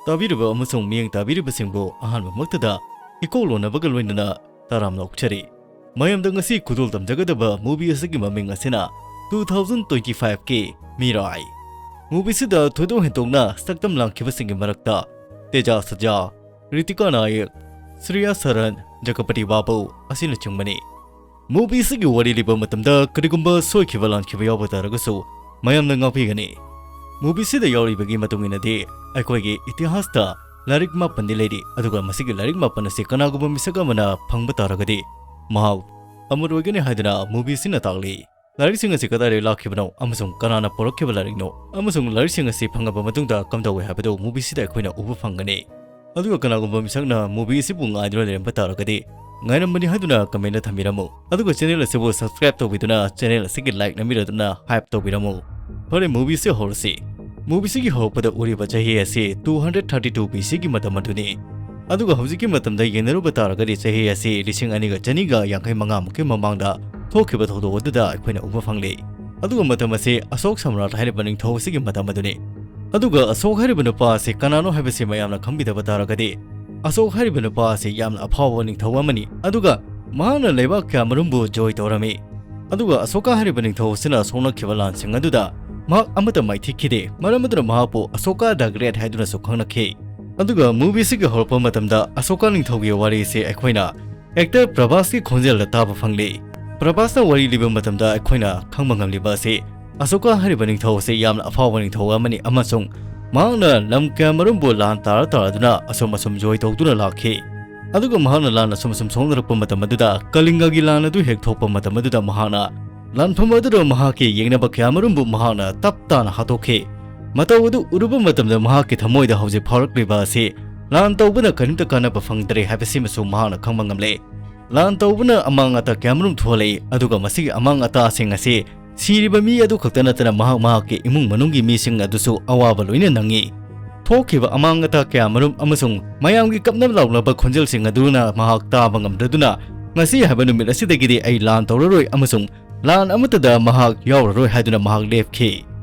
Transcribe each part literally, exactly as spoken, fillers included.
ꯇꯥꯕꯤꯔꯤꯕ ꯑꯃꯁꯨꯡ ꯃꯤꯠꯌꯦꯡ ꯇꯥꯕꯤꯔꯤꯕꯁꯤꯡꯕꯨ ꯑꯍꯥꯟꯕꯃꯛꯇꯗ ꯏꯀꯣꯛ ꯂꯣꯟꯅꯕꯒ ꯂꯣꯏꯅꯅ ꯇꯔꯥꯝꯅ ꯑꯣꯛꯆꯔꯤ꯫ ꯃꯌꯥꯝꯗ ꯉꯁꯤ ꯈꯨꯗꯣꯜ ꯇꯝꯖꯒꯗꯕ movie ꯑꯁꯤꯒꯤ ꯃꯃꯤꯡ ꯑꯁꯤꯅ two thousand twenty five ꯀꯤ ꯃꯤꯔꯥꯏ꯫ Movie ꯑꯁꯤꯗ ꯊꯣꯏꯗꯣꯛ ꯍꯦꯟꯗꯣꯛꯅ ꯁꯛꯇꯝ ꯂꯥꯡꯈꯤꯕꯁꯤꯡꯒꯤ ꯃꯔꯛꯇ ꯇꯦꯖ ꯁꯖꯥ, ꯔꯤꯇꯤꯀꯥ ꯅꯥꯌꯛ, ꯁ꯭ꯔꯤꯌꯥ ꯁꯔꯟ, ꯖꯒꯄꯇꯤ ꯕꯥꯕꯨ ꯑꯁꯤꯅꯆꯤꯡꯕꯅꯤ꯫ Movie ꯑꯁꯤꯒꯤ ꯋꯥꯔꯤ ꯂꯤꯕ ꯃꯇꯝꯗ ꯀꯔꯤꯒꯨꯝꯕ ꯁꯣꯏꯈꯤꯕ ꯂꯥꯟꯈꯤꯕ ꯌꯥꯎꯕ ꯇꯥꯔꯒꯁꯨ ꯃꯌꯥꯝꯅ ꯉꯥꯛꯄꯤꯒꯅꯤ꯫ Movie ꯑꯁꯤꯗ ꯌꯥꯎꯔꯤꯕꯒꯤ ꯃꯇꯨꯡ ꯏꯟꯅꯗꯤ ꯑꯩꯈꯣꯏꯒꯤ ꯏꯇꯤꯍꯥꯁꯇ ꯂꯥꯏꯔꯤꯛ ꯃꯥꯄꯟꯗꯤ ꯂꯩꯔꯤ, ꯑꯗꯨꯒ ꯃꯁꯤꯒꯤ ꯂꯥꯏꯔꯤꯛ ꯃꯥꯄꯟ ꯑꯁꯤ ꯀꯅꯥꯒꯨꯝꯕ ꯃꯤꯁꯛ ꯑꯃꯅ ꯐꯪꯕ ꯇꯥꯔꯒꯗꯤ ꯃꯍꯥꯛ ꯑꯃꯔ ꯑꯣꯏꯒꯅꯤ ꯍꯥꯏꯗꯨꯅ movie ꯑꯁꯤꯅ ꯇꯥꯛꯂꯤ꯫ ꯂꯥꯏꯔꯤꯛꯁꯤꯡ ꯑꯁꯤ ꯀꯗꯥꯏꯗꯒꯤ ꯂꯥꯛꯈꯤꯕꯅꯣ ꯑꯃꯁꯨꯡ ꯀꯅꯥꯅ ꯄꯨꯔꯛꯈꯤꯕ ꯂꯥꯏꯔꯤꯛꯅꯣ, ꯑꯃꯁꯨꯡ ꯂꯥꯏꯔꯤꯛꯁꯤꯡ ꯑꯁꯤ ꯐꯪꯉꯕ ꯃꯇꯨꯡꯗ ꯀꯝꯗꯧꯏ ꯍꯥꯏꯕꯗꯨ movie ꯑꯁꯤꯗ ꯑꯩꯈꯣꯏꯅ ꯎꯕ ꯐꯪꯒꯅꯤ꯫ ꯑꯗꯨꯒ ꯀꯅꯥꯒꯨꯝꯕ ꯃꯤꯁꯛꯅ movie ꯑꯁꯤꯕꯨ ꯉꯥꯏꯗꯨꯅ ꯂꯩꯔꯝꯕ ꯇꯥꯔꯒꯗꯤ, ꯉꯥꯏꯔꯝꯕꯅꯤ ꯍꯥꯏꯗꯨꯅ comment ꯊꯝꯕꯤꯔꯝꯃꯨ꯫ ꯑꯗꯨꯒ channel ꯑꯁꯤꯕꯨ subscribe ꯇꯧꯕꯤꯗꯨꯅ channel ꯑꯁꯤꯒꯤ like ꯅꯝꯕꯤꯔꯗꯨꯅ hype ꯇꯧꯕꯤꯔꯝꯃꯨ꯫ ꯐꯔꯦ, movie ꯑꯁꯤ ꯍꯧꯔꯁꯤ꯫ Movie ꯑꯁꯤꯒꯤ ꯍꯧꯔꯛꯄꯗ ꯎꯔꯤꯕ ꯆꯍꯤ ꯑꯁꯤ two hundred thirty two B C ꯒꯤ ꯃꯇꯝ ꯑꯗꯨꯅꯤ꯫ ꯑꯗꯨꯒ ꯍꯧꯖꯤꯛꯀꯤ ꯃꯇꯝꯗ ꯌꯦꯡꯅꯔꯨꯕ ꯇꯥꯔꯒꯗꯤ ꯆꯍꯤ ꯑꯁꯤ ꯂꯤꯁꯤꯡ ꯑꯅꯤꯒ ꯆꯅꯤꯒ ꯌꯥꯡꯈꯩ ꯃꯉꯥ ꯃꯨꯛꯀꯤ ꯃꯃꯥꯡꯗ ꯊꯣꯛꯈꯤꯕ ꯊꯧꯗꯣꯛ ꯑꯗꯨꯗ ꯑꯩꯈꯣꯏꯅ ꯎꯕ ꯐꯪꯂꯤ꯫ ꯑꯗꯨꯒ ꯃꯇꯝ ꯑꯁꯤ ꯑꯁꯣꯛ ꯁꯝꯔꯥꯠ ꯍꯥꯏꯔꯤꯕ ꯅꯤꯡꯊꯧ ꯑꯁꯤꯒꯤ ꯃꯇꯝ ꯑꯗꯨꯅꯤ꯫ ꯑꯗꯨꯒ ꯑꯁꯣꯛ ꯍꯥꯏꯔꯤꯕ ꯅꯨꯄꯥ ꯑꯁꯤ ꯀꯅꯥꯅꯣ ꯍꯥꯏꯕꯁꯤ ꯃꯌꯥꯝꯅ ꯈꯪꯕꯤꯗꯕ ꯇꯥꯔꯒꯗꯤ, ꯑꯁꯣꯛ ꯍꯥꯏꯔꯤꯕ ꯅꯨꯄꯥ ꯑꯁꯤ ꯌꯥꯝꯅ ꯑꯐꯥꯎꯕ ꯅꯤꯡꯊꯧ ꯑꯃꯅꯤ꯫ ꯑꯗꯨꯒ ꯃꯍꯥꯛꯅ ꯂꯩꯕꯥꯛ ꯀꯌꯥꯃꯔꯨꯝꯕꯨ ꯖꯣꯏ ꯇꯧꯔꯝꯃꯤ꯫ ꯑꯗꯨꯒ ꯑꯁꯣꯀꯥ ꯍꯥꯏꯔꯤꯕ ꯅꯤꯡꯊꯧ ꯑꯁꯤꯅ ꯁꯣꯛꯅꯈꯤꯕ ꯂꯥꯟꯁꯤꯡ ꯑꯗꯨꯗ ꯃꯍꯥꯛ ꯑꯃꯠꯇ ꯃꯥꯏꯊꯤꯈꯤꯗꯦ꯫ ꯃꯔꯝ ꯑꯗꯨꯅ ꯃꯍꯥꯛꯄꯨ ꯑꯁꯣꯀꯥ the Great ꯍꯥꯏꯗꯨꯅꯁꯨ ꯈꯪꯅꯈꯤ꯫ ꯑꯗꯨꯒ movie ꯑꯁꯤꯒꯤ ꯍꯧꯔꯛꯄ ꯃꯇꯝꯗ ꯑꯁꯣꯀꯥ ꯅꯤꯡꯊꯧꯒꯤ ꯋꯥꯔꯤ ꯑꯁꯤ ꯑꯩꯈꯣꯏꯅ actor ꯄ꯭ꯔꯚꯥꯁꯀꯤ ꯈꯣꯟꯖꯦꯜꯗ ꯇꯥꯕ ꯐꯪꯂꯤ꯫ ꯄ꯭ꯔꯚꯥꯁꯅ ꯋꯥꯔꯤ ꯂꯤꯕ ꯃꯇꯝꯗ ꯑꯩꯈꯣꯏꯅ ꯈꯪꯕ ꯉꯝꯂꯤꯕ ꯑꯁꯤ ꯑꯁꯣꯀꯥ ꯍꯥꯏꯔꯤꯕ ꯅꯤꯡꯊꯧ ꯑꯁꯤ ꯌꯥꯝꯅ ꯑꯐꯥꯎꯕ ꯅꯤꯡꯊꯧ ꯑꯃꯅꯤ ꯑꯃꯁꯨꯡ ꯃꯍꯥꯛꯅ ꯂꯝ ꯀꯌꯥꯃꯔꯨꯝꯕꯨ ꯂꯥꯟ ꯇꯥꯔ ꯇꯥꯔꯗꯨꯅ ꯑꯁꯨꯝ ꯑꯁꯨꯝ ꯖꯣꯏ ꯇꯧꯗꯨꯅ ꯂꯥꯛꯈꯤ꯫ ꯑꯗꯨꯒ ꯃꯍꯥꯛꯅ ꯂꯥꯟ ꯑꯁꯨꯝ ꯑꯁꯨꯝ ꯁꯣꯛꯅꯔꯛꯄ ꯃꯇꯝ ꯑꯗꯨꯗ, ꯀꯂꯤꯡꯒꯒꯤ ꯂꯥꯟ ꯑꯗꯨ ꯍꯦꯛ ꯊꯣꯛꯄ ꯃꯇꯝ ꯑꯗꯨꯗ ꯃꯍꯥꯛꯅ ꯂꯥꯟꯐꯝ ꯑꯗꯨꯗ ꯃꯍꯥꯛꯀꯤ ꯌꯦꯛꯅꯕ ꯀꯌꯥꯃꯔꯨꯝꯕꯨ ꯃꯍꯥꯛꯅ ꯇꯞ ꯇꯥꯅ ꯍꯥꯠꯇꯣꯛꯈꯤ꯫ ꯃꯇꯧ ꯑꯗꯨ ꯎꯔꯨꯕ ꯃꯇꯝꯗ ꯃꯍꯥꯛꯀꯤ ꯊꯃꯣꯏꯗ ꯍꯧꯖꯤꯛ ꯐꯥꯎꯔꯛꯂꯤꯕ ꯑꯁꯤ ꯂꯥꯟ ꯇꯧꯕꯅ ꯀꯔꯤꯝꯇ ꯀꯥꯟꯅꯕ ꯐꯪꯗ꯭ꯔꯦ ꯍꯥꯏꯕꯁꯤꯃꯁꯨ ꯃꯍꯥꯛꯅ ꯈꯪꯕ ꯉꯝꯂꯦ꯫ ꯂꯥꯟ ꯇꯧꯕꯅ ꯑꯃꯥꯡ ꯑꯇꯥ ꯀꯌꯥꯃꯔꯨꯝ ꯊꯣꯛꯍꯜꯂꯛꯏ, ꯑꯗꯨꯒ ꯃꯁꯤꯒꯤ ꯑꯃꯥꯡ ꯑꯇꯥꯁꯤꯡ ꯑꯁꯤ ꯁꯤꯔꯤꯕ ꯃꯤ ꯑꯗꯨ ꯈꯛꯇ ꯅꯠꯇꯅ ꯃꯍꯥꯛ ꯃꯍꯥꯛꯀꯤ ꯏꯃꯨꯡ ꯃꯅꯨꯡꯒꯤ ꯃꯤꯁꯤꯡ ꯑꯗꯨꯁꯨ ꯑꯋꯥꯕ ꯂꯣꯏꯅ ꯅꯪꯉꯤ꯫ ꯊꯣꯛꯈꯤꯕ ꯑꯃꯥꯡ ꯑꯇꯥ ꯀꯌꯥꯃꯔꯨꯝ ꯑꯃꯁꯨꯡ ꯃꯌꯥꯝꯒꯤ ꯀꯞꯅꯕ ꯂꯥꯎꯅꯕ ꯈꯣꯟꯖꯦꯜꯁꯤꯡ ꯑꯗꯨꯅ ꯃꯍꯥꯛ ꯇꯥꯕ ꯉꯝꯗ꯭ꯔꯗꯨꯅ ꯉꯁꯤ ꯍꯥꯏꯕ ꯅꯨꯃꯤꯠ ꯑꯁꯤꯗꯒꯤꯗꯤ ꯑꯩ ꯂꯥꯟ ꯇꯧꯔꯔꯣꯏ ꯑꯃꯁꯨꯡ ꯂꯥꯟ ꯑꯃꯠꯇꯗ ꯃꯍꯥꯛ ꯌꯥꯎꯔꯔꯣꯏ ꯍꯥꯏꯗꯨꯅ ꯃꯍꯥꯛ ꯂꯦꯞꯈꯤ꯫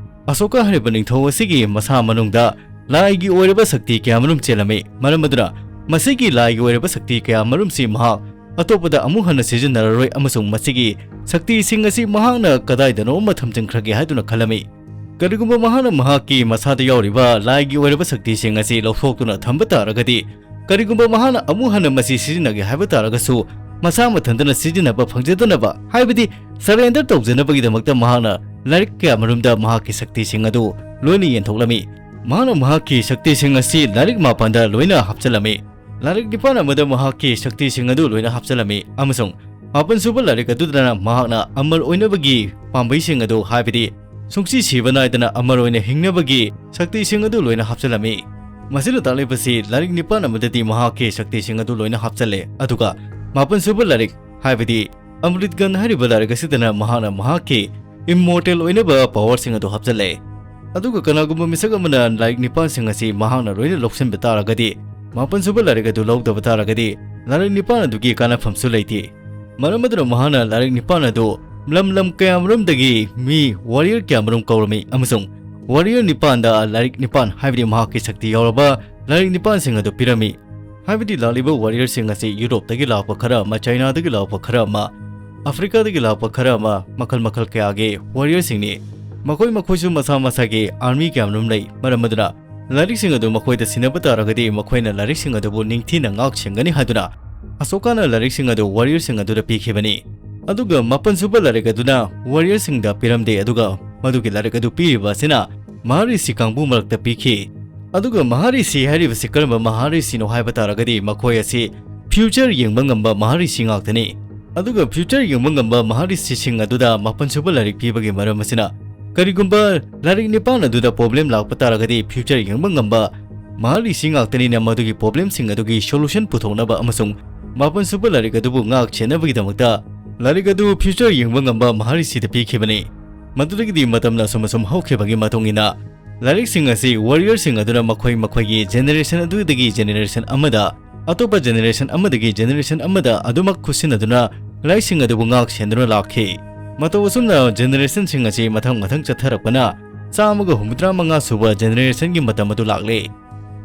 ꯑꯁꯣꯀꯥ ꯍꯥꯏꯔꯤꯕ ꯅꯤꯡꯊꯧ ꯑꯁꯤꯒꯤ ꯃꯁꯥ ꯃꯅꯨꯡꯗ ꯂꯥꯏꯒꯤ ꯑꯣꯏꯔꯕ ꯁꯛꯇꯤ ꯀꯌꯥꯃꯔꯨꯝ ꯆꯦꯜꯂꯝꯃꯤ꯫ ꯃꯔꯝ ꯑꯗꯨꯅ ꯃꯁꯤꯒꯤ ꯂꯥꯏꯒꯤ ꯑꯣꯏꯔꯕ ꯁꯛꯇꯤ ꯀꯌꯥꯃꯔꯨꯝꯁꯤ ꯃꯍꯥꯛ ꯑꯇꯣꯞꯄꯗ ꯑꯃꯨꯛ ꯍꯟꯅ ꯁꯤꯖꯤꯟꯅꯔꯔꯣꯏ ꯑꯃꯁꯨꯡ ꯃꯁꯤꯒꯤ ꯁꯛꯇꯤꯁꯤꯡ ꯑꯁꯤ ꯃꯍꯥꯛꯅ ꯀꯗꯥꯏꯗꯅꯣ ꯑꯃ ꯊꯝꯖꯤꯟꯈ꯭ꯔꯒꯦ ꯍꯥꯏꯗꯨꯅ ꯈꯜꯂꯝꯃꯤ꯫ ꯀꯔꯤꯒꯨꯝꯕ ꯃꯍꯥꯛꯅ ꯃꯍꯥꯛꯀꯤ ꯃꯁꯥꯗ ꯌꯥꯎꯔꯤꯕ ꯂꯥꯏꯒꯤ ꯑꯣꯏꯔꯕ ꯁꯛꯇꯤꯁꯤꯡ ꯑꯁꯤ ꯂꯧꯊꯣꯛꯇꯨꯅ ꯊꯝꯕ ꯇꯥꯔꯒꯗꯤ, ꯀꯔꯤꯒꯨꯝꯕ ꯃꯍꯥꯛꯅ ꯑꯃꯨꯛ ꯍꯟꯅ ꯃꯁꯤ ꯁꯤꯖꯤꯟꯅꯒꯦ ꯍꯥꯏꯕ ꯇꯥꯔꯒꯁꯨ, ꯃꯁꯥ ꯃꯊꯟꯇꯅ ꯁꯤꯖꯤꯟꯅꯕ ꯐꯪꯖꯗꯅꯕ, ꯍꯥꯏꯕꯗꯤ surrender ꯇꯧꯖꯅꯕꯒꯤꯗꯃꯛꯇ ꯃꯍꯥꯛꯅ ꯂꯥꯏꯔꯤꯛ ꯀꯌꯥꯃꯔꯨꯝꯗ ꯃꯍꯥꯛꯀꯤ ꯁꯛꯇꯤꯁꯤꯡ ꯑꯗꯨ ꯂꯣꯏꯅ ꯌꯦꯟꯊꯣꯛꯂꯝꯃꯤ꯫ ꯃꯍꯥꯛꯅ ꯃꯍꯥꯛꯀꯤ ꯁꯛꯇꯤꯁꯤꯡ ꯑꯁꯤ ꯂꯥꯏꯔꯤꯛ ꯃꯥꯄꯟꯗ ꯂꯣꯏꯅ ꯍꯥꯞꯆꯤꯜꯂꯝꯃꯤ꯫ ꯂꯥꯏꯔꯤꯛ ꯅꯤꯄꯥꯟ ꯑꯃꯗ ꯃꯍꯥꯛꯀꯤ ꯁꯛꯇꯤꯁꯤꯡ ꯑꯗꯨ ꯂꯣꯏꯅ ꯍꯥꯞꯆꯤꯜꯂꯝꯃꯤ ꯑꯃꯁꯨꯡ ꯃꯥꯄꯟ ꯁꯨꯕ ꯂꯥꯏꯔꯤꯛ ꯑꯗꯨꯗꯅ ꯃꯍꯥꯛꯅ ꯑꯃꯔ ꯑꯣꯏꯅꯕꯒꯤ ꯄꯥꯝꯕꯩꯁꯤꯡ ꯑꯗꯨ, ꯍꯥꯏꯕꯗꯤ ꯁꯨꯡꯁꯤ ꯁꯤꯕ ꯅꯥꯏꯗꯅ ꯑꯃꯔ ꯑꯣꯏꯅ ꯍꯤꯡꯅꯕꯒꯤ ꯁꯛꯇꯤꯁꯤꯡ ꯑꯗꯨ ꯂꯣꯏꯅ ꯍꯥꯞꯆꯤꯜꯂꯝꯃꯤ꯫ ꯃꯁꯤꯅ ꯇꯥꯛꯂꯤꯕꯁꯤ ꯂꯥꯏꯔꯤꯛ ꯅꯤꯄꯥꯟ ꯑꯃꯗꯗꯤ ꯃꯍꯥꯛꯀꯤ ꯁꯛꯇꯤꯁꯤꯡ ꯑꯗꯨ ꯂꯣꯏꯅ ꯍꯥꯞꯆꯤꯜꯂꯦ, ꯑꯗꯨꯒ ꯃꯥꯄꯟ ꯁꯨꯕ ꯂꯥꯏꯔꯤꯛ, ꯍꯥꯏꯕꯗꯤ ꯑꯃ꯭ꯔꯤꯠ ꯒꯟ ꯍꯥꯏꯔꯤꯕ ꯂꯥꯏꯔꯤꯛ ꯑꯁꯤꯗꯅ ꯃꯍꯥꯛꯅ ꯃꯍꯥꯛꯀꯤ immortal ꯑꯣꯏꯅꯕ powerꯁꯤꯡ ꯑꯗꯨ ꯍꯥꯞꯆꯤꯜꯂꯦ꯫ ꯑꯗꯨꯒ ꯀꯅꯥꯒꯨꯝꯕ ꯃꯤꯁꯛ ꯑꯃꯅ ꯂꯥꯏꯔꯤꯛ ꯅꯤꯄꯥꯟꯁꯤꯡ ꯑꯁꯤ ꯃꯍꯥꯛꯅ ꯂꯣꯏꯅ ꯂꯧꯁꯤꯟꯕ ꯇꯥꯔꯒꯗꯤ, ꯃꯥꯄꯟ ꯁꯨꯕ ꯂꯥꯏꯔꯤꯛ ꯑꯗꯨ ꯂꯧꯗꯕ ꯇꯥꯔꯒꯗꯤ, ꯂꯥꯏꯔꯤꯛ ꯅꯤꯄꯥꯟ ꯑꯗꯨꯒꯤ ꯀꯥꯟꯅꯐꯝꯁꯨ ꯂꯩꯇꯦ꯫ ꯃꯔꯝ ꯑꯗꯨꯅ ꯃꯍꯥꯛꯅ ꯂꯥꯏꯔꯤꯛ ꯅꯤꯄꯥꯟ ꯑꯗꯨ ꯂꯝ ꯂꯝ ꯀꯌꯥꯃꯔꯨꯝꯗꯒꯤ ꯃꯤ warrior ꯀꯌꯥꯃꯔꯨꯝ ꯀꯧꯔꯝꯃꯤ ꯑꯃꯁꯨꯡ warrior ꯅꯤꯄꯥꯟꯗ ꯂꯥꯏꯔꯤꯛ ꯅꯤꯄꯥꯟ, ꯍꯥꯏꯕꯗꯤ ꯃꯍꯥꯛꯀꯤ ꯁꯛꯇꯤ ꯌꯥꯎꯔꯕ ꯂꯥꯏꯔꯤꯛ ꯅꯤꯄꯥꯟꯁꯤꯡ ꯑꯗꯨ ꯄꯤꯔꯝꯃꯤ꯫ ꯍꯥꯏꯕꯗꯤ ꯂꯥꯛꯂꯤꯕ warriorꯁꯤꯡ ꯑꯁꯤ ꯌꯨꯔꯣꯞꯇꯒꯤ ꯂꯥꯛꯄ ꯈꯔ ꯑꯃ, ꯆꯥꯏꯅꯥꯗꯒꯤ ꯂꯥꯛꯄ ꯈꯔ ꯑꯃ, ꯑꯐ꯭ꯔꯤꯀꯥꯗꯒꯤ ꯂꯥꯛꯄ ꯈꯔ ꯑꯃ, ꯃꯈꯜ ꯃꯈꯜ ꯀꯌꯥꯒꯤ warriorꯁꯤꯡꯅꯤ꯫ ꯃꯈꯣꯏ ꯃꯈꯣꯏꯁꯨ ꯃꯁꯥ ꯃꯁꯥꯒꯤ army ꯀꯌꯥꯃꯔꯨꯝ ꯂꯩ꯫ ꯃꯔꯝ ꯑꯗꯨꯅ ꯂꯥꯏꯔꯤꯛꯁꯤꯡ ꯑꯗꯨ ꯃꯈꯣꯏꯗ ꯁꯤꯟꯅꯕ ꯇꯥꯔꯒꯗꯤ ꯃꯈꯣꯏꯅ ꯂꯥꯏꯔꯤꯛꯁꯤꯡ ꯑꯗꯨꯕꯨ ꯅꯤꯡꯊꯤꯅ ꯉꯥꯛ ꯁꯦꯟꯒꯅꯤ ꯍꯥꯏꯗꯨꯅ ꯑꯁꯣꯀꯥꯅ ꯂꯥꯏꯔꯤꯛꯁꯤꯡ ꯑꯗꯨ warriorꯁꯤꯡ ꯑꯗꯨꯗ ꯄꯤꯈꯤꯕꯅꯤ꯫ ꯑꯗꯨꯒ ꯃꯥꯄꯟ ꯁꯨꯕ ꯂꯥꯏꯔꯤꯛ ꯑꯗꯨꯅ warriorꯁꯤꯡꯗ ꯄꯤꯔꯝꯗꯦ, ꯑꯗꯨꯒ ꯃꯗꯨꯒꯤ ꯂꯥꯏꯔꯤꯛ ꯑꯗꯨ ꯄꯤꯔꯤꯕ ꯑꯁꯤꯅ ꯃꯍꯥꯔꯤꯁꯤ ꯀꯥꯡꯕꯨ ꯃꯔꯛꯇ ꯄꯤꯈꯤ꯫ ꯑꯗꯨꯒ ꯃꯍꯥꯔꯤꯁꯤ ꯍꯥꯏꯔꯤꯕꯁꯤ ꯀꯔꯝꯕ ꯃꯍꯥꯔꯤꯁꯤꯅꯣ ꯍꯥꯏꯕ ꯇꯥꯔꯒꯗꯤ ꯃꯈꯣꯏ ꯑꯁꯤ future ꯌꯦꯡꯕ ꯉꯝꯕ ꯃꯍꯥꯔꯤꯁꯤ ꯉꯥꯛꯇꯅꯤ꯫ ꯑꯗꯨꯒ future ꯌꯦꯡꯕ ꯉꯝꯕ ꯃꯍꯥꯔꯤꯁꯤꯁꯤꯡ ꯑꯗꯨꯗ ꯃꯥꯄꯟ ꯁꯨꯕ ꯂꯥꯏꯔꯤꯛ ꯄꯤꯕꯒꯤ ꯃꯔꯝ ꯑꯁꯤꯅ, ꯀꯔꯤꯒꯨꯝꯕ ꯂꯥꯏꯔꯤꯛ ꯅꯤꯄꯥꯟ ꯑꯗꯨꯗ problem ꯂꯥꯛꯄ ꯇꯥꯔꯒꯗꯤ future ꯌꯦꯡꯕ ꯉꯝꯕ ꯃꯍꯥꯔꯤꯁꯤ ꯉꯥꯛꯇꯅꯤꯅ ꯃꯗꯨꯒꯤ problemꯁꯤꯡ ꯑꯗꯨꯒꯤ solution ꯄꯨꯊꯣꯛꯅꯕ ꯑꯃꯁꯨꯡ ꯃꯥꯄꯟ ꯁꯨꯕ ꯂꯥꯏꯔꯤꯛ ꯑꯗꯨꯕꯨ ꯉꯥꯛ ꯁꯦꯟꯅꯕꯒꯤꯗꯃꯛꯇ ꯂꯥꯏꯔꯤꯛ ꯑꯗꯨ future ꯌꯦꯡꯕ ꯉꯝꯕ ꯃꯍꯥꯔꯤꯁꯤꯗ ꯄꯤꯈꯤꯕꯅꯤ꯫ ꯃꯗꯨꯗꯒꯤꯗꯤ ꯃꯇꯝꯅ ꯑꯁꯨꯝ ꯑꯁꯨꯝ ꯍꯧꯈꯤꯕꯒꯤ ꯃꯇꯨꯡ ꯏꯟꯅ ꯂꯥꯏꯔꯤꯛꯁꯤꯡ ꯑꯁꯤ warriorꯁꯤꯡ ꯑꯗꯨꯅ ꯃꯈꯣꯏ ꯃꯈꯣꯏꯒꯤ generation ꯑꯗꯨꯗꯒꯤ generation ꯑꯃꯗ, ꯑꯇꯣꯞꯄ generation ꯑꯃꯗꯒꯤ generation ꯑꯃꯗ ꯑꯗꯨꯃꯛ ꯈꯨꯠꯁꯤꯟꯅꯗꯨꯅ ꯂꯥꯏꯔꯤꯛꯁꯤꯡ ꯑꯗꯨꯕꯨ ꯉꯥꯛ ꯁꯦꯟꯗꯨꯅ ꯂꯥꯛꯈꯤ꯫ ꯃꯇꯧ ꯑꯁꯨꯝꯅ generationꯁꯤꯡ ꯑꯁꯤ ꯃꯊꯪ ꯃꯊꯪ ꯆꯠꯊꯔꯛꯄꯅ ꯆꯥꯝꯃꯒ ꯍꯨꯝꯐꯨꯇꯔꯥ ꯃꯉꯥ ꯁꯨꯕ ꯖꯦꯅꯦꯔꯦꯁꯟꯒꯤ ꯃꯇꯝ ꯑꯗꯨ ꯂꯥꯛꯂꯦ꯫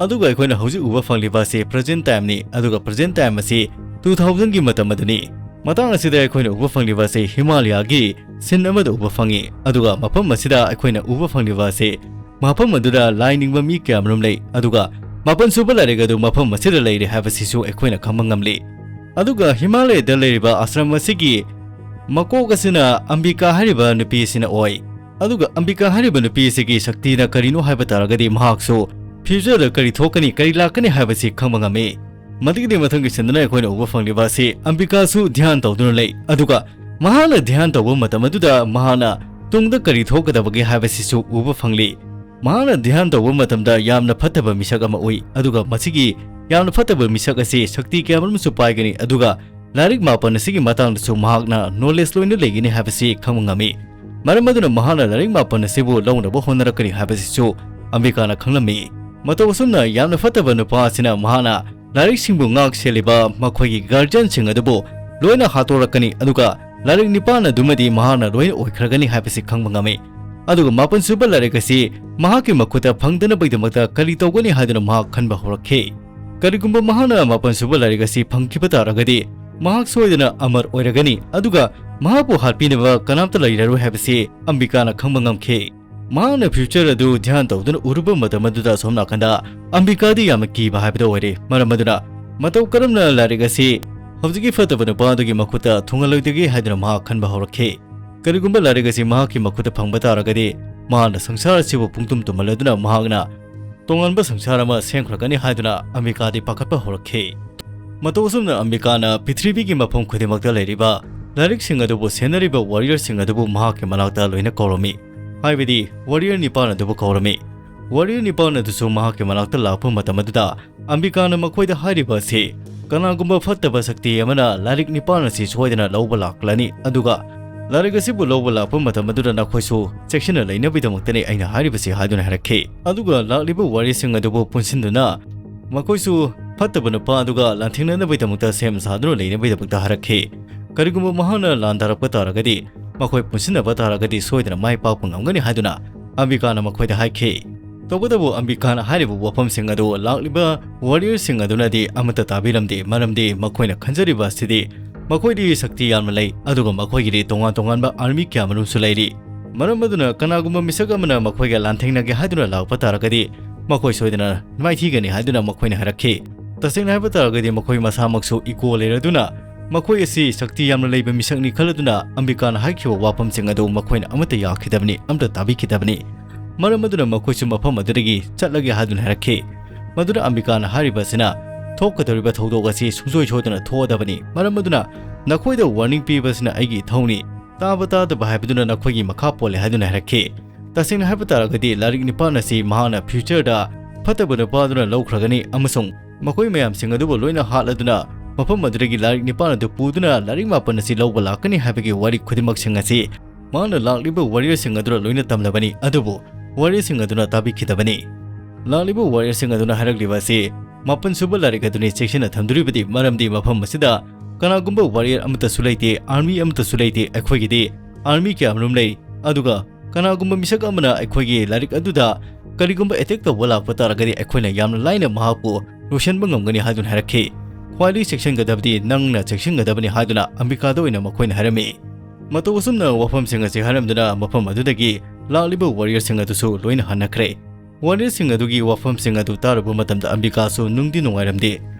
ꯑꯗꯨꯒ ꯑꯩꯈꯣꯏꯅ ꯍꯧꯖꯤꯛ ꯎꯕ ꯐꯪꯂꯤꯕ ꯑꯁꯤ ꯄ꯭ꯔꯖꯦꯟ ꯇꯥꯏꯝꯅꯤ, ꯑꯗꯨꯒ ꯄ꯭ꯔꯖꯦꯟ ꯇꯥꯏꯝ ꯑꯁꯤ ꯇꯨ ꯊꯥꯎꯖꯟꯒꯤ ꯃꯇꯝ ꯑꯗꯨꯅꯤ꯫ ꯃꯇꯥꯡ ꯑꯁꯤꯗ ꯑꯩꯈꯣꯏꯅ ꯎꯕ ꯐꯪꯂꯤꯕ ꯑꯁꯤ ꯍꯤꯃꯥꯂꯌꯥꯒꯤ ꯁꯤꯟ ꯑꯃꯗ ꯎꯕ ꯐꯪꯉꯤ, ꯑꯗꯨꯒ ꯃꯐꯝ ꯑꯁꯤꯗ ꯑꯩꯈꯣꯏꯅ ꯎꯕ ꯐꯪꯂꯤꯕ ꯑꯁꯤ ꯃꯐꯝ ꯑꯗꯨꯗ ꯂꯥꯏ ꯅꯤꯡꯕ ꯃꯤ ꯀꯌꯥꯃꯔꯨꯝ ꯂꯩ, ꯑꯗꯨꯒ ꯃꯥꯄꯟ ꯁꯨꯕ ꯂꯥꯏꯔꯤꯛ ꯑꯗꯨ ꯃꯐꯝ ꯑꯁꯤꯗ ꯂꯩꯔꯦ ꯍꯥꯏꯕꯁꯤꯁꯨ ꯑꯩꯈꯣꯏꯅ ꯈꯪꯕ ꯉꯝꯂꯤ꯫ ꯑꯗꯨꯒ ꯍꯤꯃꯥꯂꯌꯗ ꯂꯩꯔꯤꯕ ꯑꯥꯁ꯭ꯔꯝ ꯑꯁꯤꯒꯤ ꯃꯀꯣꯛ ꯑꯁꯤꯅ ꯑꯝꯕꯤꯀꯥ ꯍꯥꯏꯔꯤꯕ ꯅꯨꯄꯤ ꯑꯁꯤꯅ ꯑꯣꯏ꯫ ꯑꯗꯨꯒ ꯑꯝꯕꯤꯀꯥ ꯍꯥꯏꯔꯤꯕ ꯅꯨꯄꯤ ꯑꯁꯤꯒꯤ ꯁꯛꯇꯤꯅ ꯀꯔꯤꯅꯣ ꯍꯥꯏꯕ ꯇꯥꯔꯒꯗꯤ, ꯃꯍꯥꯛꯁꯨ ꯐ꯭ꯌꯨꯆꯔꯗ ꯀꯔꯤ ꯊꯣꯛꯀꯅꯤ, ꯀꯔꯤ ꯂꯥꯛꯀꯅꯤ ꯍꯥꯏꯕꯁꯤ ꯈꯪꯕ ꯉꯝꯃꯤ꯫ ꯃꯗꯨꯒꯤꯗꯤ ꯃꯊꯪꯒꯤ ꯁꯤꯟꯗꯨꯅ ꯑꯩꯈꯣꯏꯅ ꯎꯕ ꯐꯪꯂꯤꯕ ꯑꯁꯤ ꯑꯝꯕꯤꯀꯥꯁꯨ ꯙ꯭ꯌꯥꯟ ꯇꯧꯗꯨꯅ ꯂꯩ, ꯑꯗꯨꯒ ꯃꯍꯥꯛꯅ ꯙ꯭ꯌꯥꯟ ꯇꯧꯕ ꯃꯇꯝ ꯑꯗꯨꯗ ꯃꯍꯥꯛꯅ ꯇꯨꯡꯗ ꯀꯔꯤ ꯊꯣꯛꯀꯗꯕꯒꯦ ꯍꯥꯏꯕꯁꯤꯁꯨ ꯎꯕ ꯐꯪꯂꯤ꯫ ꯃꯍꯥꯛꯅ ꯙ꯭ꯌꯥꯟ ꯇꯧꯕ ꯃꯇꯝꯗ ꯌꯥꯝꯅ ꯐꯠꯇꯕ ꯃꯤꯁꯛ ꯑꯃ ꯎꯏ, ꯑꯗꯨꯒ ꯃꯁꯤꯒꯤ ꯌꯥꯝꯅ ꯐꯠꯇꯕ ꯃꯤꯁꯛ ꯑꯁꯤ ꯁꯛꯇꯤ ꯀꯌꯥꯃꯔꯨꯝꯁꯨ ꯄꯥꯏꯒꯅꯤ, ꯑꯗꯨꯒ ꯂꯥꯏꯔꯤꯛ ꯃꯥꯄꯟ ꯑꯁꯤꯒꯤ ꯃꯇꯥꯡꯗꯁꯨ ꯃꯍꯥꯛꯅ ꯅꯣꯂꯦꯖ ꯂꯣꯏꯅ ꯂꯩꯒꯅꯤ ꯍꯥꯏꯕꯁꯤ ꯈꯪꯕ ꯉꯝꯃꯤ꯫ ꯃꯔꯝ ꯑꯗꯨꯅ ꯃꯍꯥꯛꯅ ꯂꯥꯏꯔꯤꯛ ꯃꯥꯄꯟ ꯑꯁꯤꯕꯨ ꯂꯧꯅꯕ ꯍꯣꯠꯅꯔꯛꯀꯅꯤ ꯍꯥꯏꯕꯁꯤꯁꯨ ꯑꯝꯕꯤꯀꯥꯅ ꯈꯪꯂꯝꯃꯤ꯫ ꯃꯇꯧ ꯑꯁꯨꯝꯅ ꯌꯥꯝꯅ ꯐꯠꯇꯕ ꯅꯨꯄꯥ ꯑꯁꯤꯅ ꯃꯍꯥꯛꯅ ꯂꯥꯏꯔꯤꯛꯁꯤꯡꯕꯨ ꯉꯥꯛ ꯁꯦꯜꯂꯤꯕ ꯃꯈꯣꯏꯒꯤ ꯒꯥꯔꯖꯤꯌꯟꯁꯤꯡ ꯑꯗꯨꯕꯨ ꯂꯣꯏꯅ ꯍꯥꯠꯇꯣꯔꯛꯀꯅꯤ, ꯑꯗꯨꯒ ꯂꯥꯏꯔꯤꯛ ꯅꯤꯄꯥꯟ ꯑꯗꯨꯃꯗꯤ ꯃꯍꯥꯛꯅ ꯂꯣꯏꯅ ꯑꯣꯏꯈ꯭ꯔꯒꯅꯤ ꯍꯥꯏꯕꯁꯤ ꯈꯪꯕ ꯉꯝꯃꯤ꯫ ꯑꯗꯨꯒ ꯃꯥꯄꯟ ꯁꯨꯕ ꯂꯥꯏꯔꯤꯛ ꯑꯁꯤ ꯃꯍꯥꯛꯀꯤ ꯃꯈꯨꯠꯇ ꯐꯪꯗꯅꯕꯒꯤꯗꯃꯛꯇ ꯀꯔꯤ ꯇꯧꯒꯅꯤ ꯍꯥꯏꯗꯨꯅ ꯃꯍꯥꯛ ꯈꯟꯕ ꯍꯧꯔꯛꯈꯤ꯫ ꯀꯔꯤꯒꯨꯝꯕ ꯃꯍꯥꯛꯅ ꯃꯥꯄꯟ ꯁꯨꯕ ꯂꯥꯏꯔꯤꯛ ꯑꯁꯤ ꯐꯪꯈꯤꯕ ꯇꯥꯔꯒꯗꯤ, ꯃꯍꯥꯛ ꯁꯣꯏꯗꯅ ꯑꯃꯔ ꯑꯣꯏꯔꯒꯅꯤ, ꯑꯗꯨꯒ ꯃꯍꯥꯛꯄꯨ ꯍꯥꯠꯄꯤꯅꯕ ꯀꯅꯥꯝꯇ ꯂꯩꯔꯔꯣꯏ ꯍꯥꯏꯕꯁꯤ ꯑꯝꯕꯤꯀꯥꯅ ꯈꯪꯕ ꯉꯝꯈꯤ꯫ ꯃꯍꯥꯛꯅ ꯐ꯭ꯌꯨꯆꯔ ꯑꯗꯨ ꯙ꯭ꯌꯥꯟ ꯇꯧꯗꯨꯅ ꯎꯔꯨꯕ ꯃꯇꯝ ꯑꯗꯨꯗ ꯑꯁꯣꯝ ꯅꯥꯀꯟꯗ ꯑꯝꯕꯤꯀꯥꯗꯤ ꯌꯥꯝꯅ ꯀꯤꯕ ꯍꯥꯏꯕꯗꯨ ꯑꯣꯏꯔꯦ꯫ ꯃꯔꯝ ꯑꯗꯨꯅ ꯃꯇꯧ ꯀꯔꯝꯅ ꯂꯥꯏꯔꯤꯛ ꯑꯁꯤ ꯍꯧꯖꯤꯛꯀꯤ ꯐꯠꯇꯕ ꯅꯨꯄꯥ ꯑꯗꯨꯒꯤ ꯃꯈꯨꯠꯇ ꯊꯨꯡꯍꯜꯂꯣꯏꯗꯒꯦ ꯍꯥꯏꯗꯨꯅ ꯃꯍꯥꯛ ꯈꯟꯕ ꯍꯧꯔꯛꯈꯤ꯫ ꯀꯔꯤꯒꯨꯝꯕ ꯂꯥꯏꯔꯤꯛ ꯑꯁꯤ ꯃꯍꯥꯛꯀꯤ ꯃꯈꯨꯠꯇ ꯐꯪꯕ ꯇꯥꯔꯒꯗꯤ, ꯃꯍꯥꯛꯅ ꯁꯪꯁꯥꯔ ꯑꯁꯤꯕꯨ ꯄꯨꯡꯇꯨꯝ ꯇꯨꯝꯍꯜꯂꯗꯨꯅ ꯃꯍꯥꯛꯅ ꯇꯣꯉꯥꯟꯕ ꯁꯪꯁꯥꯔ ꯑꯃ ꯁꯦꯝꯈ꯭ꯔꯒꯅꯤ ꯍꯥꯏꯗꯨꯅ ꯑꯝꯕꯤꯀꯥꯗꯤ ꯄꯥꯈꯠꯄ ꯍꯧꯔꯛꯈꯤ꯫ ꯃꯇꯧ ꯑꯁꯨꯝꯅ ꯑꯝꯕꯤꯀꯥꯅ ꯄ꯭ꯔꯤꯊꯤꯕꯤꯒꯤ ꯃꯐꯝ ꯈꯨꯗꯤꯡꯃꯛꯇ ꯂꯩꯔꯤꯕ ꯂꯥꯏꯔꯤꯛꯁꯤꯡ ꯑꯗꯨꯕꯨ ꯁꯦꯟꯅꯔꯤꯕ ꯋꯥꯔꯤꯌꯔꯁꯤꯡ ꯑꯗꯨꯕꯨ ꯃꯍꯥꯛꯀꯤ ꯃꯅꯥꯛꯇ ꯂꯣꯏꯅ ꯀꯧꯔꯝꯃꯤ꯫ ꯍꯥꯏꯕꯗꯤ ꯋꯥꯔꯤꯌꯔ ꯅꯤꯄꯥꯟ ꯑꯗꯨꯕꯨ ꯀꯧꯔꯝꯃꯤ꯫ ꯋꯥꯔꯤꯌꯔ ꯅꯤꯄꯥꯟ ꯑꯗꯨꯁꯨ ꯃꯍꯥꯛꯀꯤ ꯃꯅꯥꯛꯇ ꯂꯥꯛꯄ ꯃꯇꯝ ꯑꯗꯨꯗ ꯑꯝꯕꯤꯀꯥꯅ ꯃꯈꯣꯏꯗ ꯍꯥꯏꯔꯤꯕ ꯑꯁꯤ, ꯀꯅꯥꯒꯨꯝꯕ ꯐꯠꯇꯕ ꯁꯛꯇꯤ ꯑꯃꯅ ꯂꯥꯏꯔꯤꯛ ꯅꯤꯄꯥꯟ ꯑꯁꯤ ꯁꯣꯏꯗꯅ ꯂꯧꯕ ꯂꯥꯛꯂꯅꯤ, ꯑꯗꯨꯒ ꯂꯥꯏꯔꯤꯛ ꯑꯁꯤꯕꯨ ꯂꯧꯕ ꯂꯥꯛꯄ ꯃꯇꯝ ꯑꯗꯨꯗ ꯅꯈꯣꯏꯁꯨ ꯆꯦꯛꯁꯤꯟꯅ ꯂꯩꯅꯕꯒꯤꯗꯃꯛꯇꯅꯤ ꯑꯩꯅ ꯍꯥꯏꯔꯤꯕꯁꯤ ꯍꯥꯏꯗꯨꯅ ꯍꯥꯏꯔꯛꯈꯤ꯫ ꯑꯗꯨꯒ ꯂꯥꯛꯂꯤꯕ ꯋꯥꯔꯤꯁꯤꯡ ꯑꯗꯨꯕꯨ ꯄꯨꯟꯁꯤꯟꯗꯨꯅ ꯃꯈꯣꯏꯁꯨ ꯐꯠꯇꯕ ꯅꯨꯄꯥ ꯑꯗꯨꯒ ꯂꯥꯟꯊꯦꯡꯅꯅꯕꯒꯤꯗꯃꯛꯇ ꯁꯦꯝ ꯁꯥꯗꯨꯅ ꯂꯩꯅꯕꯒꯤꯗꯃꯛꯇ ꯍꯥꯏꯔꯛꯈꯤ꯫ ꯀꯔꯤꯒꯨꯝꯕ ꯃꯍꯥꯛꯅ ꯂꯥꯟꯗꯥꯔꯛꯄ ꯇꯥꯔꯒꯗꯤ, ꯃꯈꯣꯏ ꯄꯨꯟꯁꯤꯟꯅꯕ ꯇꯥꯔꯒꯗꯤ ꯁꯣꯏꯗꯅ ꯃꯥꯏ ꯄꯥꯛꯄ ꯉꯝꯒꯅꯤ ꯍꯥꯏꯗꯨꯅ ꯑꯝꯕꯤꯀꯥꯅ ꯃꯈꯣꯏꯗ ꯍꯥꯏꯈꯤ꯫ ꯇꯧꯕꯇꯕꯨ ꯑꯝꯕꯤꯀꯥꯅ ꯍꯥꯏꯔꯤꯕ ꯋꯥꯐꯝꯁꯤꯡ ꯑꯗꯨ ꯂꯥꯛꯂꯤꯕ warriorꯁꯤꯡ ꯑꯗꯨꯅꯗꯤ ꯑꯃꯠꯇ ꯇꯥꯕꯤꯔꯝꯗꯦ, ꯃꯔꯝꯗꯤ ꯃꯈꯣꯏꯅ ꯈꯟꯖꯔꯤꯕ ꯑꯁꯤꯗꯤ ꯃꯈꯣꯏꯗꯤ ꯁꯛꯇꯤ ꯌꯥꯝꯅ ꯂꯩ, ꯑꯗꯨꯒ ꯃꯈꯣꯏꯒꯤꯗꯤ ꯇꯣꯉꯥꯟ ꯇꯣꯉꯥꯟꯕ army ꯀꯌꯥꯃꯔꯨꯝꯁꯨ ꯂꯩꯔꯤ꯫ ꯃꯔꯝ ꯑꯗꯨꯅ ꯀꯅꯥꯒꯨꯝꯕ ꯃꯤꯁꯛ ꯑꯃꯅ ꯃꯈꯣꯏꯒ ꯂꯥꯟꯊꯦꯡꯅꯒꯦ ꯍꯥꯏꯗꯨꯅ ꯂꯥꯛꯄ ꯇꯥꯔꯒꯗꯤ ꯃꯈꯣꯏ ꯁꯣꯏꯗꯅ ꯃꯥꯏꯊꯤꯒꯅꯤ ꯍꯥꯏꯗꯨꯅ ꯃꯈꯣꯏꯅ ꯍꯥꯏꯔꯛꯈꯤ꯫ ꯇꯁꯦꯡꯅ ꯍꯥꯏꯕ ꯇꯥꯔꯒꯗꯤ ꯃꯈꯣꯏ ꯃꯁꯥꯃꯛꯁꯨ ego ꯂꯩꯔꯗꯨꯅ ꯃꯈꯣꯏ ꯑꯁꯤ ꯁꯛꯇꯤ ꯌꯥꯝꯅ ꯂꯩꯕ ꯃꯤꯁꯛꯅꯤ ꯈꯜꯂꯗꯨꯅ ꯑꯝꯕꯤꯀꯥꯅ ꯍꯥꯏꯈꯤꯕ ꯋꯥꯐꯝꯁꯤꯡ ꯑꯗꯨ ꯃꯈꯣꯏꯅ ꯑꯃꯠꯇ ꯌꯥꯈꯤꯗꯕꯅꯤ, ꯑꯃꯠꯇ ꯇꯥꯕꯤꯈꯤꯗꯕꯅꯤ꯫ ꯃꯔꯝ ꯑꯗꯨꯅ ꯃꯈꯣꯏꯁꯨ ꯃꯐꯝ ꯑꯗꯨꯗꯒꯤ ꯆꯠꯂꯒꯦ ꯍꯥꯏꯗꯨꯅ ꯍꯥꯏꯔꯛꯈꯤ꯫ ꯃꯗꯨꯅ ꯑꯝꯕꯤꯀꯥꯅ ꯍꯥꯏꯔꯤꯕ ꯑꯁꯤꯅ ꯊꯣꯛꯀꯗꯧꯔꯤꯕ ꯊꯧꯗꯣꯛ ꯑꯁꯤ ꯁꯨꯡꯁꯣꯏ ꯁꯣꯏꯗꯅ ꯊꯣꯛꯑꯗꯕꯅꯤ꯫ ꯃꯔꯝ ꯑꯗꯨꯅ ꯅꯈꯣꯏꯗ warning ꯄꯤꯕ ꯑꯁꯤꯅ ꯑꯩꯒꯤ ꯏꯊꯧꯅꯤ꯫ ꯇꯥꯕ ꯇꯥꯗꯕ ꯍꯥꯏꯕꯗꯨꯅ ꯅꯈꯣꯏꯒꯤ ꯃꯈꯥ ꯄꯣꯜꯂꯦ ꯍꯥꯏꯗꯨꯅ ꯍꯥꯏꯔꯛꯈꯤ꯫ ꯇꯁꯦꯡꯅ ꯍꯥꯏꯕ ꯇꯥꯔꯒꯗꯤ ꯂꯥꯏꯔꯤꯛ ꯅꯤꯄꯥꯟ ꯑꯁꯤ ꯃꯍꯥꯛꯅ futureꯗ ꯐꯠꯇꯕ ꯅꯨꯄꯥꯗꯨꯅ ꯂꯧꯈ꯭ꯔꯒꯅꯤ ꯑꯃꯁꯨꯡ ꯃꯈꯣꯏ ꯃꯌꯥꯝꯁꯤꯡ ꯑꯗꯨꯕꯨ ꯂꯣꯏꯅ ꯍꯥꯠꯂꯗꯨꯅ ꯃꯐꯝ ꯑꯗꯨꯗꯒꯤ ꯂꯥꯏꯔꯤꯛ ꯅꯤꯄꯥꯟ ꯑꯗꯨ ꯄꯨꯗꯨꯅ ꯂꯥꯏꯔꯤꯛ ꯃꯥꯄꯟ ꯑꯁꯤ ꯂꯧꯕ ꯂꯥꯛꯀꯅꯤ ꯍꯥꯏꯕꯒꯤ ꯋꯥꯔꯤ ꯈꯨꯗꯤꯡꯃꯛꯁꯤꯡ ꯑꯁꯤ ꯃꯍꯥꯛꯅ ꯂꯥꯛꯂꯤꯕ warriorꯁꯤꯡ ꯑꯗꯨꯅ ꯂꯣꯏꯅ ꯇꯝꯂꯕꯅꯤ, ꯑꯗꯨꯕꯨ warriorꯁꯤꯡ ꯑꯗꯨꯅ ꯇꯥꯕꯤꯈꯤꯗꯕꯅꯤ꯫ ꯂꯥꯛꯂꯤꯕ warriorꯁꯤꯡ ꯑꯗꯨꯅ ꯍꯥꯏꯔꯛꯂꯤꯕ ꯑꯁꯤ ꯃꯥꯄꯟ ꯁꯨꯕ ꯂꯥꯏꯔꯤꯛ ꯑꯗꯨꯅꯤ ꯆꯦꯛꯁꯤꯟꯅ ꯊꯝꯗꯣꯔꯤꯕꯗꯤ, ꯃꯔꯝꯗꯤ ꯃꯐꯝ ꯑꯁꯤꯗ ꯀꯅꯥꯒꯨꯝꯕ warrior ꯑꯃꯠꯇꯁꯨ ꯂꯩꯇꯦ, army ꯑꯃꯠꯇꯁꯨ ꯂꯩꯇꯦ꯫ ꯑꯩꯈꯣꯏꯒꯤꯗꯤ army ꯀꯌꯥꯃꯔꯨꯝ ꯂꯩ, ꯑꯗꯨꯒ ꯀꯅꯥꯒꯨꯝꯕ ꯃꯤꯁꯛ ꯑꯃꯅ ꯑꯩꯈꯣꯏꯒꯤ ꯂꯥꯏꯔꯤꯛ ꯑꯗꯨꯗ ꯀꯔꯤꯒꯨꯝꯕ attack ꯇꯧꯕ ꯂꯥꯛꯄ ꯇꯥꯔꯒꯗꯤ ꯑꯩꯈꯣꯏꯅ ꯌꯥꯝꯅ ꯂꯥꯏꯅ ꯃꯍꯥꯛꯄꯨ ꯂꯣꯏꯁꯤꯟꯕ ꯉꯝꯒꯅꯤ ꯍꯥꯏꯗꯨꯅ ꯍꯥꯏꯔꯛꯈꯤ꯫ ꯈ꯭ꯋꯥꯏꯗꯒꯤ ꯆꯦꯛꯁꯤꯟꯒꯗꯕꯗꯤ ꯅꯪꯅ ꯆꯦꯛꯁꯤꯟꯒꯗꯕꯅꯤ ꯍꯥꯏꯗꯨꯅ ꯑꯝꯕꯤꯀꯥꯗ ꯑꯣꯏꯅ ꯃꯈꯣꯏꯅ ꯍꯥꯏꯔꯝꯃꯤ꯫ ꯃꯇꯧ ꯑꯁꯨꯝꯅ ꯋꯥꯐꯝꯁꯤꯡ ꯑꯁꯤ ꯍꯥꯏꯔꯝꯗꯨꯅ ꯃꯐꯝ ꯑꯗꯨꯗꯒꯤ ꯂꯥꯛꯂꯤꯕ warriorꯁꯤꯡ ꯑꯗꯨꯁꯨ ꯂꯣꯏꯅ ꯍꯟꯅꯈ꯭ꯔꯦ꯫ Warriorꯁꯤꯡ ꯑꯗꯨꯒꯤ ꯋꯥꯐꯝꯁꯤꯡ ꯑꯗꯨ ꯇꯥꯔꯨꯕ ꯃꯇꯝꯗ ꯑꯝꯕꯤꯀꯥꯁꯨ ꯅꯨꯡꯗꯤ ꯅꯨꯡꯉꯥꯏꯔꯝꯗꯦ꯫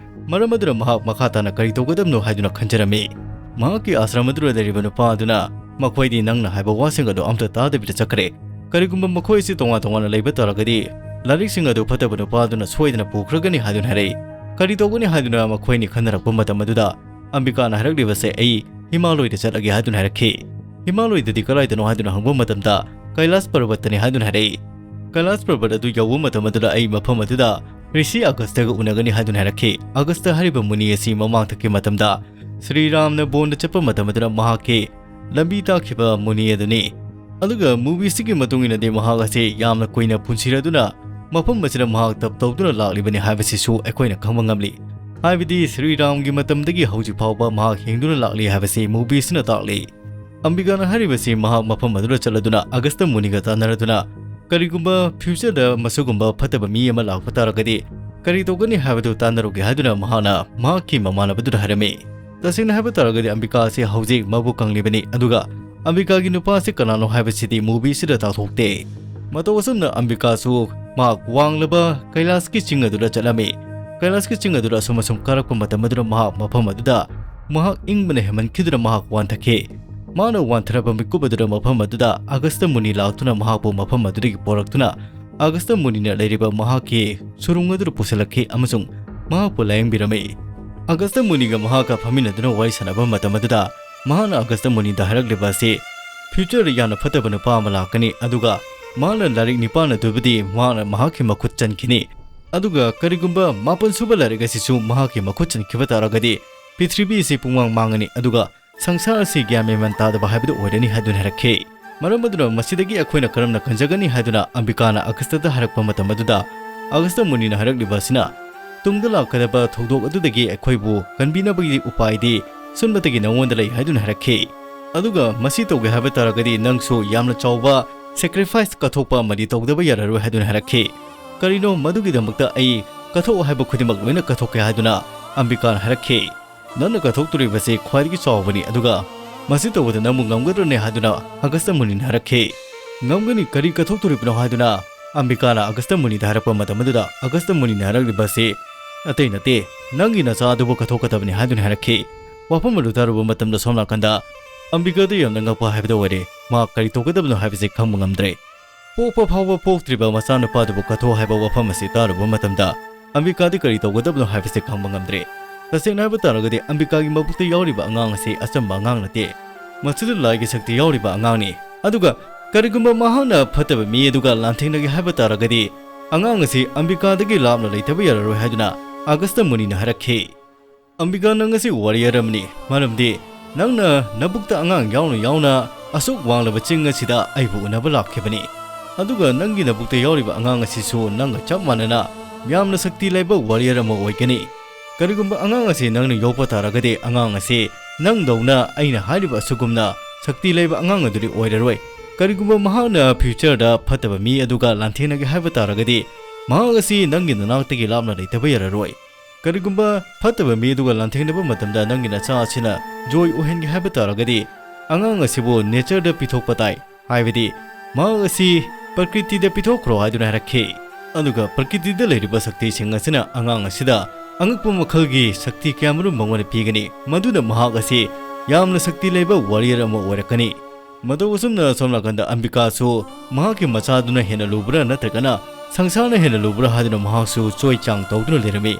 ꯃꯔꯝ ꯑꯗꯨꯅ ꯃꯍꯥꯛ ꯃꯈꯥ ꯇꯥꯅ ꯀꯔꯤ ꯇꯧꯒꯗꯕꯅꯣ ꯍꯥꯏꯗꯨꯅ ꯈꯟꯖꯔꯝꯃꯤ꯫ ꯃꯍꯥꯛꯀꯤ ꯑꯥꯁ꯭ꯔꯝ ꯑꯗꯨꯗ ꯂꯩꯔꯤꯕ ꯅꯨꯄꯥ ꯑꯗꯨꯅ ꯃꯈꯣꯏꯗꯤ ꯅꯪꯅ ꯍꯥꯏꯕ ꯋꯥꯁꯤꯡ ꯑꯗꯨ ꯑꯝꯇ ꯇꯥꯗꯕꯤꯗ ꯆꯠꯈ꯭ꯔꯦ꯫ ꯀꯔꯤꯒꯨꯝꯕ ꯃꯈꯣꯏ ꯑꯁꯤ ꯇꯣꯉꯥꯟ ꯇꯣꯉꯥꯟꯅ ꯂꯩꯕ ꯇꯥꯔꯒꯗꯤ ꯂꯥꯏꯔꯤꯛꯁꯤꯡ ꯑꯗꯨ ꯐꯠꯇꯕ ꯅꯨꯄꯥ ꯑꯗꯨꯅ ꯁꯣꯏꯗꯅ ꯄꯨꯈ꯭ꯔꯒꯅꯤ ꯍꯥꯏꯗꯨꯅ ꯍꯥꯏꯔꯛꯏ꯫ ꯀꯔꯤ ꯇꯧꯒꯅꯤ ꯍꯥꯏꯗꯨꯅ ꯃꯈꯣꯏꯅꯤ ꯈꯟꯅꯔꯛꯄ ꯃꯇꯝ ꯑꯗꯨꯗ ꯑꯝꯕꯤꯀꯥꯅ ꯍꯥꯏꯔꯛꯂꯤꯕꯁꯦ ꯑꯩ ꯍꯤꯃꯥꯂꯣꯏꯗ ꯆꯠꯂꯒꯦ ꯍꯥꯏꯗꯨꯅ ꯍꯥꯏꯔꯛꯈꯤ꯫ ꯍꯤꯃꯥꯂꯣꯏꯗꯗꯤ ꯀꯗꯥꯏꯗꯅꯣ ꯍꯥꯏꯗꯨꯅ ꯍꯪꯕ ꯃꯇꯝꯗ ꯀꯩꯂꯥꯁ ꯄꯔꯕꯠꯇꯅꯤ ꯍꯥꯏꯗꯨꯅ ꯍꯥꯏꯔꯛꯏ꯫ ꯀꯩꯂꯥꯁ ꯄꯔꯕꯠ ꯑꯗꯨ ꯌꯧꯕ ꯃꯇꯝ ꯑꯗꯨꯗ ꯑꯩ ꯃꯐꯝ ꯑꯗꯨꯗ ꯔꯤꯁꯤ ꯑꯒꯁꯇꯒ ꯎꯅꯒꯅꯤ ꯍꯥꯏꯗꯨꯅ ꯍꯥꯏꯔꯛꯈꯤ꯫ ꯑꯒꯁꯇ ꯍꯥꯏꯔꯤꯕ ꯃꯨꯅꯤ ꯑꯁꯤ ꯃꯃꯥꯡꯊꯛꯀꯤ ꯃꯇꯝꯗ ꯁ꯭ꯔꯤ ꯔꯥꯝꯅ ꯕꯣꯟꯗ ꯆꯠꯄ ꯃꯇꯝ ꯑꯗꯨꯗ ꯃꯍꯥꯛꯀꯤ ꯂꯝꯕꯤ ꯇꯥꯛꯈꯤꯕ ꯃꯨꯅꯤ ꯑꯗꯨꯅꯤ꯫ ꯑꯗꯨꯒ movieꯁꯤꯒꯤ ꯃꯇꯨꯡ ꯏꯟꯅꯗꯤ ꯃꯍꯥꯛ ꯑꯁꯤ ꯌꯥꯝꯅ ꯀꯨꯏꯅ ꯄꯨꯟꯁꯤꯔꯗꯨꯅ ꯃꯐꯝ ꯑꯁꯤꯗ ꯃꯍꯥꯛ ꯇꯞ ꯇꯧꯗꯨꯅ ꯂꯥꯛꯂꯤꯕꯅꯤ ꯍꯥꯏꯕꯁꯤꯁꯨ ꯑꯩꯈꯣꯏꯅ ꯈꯪꯕ ꯉꯝꯂꯤ꯫ ꯍꯥꯏꯕꯗꯤ ꯁ꯭ꯔꯤ ꯔꯥꯝꯒꯤ ꯃꯇꯝꯗꯒꯤ ꯍꯧꯖꯤꯛ ꯐꯥꯎꯕ ꯃꯍꯥꯛ ꯍꯤꯡꯗꯨꯅ ꯂꯥꯛꯂꯤ ꯍꯥꯏꯕꯁꯤ movieꯁꯤꯅ ꯇꯥꯛꯂꯤ꯫ ꯑꯝꯕꯤꯀꯥꯅ ꯍꯥꯏꯔꯤꯕꯁꯤ ꯃꯍꯥꯛ ꯃꯐꯝ ꯑꯗꯨꯗ ꯆꯠꯂꯗꯨꯅ ꯑꯒꯁꯇ ꯃꯨꯅꯤꯒ ꯇꯥꯟꯅꯔꯗꯨꯅ ꯀꯔꯤꯒꯨꯝꯕ future ꯗ ꯃꯁꯤꯒꯨꯝꯕ ꯐꯠꯇꯕ ꯃꯤ ꯑꯃ ꯂꯥꯛꯄ ꯇꯥꯔꯒꯗꯤ ꯀꯔꯤ ꯇꯧꯒꯅꯤ ꯍꯥꯏꯕꯗꯨ ꯇꯥꯟꯅꯔꯨꯒꯦ ꯍꯥꯏꯗꯨꯅ ꯃꯍꯥꯛꯅ ꯃꯍꯥꯛꯀꯤ ꯃꯃꯥꯟꯅꯕꯗꯨꯗ ꯍꯥꯏꯔꯝꯃꯤ꯫ ꯇꯁꯦꯡꯅ ꯍꯥꯏꯕ ꯇꯥꯔꯒꯗꯤ ꯑꯝꯕꯤꯀꯥ ꯑꯁꯤ ꯍꯧꯖꯤꯛ ꯃꯕꯨꯛ ꯀꯪꯂꯤꯕꯅꯤ, ꯑꯗꯨꯒ ꯑꯝꯕꯤꯀꯥꯒꯤ ꯅꯨꯄꯥ ꯑꯁꯤ ꯀꯅꯥꯅꯣ ꯍꯥꯏꯕꯁꯤꯗꯤ movie ꯁꯤꯗ ꯇꯥꯛꯊꯣꯛꯇꯦ꯫ ꯃꯇꯧ ꯑꯁꯨꯝꯅ ꯑꯝꯕꯤꯀꯥꯁꯨ ꯃꯍꯥꯛ ꯋꯥꯡꯂꯕ ꯀꯩꯂꯥꯁꯀꯤ ꯆꯤꯡ ꯑꯗꯨꯗ ꯆꯠꯂꯝꯃꯤ꯫ ꯀꯩꯂꯥꯁꯀꯤ ꯆꯤꯡ ꯑꯗꯨꯗ ꯑꯁꯨꯝ ꯑꯁꯨꯝ ꯀꯥꯔꯛꯄ ꯃꯇꯝ ꯑꯗꯨꯗ ꯃꯍꯥꯛ ꯃꯐꯝ ꯑꯗꯨꯗ ꯃꯍꯥꯛ ꯏꯪꯕꯅ ꯍꯦꯟꯃꯟꯈꯤꯗꯨꯅ ꯃꯍꯥꯛ ꯋꯥꯟꯊꯈꯤ꯫ ꯃꯥꯅ ꯋꯥꯟꯊꯔꯕ ꯃꯤꯀꯨꯞ ꯑꯗꯨꯗ ꯃꯐꯝ ꯑꯗꯨꯗ ꯑꯒꯁꯇ ꯃꯨꯅꯤ ꯂꯥꯛꯇꯨꯅ ꯃꯍꯥꯛꯄꯨ ꯃꯐꯝ ꯑꯗꯨꯗꯒꯤ ꯄꯣꯔꯛꯇꯨꯅ ꯑꯒꯁꯇ ꯃꯨꯅꯤꯅ ꯂꯩꯔꯤꯕ ꯃꯍꯥꯛꯀꯤ ꯁꯨꯔꯨꯡ ꯑꯗꯨꯗ ꯄꯨꯁꯤꯜꯂꯛꯈꯤ ꯑꯃꯁꯨꯡ ꯃꯍꯥꯛꯄꯨ ꯂꯥꯌꯦꯡꯕꯤꯔꯝꯃꯤ꯫ ꯑꯒꯁꯇ ꯃꯨꯅꯤꯒ ꯃꯍꯥꯛꯀ ꯐꯝꯃꯤꯟꯅꯗꯨꯅ ꯋꯥꯔꯤ ꯁꯥꯟꯅꯕ ꯃꯇꯝ ꯑꯗꯨꯗ ꯃꯍꯥꯛꯅ ꯑꯒꯁꯇ ꯃꯨꯅꯤꯗ ꯍꯥꯏꯔꯛꯂꯤꯕ ꯑꯁꯤ future ꯗ ꯌꯥꯝꯅ ꯐꯠꯇꯕ ꯅꯨꯄꯥ ꯑꯃ ꯂꯥꯛꯀꯅꯤ, ꯑꯗꯨꯒ ꯃꯍꯥꯛꯅ ꯂꯥꯏꯔꯤꯛ ꯅꯤꯄꯥꯟ ꯑꯗꯨꯕꯨꯗꯤ ꯃꯍꯥꯛꯅ ꯃꯍꯥꯛꯀꯤ ꯃꯈꯨꯠ ꯆꯟꯈꯤꯅꯤ, ꯑꯗꯨꯒ ꯀꯔꯤꯒꯨꯝꯕ ꯃꯥꯄꯟ ꯁꯨꯕ ꯂꯥꯏꯔꯤꯛ ꯑꯁꯤꯁꯨ ꯃꯍꯥꯛꯀꯤ ꯃꯈꯨꯠ ꯆꯟꯈꯤꯕ ꯇꯥꯔꯒꯗꯤ ꯄ꯭ꯔꯤꯊꯤꯕꯤ ꯑꯁꯤ ꯄꯨꯡꯃꯥꯡ ꯃꯥꯡꯉꯅꯤ, ꯑꯗꯨꯒ ꯁꯪꯁꯥꯔ ꯑꯁꯤ ꯒ꯭ꯌꯥꯟ ꯃꯦꯟ ꯇꯥꯗꯕ ꯍꯥꯏꯕꯗꯨ ꯑꯣꯏꯔꯅꯤ ꯍꯥꯏꯗꯨꯅ ꯍꯥꯏꯔꯛꯈꯤ꯫ ꯃꯔꯝ ꯑꯗꯨꯅ ꯃꯁꯤꯗꯒꯤ ꯑꯩꯈꯣꯏꯅ ꯀꯔꯝꯅ ꯀꯟꯖꯒꯅꯤ ꯍꯥꯏꯗꯨꯅ ꯑꯝꯕꯤꯀꯥꯅ ꯑꯒꯁꯇꯗ ꯍꯥꯏꯔꯛꯄ ꯃꯇꯝ ꯑꯗꯨꯗ ꯑꯒꯁꯇ ꯃꯨꯅꯤꯅ ꯍꯥꯏꯔꯛꯂꯤꯕ ꯑꯁꯤꯅ ꯇꯨꯡꯗ ꯂꯥꯛꯀꯗꯕ ꯊꯧꯗꯣꯛ ꯑꯗꯨꯗꯒꯤ ꯑꯩꯈꯣꯏꯕꯨ ꯀꯟꯕꯤꯅꯕꯒꯤ ꯎꯄꯥꯏꯗꯤ ꯁꯨꯞꯅꯇꯒꯤ ꯅꯉꯣꯟꯗ ꯂꯩ ꯍꯥꯏꯗꯨꯅ ꯍꯥꯏꯔꯛꯈꯤ꯫ ꯑꯗꯨꯒ ꯃꯁꯤ ꯇꯧꯒꯦ ꯍꯥꯏꯕ ꯇꯥꯔꯒꯗꯤ ꯅꯪꯁꯨ ꯌꯥꯝꯅ ꯆꯥꯎꯕ sacrifice ꯀꯠꯊꯣꯛꯄ ꯑꯃꯗꯤ ꯇꯧꯗꯕ ꯌꯥꯔꯔꯣꯏ ꯍꯥꯏꯗꯨꯅ ꯍꯥꯏꯔꯛꯈꯤ꯫ ꯀꯔꯤꯅꯣ ꯃꯗꯨꯒꯤꯗꯃꯛꯇ ꯑꯩ ꯀꯠꯊꯣꯛꯑꯣ ꯍꯥꯏꯕ ꯈꯨꯗꯤꯡꯃꯛ ꯂꯣꯏꯅ ꯀꯠꯊꯣꯛꯀꯦ ꯍꯥꯏꯗꯨꯅ ꯑꯝꯕꯤꯀꯥꯅ ꯍꯥꯏꯔꯛꯈꯤ꯫ ꯅꯪꯅ ꯀꯠꯊꯣꯛꯇꯣꯔꯤꯕꯁꯤ ꯈ꯭ꯋꯥꯏꯗꯒꯤ ꯆꯥꯎꯕꯅꯤ, ꯑꯗꯨꯒ ꯃꯁꯤ ꯇꯧꯕꯗ ꯅꯪꯕꯨ ꯉꯝꯒꯗ꯭ꯔꯅꯦ ꯍꯥꯏꯗꯨꯅ ꯑꯒꯁꯇ ꯃꯨꯅꯤꯅ ꯍꯥꯏꯔꯛꯈꯤ꯫ ꯉꯝꯒꯅꯤ, ꯀꯔꯤ ꯀꯠꯊꯣꯛꯇꯣꯔꯤꯕꯅꯣ ꯍꯥꯏꯗꯨꯅ ꯑꯝꯕꯤꯀꯥꯅ ꯑꯒꯁꯇ ꯃꯨꯅꯤꯗ ꯍꯥꯏꯔꯛꯄ ꯃꯇꯝ ꯑꯗꯨꯗ ꯑꯒꯁꯇ ꯃꯨꯅꯤꯅ ꯍꯥꯏꯔꯛꯂꯤꯕ ꯑꯁꯤ ꯑꯇꯩ ꯅꯠꯇꯦ, ꯅꯪꯒꯤ ꯅꯆꯥ ꯑꯗꯨꯕꯨ ꯀꯠꯊꯣꯛꯀꯗꯕꯅꯤ ꯍꯥꯏꯗꯨꯅ ꯍꯥꯏꯔꯛꯈꯤ꯫ ꯋꯥꯐꯝ ꯑꯗꯨ ꯇꯥꯔꯨꯕ ꯃꯇꯝꯗ ꯁꯣꯝ ꯅꯥꯀꯟꯗ ꯑꯝꯕꯤꯀꯥꯗꯨ ꯌꯥꯝꯅ ꯉꯛꯄ ꯍꯥꯏꯕꯗꯨ ꯑꯣꯏꯔꯦ꯫ ꯃꯥ ꯀꯔꯤ ꯇꯧꯒꯗꯕꯅꯣ ꯍꯥꯏꯕꯁꯤ ꯈꯪꯕ ꯉꯝꯗ꯭ꯔꯦ꯫ ꯄꯣꯛꯄ ꯐꯥꯎꯕ ꯄꯣꯛꯇ꯭ꯔꯤꯕ ꯃꯆꯥꯅꯨꯄꯥꯗꯨꯕꯨ ꯀꯠꯊꯣꯛ ꯍꯥꯏꯕ ꯋꯥꯐꯝ ꯑꯁꯤ ꯇꯥꯔꯨꯕ ꯃꯇꯝꯗ ꯑꯝꯕꯤꯀꯥꯗꯤ ꯀꯔꯤ ꯇꯧꯒꯗꯕꯅꯣ ꯍꯥꯏꯕꯁꯤ ꯈꯪꯕ ꯉꯝꯗ꯭ꯔꯦ꯫ ꯇꯁꯦꯡꯅ ꯍꯥꯏꯕ ꯇꯥꯔꯒꯗꯤ ꯑꯝꯕꯤꯀꯥꯒꯤ ꯃꯕꯨꯛꯇ ꯌꯥꯎꯔꯤꯕ ꯑꯉꯥꯡ ꯑꯁꯤ ꯑꯆꯝꯕ ꯑꯉꯥꯡ ꯅꯠꯇꯦ꯫ ꯃꯁꯤꯗ ꯂꯥꯏꯒꯤ ꯁꯛꯇꯤ ꯌꯥꯎꯔꯤꯕ ꯑꯉꯥꯡꯅꯤ꯫ ꯑꯗꯨꯒ ꯀꯔꯤꯒꯨꯝꯕ ꯃꯍꯥꯛꯅ ꯐꯠꯇꯕ ꯃꯤ ꯑꯗꯨꯒ ꯂꯥꯟꯊꯦꯡꯅꯒꯦ ꯍꯥꯏꯕ ꯇꯥꯔꯒꯗꯤ ꯑꯉꯥꯡ ꯑꯁꯤ ꯑꯝꯕꯤꯀꯥꯗꯒꯤ ꯂꯥꯞꯅ ꯂꯩꯇꯕ ꯌꯥꯔꯔꯣꯏ ꯍꯥꯏꯗꯨꯅ ꯑꯒꯁꯇ ꯃꯨꯅꯤꯅ ꯍꯥꯏꯔꯛꯈꯤ꯫ ꯑꯝꯕꯤꯀꯥ, ꯅꯪ ꯉꯁꯤ warrior ꯑꯃꯅꯤ, ꯃꯔꯝꯗꯤ ꯅꯪꯅ ꯅꯕꯨꯛꯇ ꯑꯉꯥꯡ ꯌꯥꯎꯅ ꯌꯥꯎꯅ ꯑꯁꯨꯛ ꯋꯥꯡꯂꯕ ꯆꯤꯡ ꯑꯁꯤꯗ ꯑꯩꯕꯨ ꯎꯅꯕ ꯂꯥꯛꯈꯤꯕꯅꯤ꯫ ꯑꯗꯨꯒ ꯅꯪꯒꯤ ꯅꯕꯨꯛꯇ ꯌꯥꯎꯔꯤꯕ ꯑꯉꯥꯡ ꯑꯁꯤꯁꯨ ꯅꯪꯒ ꯆꯞ ꯃꯥꯟꯅꯅ ꯌꯥꯝꯅ ꯁꯛꯇꯤ ꯂꯩꯕ warrior ꯑꯃ ꯑꯣꯏꯒꯅꯤ꯫ ꯀꯔꯤꯒꯨꯝꯕ ꯑꯉꯥꯡ ꯑꯁꯤ ꯅꯪꯅ ꯌꯣꯛꯄ ꯇꯥꯔꯒꯗꯤ ꯑꯉꯥꯡ ꯑꯁꯤ ꯅꯪꯗꯧꯅ ꯑꯩꯅ ꯍꯥꯏꯔꯤꯕ ꯑꯁꯤꯒꯨꯝꯅ ꯁꯛꯇꯤ ꯂꯩꯕ ꯑꯉꯥꯡ ꯑꯗꯨꯗꯤ ꯑꯣꯏꯔꯔꯣꯏ꯫ ꯀꯔꯤꯒꯨꯝꯕ ꯃꯍꯥꯛꯅ ꯐ꯭ꯌꯨꯆꯔꯗ ꯐꯠꯇꯕ ꯃꯤ ꯑꯗꯨꯒ ꯂꯥꯟꯊꯦꯡꯅꯒꯦ ꯍꯥꯏꯕ ꯇꯥꯔꯒꯗꯤ, ꯃꯍꯥꯛ ꯑꯁꯤ ꯅꯪꯒꯤ ꯅꯅꯥꯛꯇꯒꯤ ꯂꯥꯞꯅ ꯂꯩꯇꯕ ꯌꯥꯔꯔꯣꯏ꯫ ꯀꯔꯤꯒꯨꯝꯕ ꯐꯠꯇꯕ ꯃꯤ ꯑꯗꯨꯒ ꯂꯥꯟꯊꯦꯡꯅꯕ ꯃꯇꯝꯗ ꯅꯪꯒꯤ ꯅꯆꯥ ꯑꯁꯤꯅ ꯖꯣꯏ ꯑꯣꯏꯍꯟꯒꯦ ꯍꯥꯏꯕ ꯇꯥꯔꯒꯗꯤ, ꯑꯉꯥꯡ ꯑꯁꯤꯕꯨ ꯅꯦꯆꯔꯗ ꯄꯤꯊꯣꯛꯄ ꯇꯥꯏ, ꯍꯥꯏꯕꯗꯤ ꯃꯍꯥꯛ ꯑꯁꯤ ꯄ꯭ꯔꯀ꯭ꯔꯤꯇꯤꯗ ꯄꯤꯊꯣꯛꯈ꯭ꯔꯣ ꯍꯥꯏꯗꯨꯅ ꯍꯥꯏꯔꯛꯈꯤ꯫ ꯑꯗꯨꯒ ꯄ꯭ꯔꯀ꯭ꯔꯤꯇꯤꯗ ꯂꯩꯔꯤꯕ ꯁꯛꯇꯤꯁꯤꯡ ꯑꯁꯤꯅ ꯑꯉꯥꯡ ꯑꯁꯤꯗ ꯑꯉꯛꯄ ꯃꯈꯜꯒꯤ ꯁꯛꯇꯤ ꯀꯌꯥꯃꯔꯨꯝ ꯃꯉꯣꯟꯗ ꯄꯤꯒꯅꯤ, ꯃꯗꯨꯅ ꯃꯍꯥꯛ ꯑꯁꯤ ꯌꯥꯝꯅ ꯁꯛꯇꯤ ꯂꯩꯕ ꯋꯥꯔꯤꯌꯔ ꯑꯃ ꯑꯣꯏꯔꯛꯀꯅꯤ꯫ ꯃꯇꯧ ꯑꯁꯨꯝꯅ ꯁꯣꯝ ꯅꯥꯀꯟꯗ ꯑꯝꯕꯤꯀꯥꯁꯨ ꯃꯍꯥꯛꯀꯤ ꯃꯆꯥꯗꯨꯅ ꯍꯦꯟꯅ ꯂꯨꯕ꯭ꯔꯥ ꯅꯠꯇ꯭ꯔꯒꯅ ꯁꯪꯁꯥꯔꯅ ꯍꯦꯟꯅ ꯂꯨꯕ꯭ꯔꯥ ꯍꯥꯏꯗꯨꯅ ꯃꯍꯥꯛꯁꯨ ꯆꯣꯏ ꯆꯥꯡ ꯇꯧꯗꯨꯅ ꯂꯩꯔꯝꯃꯤ꯫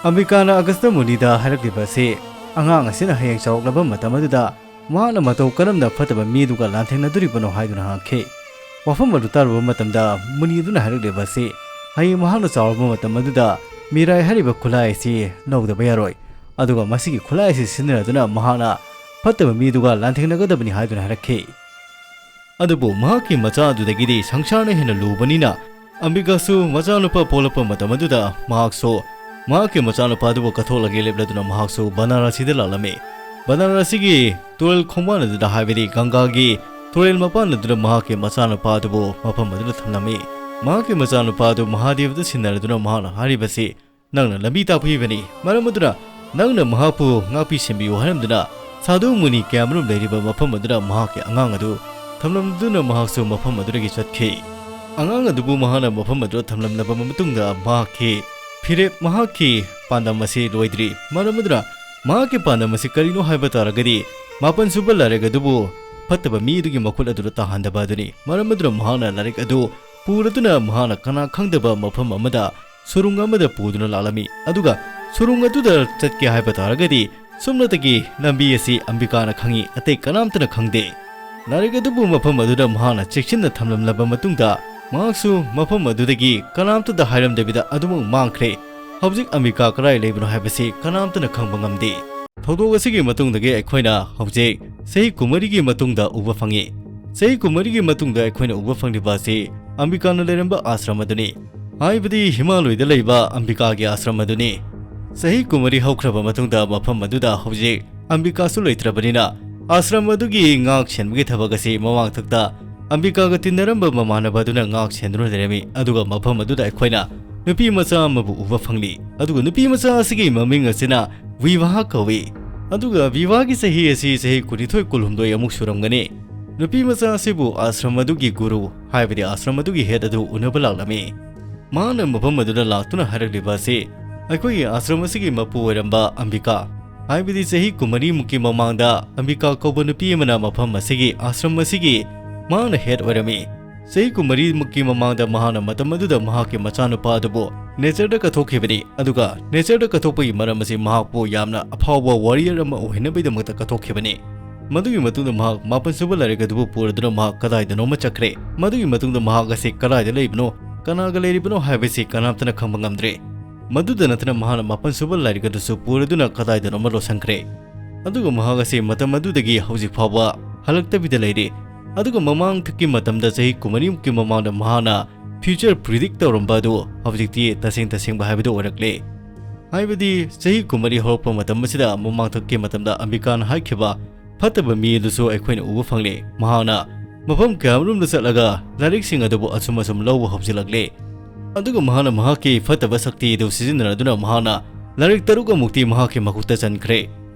ꯑꯝꯕꯤꯀꯥꯅ ꯑꯒꯁꯇ ꯃꯨꯅꯤꯗ ꯍꯥꯏꯔꯛꯂꯤꯕ ꯑꯁꯤ, ꯑꯉꯥꯡ ꯑꯁꯤꯅ ꯍꯌꯦꯡ ꯆꯥꯎꯔꯛꯂꯕ ꯃꯇꯝ ꯑꯗꯨꯗ ꯃꯍꯥꯛꯅ ꯃꯇꯧ ꯀꯔꯝꯅ ꯐꯠꯇꯕ ꯃꯤ ꯑꯗꯨꯒ ꯂꯥꯟꯊꯦꯡꯅꯗꯣꯔꯤꯕꯅꯣ ꯍꯥꯏꯗꯨꯅ ꯍꯪꯉꯛꯈꯤ꯫ ꯋꯥꯐꯝ ꯑꯗꯨ ꯇꯥꯔꯨꯕ ꯃꯇꯝꯗ ꯃꯨꯅꯤ ꯑꯗꯨꯅ ꯍꯥꯏꯔꯛꯂꯤꯕ ꯑꯁꯤ, ꯍꯌꯦꯡ ꯃꯍꯥꯛꯅ ꯆꯥꯎꯔꯕ ꯃꯇꯝ ꯑꯗꯨꯗ ꯃꯤꯔꯥꯏ ꯍꯥꯏꯔꯤꯕ ꯈꯨꯠꯂꯥꯏ ꯑꯁꯤ ꯂꯧꯗꯕ ꯌꯥꯔꯣꯏ, ꯑꯗꯨꯒ ꯃꯁꯤꯒꯤ ꯈꯨꯠꯂꯥꯏ ꯑꯁꯤ ꯁꯤꯖꯤꯟꯅꯗꯨꯅ ꯃꯍꯥꯛꯅ ꯐꯠꯇꯕ ꯃꯤ ꯑꯗꯨꯒ ꯂꯥꯟꯊꯦꯡꯅꯒꯗꯕꯅꯤ ꯍꯥꯏꯗꯨꯅ ꯍꯥꯏꯔꯛꯈꯤ꯫ ꯑꯗꯨꯕꯨ ꯃꯍꯥꯛꯀꯤ ꯃꯆꯥ ꯑꯗꯨꯗꯒꯤꯗꯤ ꯁꯪꯁꯥꯔꯅ ꯍꯦꯟꯅ ꯂꯨꯕꯅꯤꯅ, ꯑꯝꯕꯤꯀꯥꯁꯨ ꯃꯆꯥꯅꯨꯄꯥ ꯄꯣꯛꯂꯛꯄ ꯃꯇꯝ ꯑꯗꯨꯗ ꯃꯍꯥꯛꯁꯨ ꯃꯍꯥꯛꯀꯤ ꯃꯆꯥꯅꯨꯄꯥ ꯑꯗꯨꯕꯨ ꯀꯠꯊꯣꯛꯂꯒꯦ ꯂꯦꯞꯂꯗꯨꯅ ꯃꯍꯥꯛꯁꯨ ꯕꯅꯥꯔꯥꯁꯤꯗ ꯂꯥꯛꯂꯝꯃꯤ꯫ ꯕꯅꯥꯔꯥꯁꯤꯒꯤ ꯇꯨꯔꯦꯜ ꯈꯣꯡꯕꯥꯟ ꯑꯗꯨꯗ, ꯍꯥꯏꯕꯗꯤ ꯒꯪꯒꯥꯒꯤ ꯇꯨꯔꯦꯜ ꯃꯄꯥꯟ ꯑꯗꯨꯗ ꯃꯍꯥꯛꯀꯤ ꯃꯆꯥꯅꯨꯄꯥ ꯑꯗꯨꯕꯨ ꯃꯐꯝ ꯑꯗꯨꯗ ꯊꯝꯂꯝꯃꯤ꯫ ꯃꯍꯥꯛꯀꯤ ꯃꯆꯥꯅꯨꯄꯥ ꯑꯗꯨ ꯃꯍꯥꯗꯦꯕꯗ ꯁꯤꯟꯅꯔꯗꯨꯅ ꯃꯍꯥꯛꯅ ꯍꯥꯏꯔꯤꯕꯁꯤ, "ꯅꯪꯅ ꯂꯝꯕꯤ ꯇꯥꯛꯄꯤꯕꯅꯤ, ꯃꯔꯝ ꯑꯗꯨꯅ ꯅꯪꯅ ꯃꯍꯥꯛꯄꯨ ꯉꯥꯛꯄꯤ ꯁꯦꯟꯕꯤꯌꯨ" ꯍꯥꯏꯔꯝꯗꯨꯅ ꯁꯥꯗꯨ ꯃꯨꯅꯤ ꯀꯌꯥꯃꯔꯨꯝ ꯂꯩꯔꯤꯕ ꯃꯐꯝ ꯑꯗꯨꯗ ꯃꯍꯥꯛꯀꯤ ꯑꯉꯥꯡ ꯑꯗꯨ ꯊꯝꯂꯝꯗꯨꯅ ꯃꯍꯥꯛꯁꯨ ꯃꯐꯝ ꯑꯗꯨꯗꯒꯤ ꯆꯠꯈꯤ꯫ ꯑꯉꯥꯡ ꯑꯗꯨꯕꯨ ꯃꯍꯥꯛꯅ ꯃꯐꯝ ꯑꯗꯨꯗ ꯊꯝꯂꯝꯂꯕ ꯃꯇꯨꯡꯗ ꯃꯍꯥꯛꯀꯤ ꯐꯤꯔꯦꯞ, ꯃꯍꯥꯛꯀꯤ ꯄꯥꯟꯗꯝ ꯑꯁꯤ ꯂꯣꯏꯗ꯭ꯔꯤ꯫ ꯃꯔꯝ ꯑꯗꯨꯅ ꯃꯍꯥꯛꯀꯤ ꯄꯥꯟꯗꯝ ꯑꯁꯤ ꯀꯔꯤꯅꯣ ꯍꯥꯏꯕ ꯇꯥꯔꯒꯗꯤ, ꯃꯥꯄꯟ ꯁꯨꯕ ꯂꯥꯏꯔꯤꯛ ꯑꯗꯨꯕꯨ ꯐꯠꯇꯕ ꯃꯤ ꯑꯗꯨꯒꯤ ꯃꯈꯨꯠ ꯑꯗꯨꯗ ꯇꯥꯍꯟꯗꯕ ꯑꯗꯨꯅꯤ꯫ ꯃꯔꯝ ꯑꯗꯨꯅ ꯃꯍꯥꯛꯅ ꯂꯥꯏꯔꯤꯛ ꯑꯗꯨ ꯄꯨꯔꯗꯨꯅ ꯃꯍꯥꯛꯅ ꯀꯅꯥ ꯈꯪꯗꯕ ꯃꯐꯝ ꯑꯃꯗ ꯁꯨꯔꯨꯡ ꯑꯃꯗ ꯄꯨꯗꯨꯅ ꯂꯥꯛꯂꯝꯃꯤ꯫ ꯑꯗꯨꯒ ꯁꯨꯔꯨꯡ ꯑꯗꯨꯗ ꯆꯠꯀꯦ ꯍꯥꯏꯕ ꯇꯥꯔꯒꯗꯤ ꯁꯨꯞꯅꯇꯒꯤ ꯂꯝꯕꯤ ꯑꯁꯤ ꯑꯝꯕꯤꯀꯥꯅ ꯈꯪꯏ, ꯑꯇꯩ ꯀꯅꯥꯝꯇꯅ ꯈꯪꯗꯦ꯫ ꯂꯥꯏꯔꯤꯛ ꯑꯗꯨꯕꯨ ꯃꯐꯝ ꯑꯗꯨꯗ ꯃꯍꯥꯛꯅ ꯆꯦꯛꯁꯤꯟꯅ ꯊꯝꯂꯝꯂꯕ ꯃꯇꯨꯡꯗ, ꯃꯍꯥꯛꯁꯨ ꯃꯐꯝ ꯑꯗꯨꯗꯒꯤ ꯀꯅꯥꯝꯇꯗ ꯍꯥꯏꯔꯝꯗꯕꯤꯗ ꯑꯗꯨꯃꯛ ꯃꯥꯡꯈ꯭ꯔꯦ꯫ ꯍꯧꯖꯤꯛ ꯑꯝꯕꯤꯀꯥ ꯀꯗꯥꯏ ꯂꯩꯕꯅꯣ ꯍꯥꯏꯕꯁꯤ ꯀꯅꯥꯝꯇꯅ ꯈꯪꯕ ꯉꯝꯗꯦ꯫ ꯊꯧꯗꯣꯛ ꯑꯁꯤꯒꯤ ꯃꯇꯨꯡꯗꯒꯤ ꯑꯩꯈꯣꯏꯅ ꯍꯧꯖꯤꯛ ꯆꯍꯤ ꯀꯨꯟꯃꯔꯤꯒꯤ ꯃꯇꯨꯡꯗ ꯎꯕ ꯐꯪꯏ꯫ ꯆꯍꯤ ꯀꯨꯟꯃꯔꯤꯒꯤ ꯃꯇꯨꯡꯗ ꯑꯩꯈꯣꯏꯅ ꯎꯕ ꯐꯪꯂꯤꯕ ꯑꯁꯤ ꯑꯝꯕꯤꯀꯥꯅ ꯂꯩꯔꯝꯕ ꯑꯥꯁ꯭ꯔꯝ ꯑꯗꯨꯅꯤ꯫ ꯍꯥꯏꯕꯗꯤ ꯍꯤꯃꯥꯂꯣꯏꯗ ꯂꯩꯕ ꯑꯝꯕꯤꯀꯥꯒꯤ ꯑꯥꯁ꯭ꯔꯝ ꯑꯗꯨꯅꯤ꯫ ꯆꯍꯤ ꯀꯨꯟꯃꯔꯤ ꯍꯧꯈ꯭ꯔꯕ ꯃꯇꯨꯡꯗ ꯃꯐꯝ ꯑꯗꯨꯗ ꯍꯧꯖꯤꯛ ꯑꯝꯕꯤꯀꯥꯁꯨ ꯂꯩꯇ꯭ꯔꯕꯅꯤꯅ, ꯑꯥꯁ꯭ꯔꯝ ꯑꯗꯨꯒꯤ ꯉꯥꯛ ꯁꯦꯟꯕꯒꯤ ꯊꯕꯛ ꯑꯁꯤ ꯃꯃꯥꯡꯊꯛꯇ ꯑꯝꯕꯤꯀꯥꯒ ꯇꯤꯟꯅꯔꯝꯕ ꯃꯃꯥꯟꯅꯕ ꯑꯗꯨꯅ ꯉꯥꯛ ꯁꯦꯟꯗꯨꯅ ꯂꯩꯔꯝꯃꯤ꯫ ꯑꯗꯨꯒ ꯃꯐꯝ ꯑꯗꯨꯗ ꯑꯩꯈꯣꯏꯅ ꯅꯨꯄꯤ ꯃꯆꯥ ꯑꯃꯕꯨ ꯎꯕ ꯐꯪꯂꯤ꯫ ꯑꯗꯨꯒ ꯅꯨꯄꯤ ꯃꯆꯥ ꯑꯁꯤꯒꯤ ꯃꯃꯤꯡ ꯑꯁꯤꯅ ꯚꯤꯚꯥ ꯀꯧꯏ꯫ ꯑꯗꯨꯒ ꯚꯤꯚꯥꯒꯤ ꯆꯍꯤ ꯑꯁꯤ ꯆꯍꯤ ꯀꯨꯟꯅꯤꯊꯣꯏ ꯀꯨꯟꯍꯨꯝꯗꯣꯏ ꯑꯃꯨꯛ ꯁꯨꯔꯝꯒꯅꯤ꯫ ꯅꯨꯄꯤ ꯃꯆꯥ ꯑꯁꯤꯕꯨ ꯑꯥꯁ꯭ꯔꯝ ꯑꯗꯨꯒꯤ ꯒꯨꯔꯨ, ꯍꯥꯏꯕꯗꯤ ꯑꯥꯁ꯭ꯔꯝ ꯑꯗꯨꯒꯤ ꯍꯦꯗ ꯑꯗꯨ ꯎꯅꯕ ꯂꯥꯛꯂꯝꯃꯤ꯫ ꯃꯍꯥꯛꯅ ꯃꯐꯝ ꯑꯗꯨꯗ ꯂꯥꯛꯇꯨꯅ ꯍꯥꯏꯔꯛꯂꯤꯕ ꯑꯁꯤ ꯑꯩꯈꯣꯏꯒꯤ ꯑꯥꯁ꯭ꯔꯝ ꯑꯁꯤꯒꯤ ꯃꯄꯨ ꯑꯣꯏꯔꯝꯕ ꯑꯝꯕꯤꯀꯥ, ꯍꯥꯏꯕꯗꯤ ꯆꯍꯤ ꯀꯨꯟꯃꯔꯤꯃꯨꯛꯀꯤ ꯃꯃꯥꯡꯗ ꯑꯝꯕꯤꯀꯥ ꯀꯧꯕ ꯅꯨꯄꯤ ꯑꯃꯅ ꯃꯐꯝ ꯑꯁꯤꯒꯤ, ꯑꯥꯁ꯭ꯔꯝ ꯑꯁꯤꯒꯤ ꯃꯍꯥꯛꯅ ꯍꯦꯗ ꯑꯣꯏꯔꯝꯃꯤ꯫ ꯆꯍꯤ ꯀꯨꯟꯃꯔꯤꯃꯨꯛꯀꯤ ꯃꯃꯥꯡꯗ ꯃꯍꯥꯛꯅ ꯃꯇꯝ ꯑꯗꯨꯗ ꯃꯍꯥꯛꯀꯤ ꯃꯆꯥꯅꯨꯄꯥ ꯑꯗꯨꯕꯨ ꯅꯦꯆꯔꯗ ꯀꯠꯊꯣꯛꯈꯤꯕꯅꯤ꯫ ꯑꯗꯨꯒ ꯅꯦꯆꯔꯗ ꯀꯠꯊꯣꯛꯄꯒꯤ ꯃꯔꯝ ꯑꯁꯤ ꯃꯍꯥꯛꯄꯨ ꯌꯥꯝꯅ ꯑꯐꯥꯎꯕ ꯋꯥꯔꯤꯌꯔ ꯑꯃ ꯑꯣꯏꯍꯟꯅꯕꯒꯤꯗꯃꯛꯇ ꯀꯠꯊꯣꯛꯈꯤꯕꯅꯤ꯫ ꯃꯗꯨꯒꯤ ꯃꯇꯨꯡꯗ ꯃꯍꯥꯛ ꯃꯥꯄꯟ ꯁꯨꯕ ꯂꯥꯏꯔꯤꯛ ꯑꯗꯨꯕꯨ ꯄꯨꯔꯗꯨꯅ ꯃꯍꯥꯛ ꯀꯗꯥꯏꯗꯅꯣꯃ ꯆꯠꯈ꯭ꯔꯦ꯫ ꯃꯗꯨꯒꯤ ꯃꯇꯨꯡꯗ ꯃꯍꯥꯛ ꯑꯁꯤ ꯀꯗꯥꯏꯗ ꯂꯩꯕꯅꯣ, ꯀꯅꯥꯒ ꯂꯩꯔꯤꯕꯅꯣ ꯍꯥꯏꯕꯁꯤ ꯀꯅꯥꯝꯇꯅ ꯈꯪꯕ ꯉꯝꯗ꯭ꯔꯦ꯫ ꯃꯗꯨꯗ ꯅꯠꯇꯅ ꯃꯍꯥꯛꯅ ꯃꯥꯄꯟ ꯁꯨꯕ ꯂꯥꯏꯔꯤꯛ ꯑꯗꯨꯁꯨ ꯄꯨꯔꯗꯨꯅ ꯀꯗꯥꯏꯗꯅꯣꯃ ꯂꯣꯠꯁꯤꯟꯈ꯭ꯔꯦ꯫ ꯑꯗꯨꯒ ꯃꯍꯥꯛ ꯑꯁꯤ ꯃꯇꯝ ꯑꯗꯨꯗꯒꯤ ꯍꯧꯖꯤꯛ ꯐꯥꯎꯕ ꯍꯜꯂꯛꯇꯕꯤꯗ ꯂꯩꯔꯤ꯫ ꯑꯗꯨꯒ ꯃꯃꯥꯡꯊꯛꯀꯤ ꯃꯇꯝꯗ ꯆꯍꯤ ꯀꯨꯟꯃꯔꯤꯃꯨꯛꯀꯤ ꯃꯃꯥꯡꯗ ꯃꯍꯥꯛꯅ ꯐ꯭ꯌꯨꯆꯔ ꯄ꯭ꯔꯤꯗꯤꯛ ꯇꯧꯔꯝꯕ ꯑꯗꯨ ꯍꯧꯖꯤꯛꯇꯤ ꯇꯁꯦꯡ ꯇꯁꯦꯡꯕ ꯍꯥꯏꯕꯗꯨ ꯑꯣꯏꯔꯛꯂꯦ꯫ ꯍꯥꯏꯕꯗꯤ ꯆꯍꯤ ꯀꯨꯟꯃꯔꯤ ꯍꯧꯔꯛꯄ ꯃꯇꯝ ꯑꯁꯤꯗ ꯃꯃꯥꯡꯊꯛꯀꯤ ꯃꯇꯝꯗ ꯑꯝꯕꯤꯀꯥꯅ ꯍꯥꯏꯈꯤꯕ ꯐꯠꯇꯕ ꯃꯤ ꯑꯗꯨꯁꯨ ꯑꯩꯈꯣꯏꯅ ꯎꯕ ꯐꯪꯂꯦ꯫ ꯃꯍꯥꯛꯅ ꯃꯐꯝ ꯀꯌꯥꯃꯔꯨꯝꯗ ꯆꯠꯂꯒ ꯂꯥꯏꯔꯤꯛꯁꯤꯡ ꯑꯗꯨꯕꯨ ꯑꯁꯨꯝ ꯑꯁꯨꯝ ꯂꯧꯕ ꯍꯧꯖꯤꯜꯂꯛꯂꯦ꯫ ꯑꯗꯨꯒ ꯃꯍꯥꯛꯅ ꯃꯍꯥꯛꯀꯤ ꯐꯠꯇꯕ ꯁꯛꯇꯤ ꯑꯗꯨ ꯁꯤꯖꯤꯟꯅꯔꯗꯨꯅ ꯃꯍꯥꯛꯅ ꯂꯥꯏꯔꯤꯛ ꯇꯔꯨꯛ ꯑꯃꯨꯛꯇꯤ ꯃꯍꯥꯛꯀꯤ ꯃꯈꯨꯠꯇ ꯆꯟꯈ꯭ꯔꯦ꯫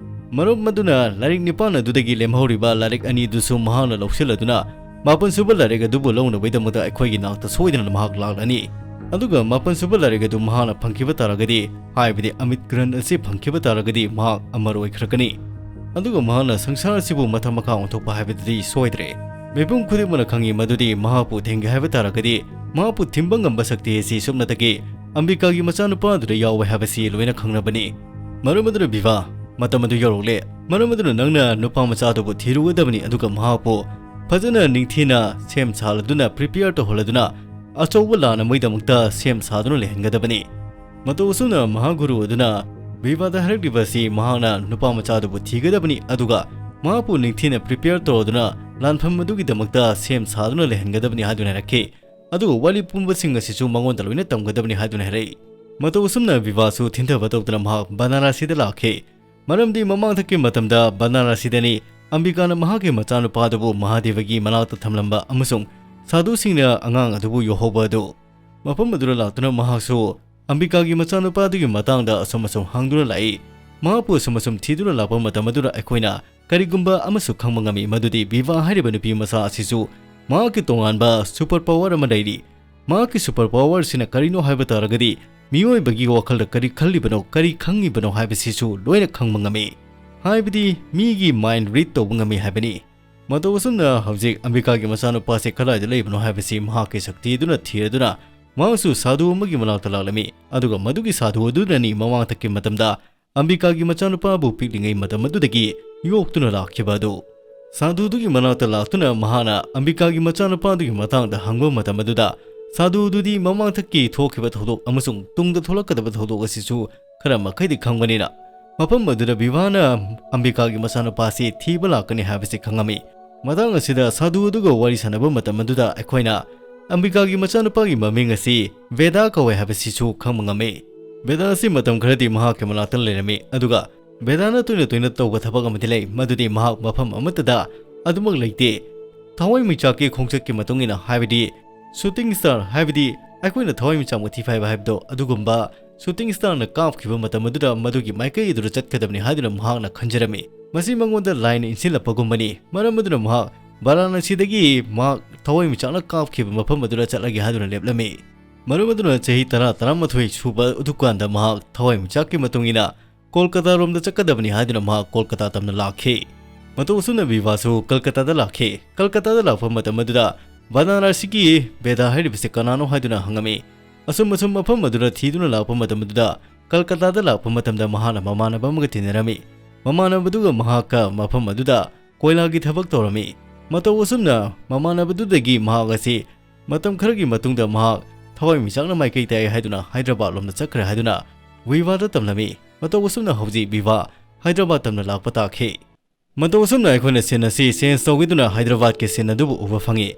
ꯃꯔꯝ ꯑꯗꯨꯅ ꯂꯥꯏꯔꯤꯛ ꯅꯤꯄꯥꯟ ꯑꯗꯨꯗꯒꯤ ꯂꯦꯝꯍꯧꯔꯤꯕ ꯂꯥꯏꯔꯤꯛ ꯑꯅꯤꯗꯨꯁꯨ ꯃꯍꯥꯛꯅ ꯂꯧꯁꯤꯜꯂꯗꯨꯅ ꯃꯥꯄꯟ ꯁꯨꯕ ꯂꯥꯏꯔꯤꯛ ꯑꯗꯨꯕꯨ ꯂꯧꯅꯕꯒꯤꯗꯃꯛꯇ ꯑꯩꯈꯣꯏꯒꯤ ꯅꯥꯛꯇ ꯁꯣꯏꯗꯅ ꯃꯍꯥꯛ ꯂꯥꯛꯂꯅꯤ꯫ ꯑꯗꯨꯒ ꯃꯥꯄꯟ ꯁꯨꯕ ꯂꯥꯏꯔꯤꯛ ꯑꯗꯨ ꯃꯍꯥꯛꯅ ꯐꯪꯈꯤꯕ ꯇꯥꯔꯒꯗꯤ, ꯍꯥꯏꯕꯗꯤ ꯑꯃꯤꯠ ꯒ꯭ꯔꯟ ꯑꯁꯤ ꯐꯪꯈꯤꯕ ꯇꯥꯔꯒꯗꯤ ꯃꯍꯥꯛ ꯑꯃꯔ ꯑꯣꯏꯈ꯭ꯔꯒꯅꯤ꯫ ꯑꯗꯨꯒ ꯃꯍꯥꯛꯅ ꯁꯪꯁꯥꯔ ꯑꯁꯤꯕꯨ ꯃꯊꯛ ꯃꯈꯥ ꯑꯣꯟꯊꯣꯛꯄ ꯍꯥꯏꯕꯗꯨꯗꯤ ꯁꯣꯏꯗ꯭ꯔꯦ꯫ ꯃꯤꯄꯨꯝ ꯈꯨꯗꯤꯡꯃꯛꯅ ꯈꯪꯉꯤ ꯃꯗꯨꯗꯤ ꯃꯍꯥꯛꯄꯨ ꯊꯤꯡꯒꯦ ꯍꯥꯏꯕ ꯇꯥꯔꯒꯗꯤ ꯃꯍꯥꯛꯄꯨ ꯊꯤꯡꯕ ꯉꯝꯕ ꯁꯛꯇꯤ ꯑꯁꯤ ꯁꯨꯞꯅꯇꯒꯤ ꯑꯝꯕꯤꯀꯥꯒꯤ ꯃꯆꯥꯅꯨꯄꯥ ꯑꯗꯨꯗ ꯌꯥꯎꯋꯦ ꯍꯥꯏꯕꯁꯤ ꯂꯣꯏꯅ ꯈꯪꯅꯕꯅꯤ꯫ ꯃꯔꯝ ꯑꯗꯨꯅ ꯚꯤꯚꯥ, ꯃꯇꯝ ꯑꯗꯨ ꯌꯧꯔꯛꯂꯦ꯫ ꯃꯔꯝ ꯑꯗꯨꯅ ꯅꯪꯅ ꯅꯨꯄꯥ ꯃꯆꯥ ꯑꯗꯨꯕꯨ ꯊꯤꯔꯨꯒꯗꯕꯅꯤ, ꯑꯗꯨꯒ ꯃꯍꯥꯛꯄꯨ ꯐꯖꯅ ꯅꯤꯡꯊꯤꯅ ꯁꯦꯝ ꯁꯥꯍꯜꯂꯗꯨꯅ, ꯄ꯭ꯔꯤꯄꯦꯌꯔ ꯇꯧꯍꯜꯂꯗꯨꯅ, ꯑꯆꯧꯕ ꯂꯥꯟ ꯑꯃꯒꯤꯗꯃꯛꯇ ꯁꯦꯝ ꯁꯥꯗꯨꯅ ꯂꯩꯍꯟꯒꯗꯕꯅꯤ꯫ ꯃꯇꯧ ꯑꯁꯨꯝꯅ ꯃꯍꯥꯒꯨꯔꯨ ꯑꯗꯨꯅ ꯚꯤꯚꯥꯗ ꯍꯥꯏꯔꯛꯂꯤꯕ ꯑꯁꯤ ꯃꯍꯥꯛꯅ ꯅꯨꯄꯥ ꯃꯆꯥ ꯑꯗꯨꯕꯨ ꯊꯤꯒꯗꯕꯅꯤ, ꯑꯗꯨꯒ ꯃꯍꯥꯛꯄꯨ ꯅꯤꯡꯊꯤꯅ ꯄ꯭ꯔꯤꯄꯦꯌꯔ ꯇꯧꯔꯗꯨꯅ ꯂꯥꯟꯐꯝ ꯑꯗꯨꯒꯤꯗꯃꯛꯇ ꯁꯦꯝ ꯁꯥꯗꯨꯅ ꯂꯩꯍꯟꯒꯗꯕꯅꯤ ꯍꯥꯏꯗꯨꯅ ꯍꯥꯏꯔꯛꯈꯤ꯫ ꯑꯗꯨꯒ ꯋꯥꯔꯤ ꯄꯨꯝꯕꯁꯤꯡ ꯑꯁꯤꯁꯨ ꯃꯉꯣꯟꯗ ꯂꯣꯏꯅ ꯇꯝꯒꯗꯕꯅꯤ ꯍꯥꯏꯗꯨꯅ ꯍꯥꯏꯔꯛꯏ꯫ ꯃꯇꯧ ꯑꯁꯨꯝꯅ ꯚꯤꯚꯥꯁꯨ ꯊꯤꯟꯊꯕ ꯇꯧꯗꯨꯅ ꯃꯍꯥꯛ ꯕꯅꯥꯔꯥꯁꯤꯗ ꯂꯥꯛꯈꯤ꯫ ꯃꯔꯝꯗꯤ ꯃꯃꯥꯡꯊꯛꯀꯤ ꯃꯇꯝꯗ ꯕꯅꯥꯔꯥꯁꯤꯗꯅꯤ ꯑꯝꯕꯤꯀꯥꯅ ꯃꯍꯥꯛꯀꯤ ꯃꯆꯥꯅꯨꯄꯥꯗꯨꯕꯨ ꯃꯍꯥꯗꯦꯕꯒꯤ ꯃꯅꯥꯛꯇ ꯊꯝꯂꯝꯕ ꯑꯃꯁꯨꯡ ꯁꯥꯙꯨꯁꯤꯡꯅ ꯑꯉꯥꯡ ꯑꯗꯨꯕꯨ ꯌꯣꯛꯍꯧꯕ ꯑꯗꯨ꯫ ꯃꯐꯝ ꯑꯗꯨꯗ ꯂꯥꯛꯇꯨꯅ ꯃꯍꯥꯛꯁꯨ ꯑꯝꯕꯤꯀꯥꯒꯤ ꯃꯆꯥꯅꯨꯄꯥꯗꯨꯒꯤ ꯃꯇꯥꯡꯗ ꯑꯁꯨꯝ ꯑꯁꯨꯝ ꯍꯪꯗꯨꯅ ꯂꯥꯛꯏ꯫ ꯃꯍꯥꯛꯄꯨ ꯑꯁꯨꯝ ꯑꯁꯨꯝ ꯊꯤꯗꯨꯅ ꯂꯥꯛꯄ ꯃꯇꯝ ꯑꯗꯨꯗ ꯑꯩꯈꯣꯏꯅ ꯀꯔꯤꯒꯨꯝꯕ ꯑꯃꯁꯨ ꯈꯪꯕ ꯉꯝꯃꯤ, ꯃꯗꯨꯗꯤ ꯚꯤꯚꯥ ꯍꯥꯏꯔꯤꯕ ꯅꯨꯄꯤ ꯃꯆꯥ ꯑꯁꯤꯁꯨ ꯃꯍꯥꯛꯀꯤ ꯇꯣꯉꯥꯟꯕ super power ꯑꯃ ꯂꯩꯔꯤ꯫ ꯃꯍꯥꯛꯀꯤ super power ꯑꯁꯤꯅ ꯀꯔꯤꯅꯣ ꯍꯥꯏꯕ ꯇꯥꯔꯒꯗꯤ, ꯃꯤꯑꯣꯏꯕꯒꯤ ꯋꯥꯈꯜꯗ ꯀꯔꯤ ꯈꯜꯂꯤꯕꯅꯣ, ꯀꯔꯤ ꯈꯪꯉꯤꯕꯅꯣ ꯍꯥꯏꯕꯁꯤꯁꯨ ꯂꯣꯏꯅ ꯈꯪꯕ ꯉꯝꯃꯤ꯫ ꯍꯥꯏꯕꯗꯤ ꯃꯤꯒꯤ mind read ꯇꯧꯕ ꯉꯝꯃꯤ ꯍꯥꯏꯕꯅꯤ꯫ ꯃꯇꯧ ꯑꯁꯨꯝꯅ ꯍꯧꯖꯤꯛ ꯑꯝꯕꯤꯀꯥꯒꯤ ꯃꯆꯥꯅꯨꯄꯥꯁꯤ ꯀꯗꯥꯏꯗ ꯂꯩꯕꯅꯣ ꯍꯥꯏꯕꯁꯤ ꯃꯍꯥꯛꯀꯤ ꯁꯛꯇꯤ ꯑꯗꯨꯅ ꯊꯤꯔꯗꯨꯅ ꯃꯍꯥꯛꯁꯨ ꯁꯥꯙꯨ ꯑꯃꯒꯤ ꯃꯅꯥꯛꯇ ꯂꯥꯛꯂꯝꯃꯤ, ꯑꯗꯨꯒ ꯃꯗꯨꯒꯤ ꯁꯥꯙꯨ ꯑꯗꯨꯅꯅꯤ ꯃꯃꯥꯡꯊꯛꯀꯤ ꯃꯇꯝꯗ ꯑꯝꯕꯤꯀꯥꯒꯤ ꯃꯆꯥꯅꯨꯄꯥꯕꯨ ꯄꯤꯛꯂꯤꯉꯩ ꯃꯇꯝ ꯑꯗꯨꯗꯒꯤ ꯌꯣꯛꯇꯨꯅ ꯂꯥꯛꯈꯤꯕ ꯑꯗꯨ꯫ ꯁꯥꯙꯨꯗꯨꯒꯤ ꯃꯅꯥꯛꯇ ꯂꯥꯛꯇꯨꯅ ꯃꯍꯥꯛꯅ ꯑꯝꯕꯤꯀꯥꯒꯤ ꯃꯆꯥꯅꯨꯄꯥꯗꯨꯒꯤ ꯃꯇꯥꯡꯗ ꯍꯪꯕ ꯃꯇꯝ ꯑꯗꯨꯗ, ꯁꯥꯙꯨꯗꯨꯗꯤ ꯃꯃꯥꯡꯊꯛꯀꯤ ꯊꯣꯛꯈꯤꯕ ꯊꯧꯗꯣꯛ ꯑꯃꯁꯨꯡ ꯇꯨꯡꯗ ꯊꯣꯛꯂꯛꯀꯗꯕ ꯊꯧꯗꯣꯛ ꯑꯁꯤꯁꯨ ꯈꯔ ꯃꯈꯩꯗꯤ ꯈꯪꯕꯅꯤꯅ, ꯃꯐꯝ ꯑꯗꯨꯗ ꯚꯤꯚꯥꯅ ꯑꯝꯕꯤꯀꯥꯒꯤ ꯃꯆꯥꯅꯨꯄꯥꯁꯤ ꯊꯤꯕ ꯂꯥꯛꯀꯅꯤ ꯍꯥꯏꯕꯁꯤ ꯈꯪꯉꯝꯃꯤ꯫ ꯃꯇꯥꯡ ꯑꯁꯤꯗ ꯁꯥꯙꯨ ꯑꯗꯨꯒ ꯋꯥꯔꯤ ꯁꯥꯟꯅꯕ ꯃꯇꯝ ꯑꯗꯨꯗ ꯑꯩꯈꯣꯏꯅ ꯑꯝꯕꯤꯀꯥꯒꯤ ꯃꯆꯥꯅꯨꯄꯥꯒꯤ ꯃꯃꯤꯡ ꯑꯁꯤ ꯚꯦꯗꯥ ꯀꯧꯋꯦ ꯍꯥꯏꯕꯁꯤꯁꯨ ꯈꯪꯕ ꯉꯝꯃꯤ꯫ ꯚꯦꯗꯥ ꯑꯁꯤ ꯃꯇꯝ ꯈꯔꯗꯤ ꯃꯍꯥꯛꯀꯤ ꯃꯅꯥꯛꯇ ꯂꯩꯔꯝꯃꯤ, ꯑꯗꯨꯒ ꯚꯦꯗꯥꯅ ꯇꯣꯏꯅ ꯇꯣꯏꯅ ꯇꯧꯕ ꯊꯕꯛ ꯑꯃꯗꯤ ꯂꯩ, ꯃꯗꯨꯗꯤ ꯃꯍꯥꯛ ꯃꯐꯝ ꯑꯃꯠꯇꯗ ꯑꯗꯨꯃꯛ ꯂꯩꯇꯦ꯫ ꯊꯋꯥꯏꯃꯤꯆꯥꯛꯀꯤ ꯈꯣꯡꯆꯠꯀꯤ ꯃꯇꯨꯡ ꯏꯟꯅ, ꯍꯥꯏꯕꯗꯤ shooting star, ꯍꯥꯏꯕꯗꯤ ꯑꯩꯈꯣꯏꯅ ꯊꯋꯥꯏꯃꯤꯆꯥꯛ ꯃꯊꯤ ꯐꯥꯏꯕ ꯍꯥꯏꯕꯗꯣ, ꯑꯗꯨꯒꯨꯝꯕ shooting starꯅ ꯀꯥꯞꯈꯤꯕ ꯃꯇꯝ ꯑꯗꯨꯗ ꯃꯗꯨꯒꯤ ꯃꯥꯏꯀꯩ ꯑꯗꯨꯗ ꯆꯠꯀꯗꯕꯅꯤ ꯍꯥꯏꯗꯨꯅ ꯃꯍꯥꯛꯅ ꯈꯟꯖꯔꯝꯃꯤ꯫ ꯃꯁꯤ ꯃꯉꯣꯟꯗ line ꯏꯟꯁꯤꯜꯂꯛꯄꯒꯨꯝꯕꯅꯤ, ꯃꯔꯝ ꯑꯗꯨꯅ ꯃꯍꯥꯛ ꯚꯥꯔꯥꯅꯥꯁꯤꯗꯒꯤ ꯃꯍꯥꯛ ꯊꯋꯥꯏꯃꯤꯆꯥꯛꯅ ꯀꯥꯞꯈꯤꯕ ꯃꯐꯝ ꯑꯗꯨꯗ ꯆꯠꯂꯒꯦ ꯍꯥꯏꯗꯨꯅ ꯂꯦꯞꯂꯝꯃꯤ꯫ ꯃꯔꯝ ꯑꯗꯨꯅ ꯆꯍꯤ ꯇꯔꯥ, ꯇꯔꯥꯃꯥꯊꯣꯏ ꯁꯨꯕ ꯑꯗꯨꯀꯥꯟꯗ ꯃꯍꯥꯛ ꯊꯋꯥꯏꯃꯤꯆꯥꯛꯀꯤ ꯃꯇꯨꯡ ꯏꯟꯅ ꯀꯣꯜꯀꯇꯥꯔꯣꯝꯗ ꯆꯠꯀꯗꯕꯅꯤ ꯍꯥꯏꯗꯨꯅ ꯃꯍꯥꯛ ꯀꯣꯜꯀꯇꯥ ꯇꯝꯅ ꯂꯥꯛꯈꯤ꯫ ꯃꯇꯧ ꯑꯁꯨꯝꯅ ꯚꯤꯚꯥꯁꯨ ꯀꯜꯀꯇꯥꯗ ꯂꯥꯛꯈꯤ꯫ ꯀꯜꯀꯇꯥꯗ ꯂꯥꯛꯄ ꯃꯇꯝ ꯑꯗꯨꯗ ꯚꯥꯔꯥꯅꯥꯁꯤꯒꯤ ꯚꯦꯗꯥ ꯍꯥꯏꯔꯤꯕꯁꯤ ꯀꯅꯥꯅꯣ ꯍꯥꯏꯗꯨꯅ ꯍꯪꯉꯝꯃꯤ꯫ ꯑꯁꯨꯝ ꯑꯁꯨꯝ ꯃꯐꯝ ꯑꯗꯨꯗ ꯊꯤꯗꯨꯅ ꯂꯥꯛꯄ ꯃꯇꯝ ꯑꯗꯨꯗ ꯀꯜꯀꯇꯥꯗ ꯂꯥꯛꯄ ꯃꯇꯝꯗ ꯃꯍꯥꯛꯅ ꯃꯃꯥꯟꯅꯕ ꯑꯃꯒ ꯊꯦꯡꯅꯔꯝꯃꯤ꯫ ꯃꯃꯥꯟꯅꯕꯗꯨꯒ ꯃꯍꯥꯛꯀ ꯃꯐꯝ ꯑꯗꯨꯗ ꯀꯣꯏꯂꯥꯒꯤ ꯊꯕꯛ ꯇꯧꯔꯝꯃꯤ꯫ ꯃꯇꯧ ꯑꯁꯨꯝꯅ ꯃꯃꯥꯟꯅꯕꯗꯨꯗꯒꯤ ꯃꯍꯥꯛ ꯑꯁꯤ ꯃꯇꯝ ꯈꯔꯒꯤ ꯃꯇꯨꯡꯗ ꯃꯍꯥꯛ ꯊꯋꯥꯏꯃꯤꯆꯥꯛꯅ ꯃꯥꯏꯀꯩ ꯇꯥꯛꯏ ꯍꯥꯏꯗꯨꯅ ꯍꯥꯏꯗ꯭ꯔꯕꯥꯗ ꯂꯣꯝꯗ ꯆꯠꯈ꯭ꯔꯦ ꯍꯥꯏꯗꯨꯅ ꯚꯤꯚꯥꯗ ꯇꯝꯂꯝꯃꯤ꯫ ꯃꯇꯧ ꯑꯁꯨꯝꯅ ꯍꯧꯖꯤꯛ ꯚꯤꯚꯥ ꯍꯥꯏꯗ꯭ꯔꯕꯥꯗ ꯇꯝꯅ ꯂꯥꯛꯄ ꯇꯥꯈꯤ꯫ ꯃꯇꯧ ꯑꯁꯨꯝꯅ ꯑꯩꯈꯣꯏꯅ scene ꯑꯁꯤ change ꯇꯧꯈꯤꯗꯨꯅ ꯍꯥꯏꯗ꯭ꯔꯕꯥꯗꯀꯤ scene ꯑꯗꯨꯕꯨ ꯎꯕ ꯐꯪꯉꯤ꯫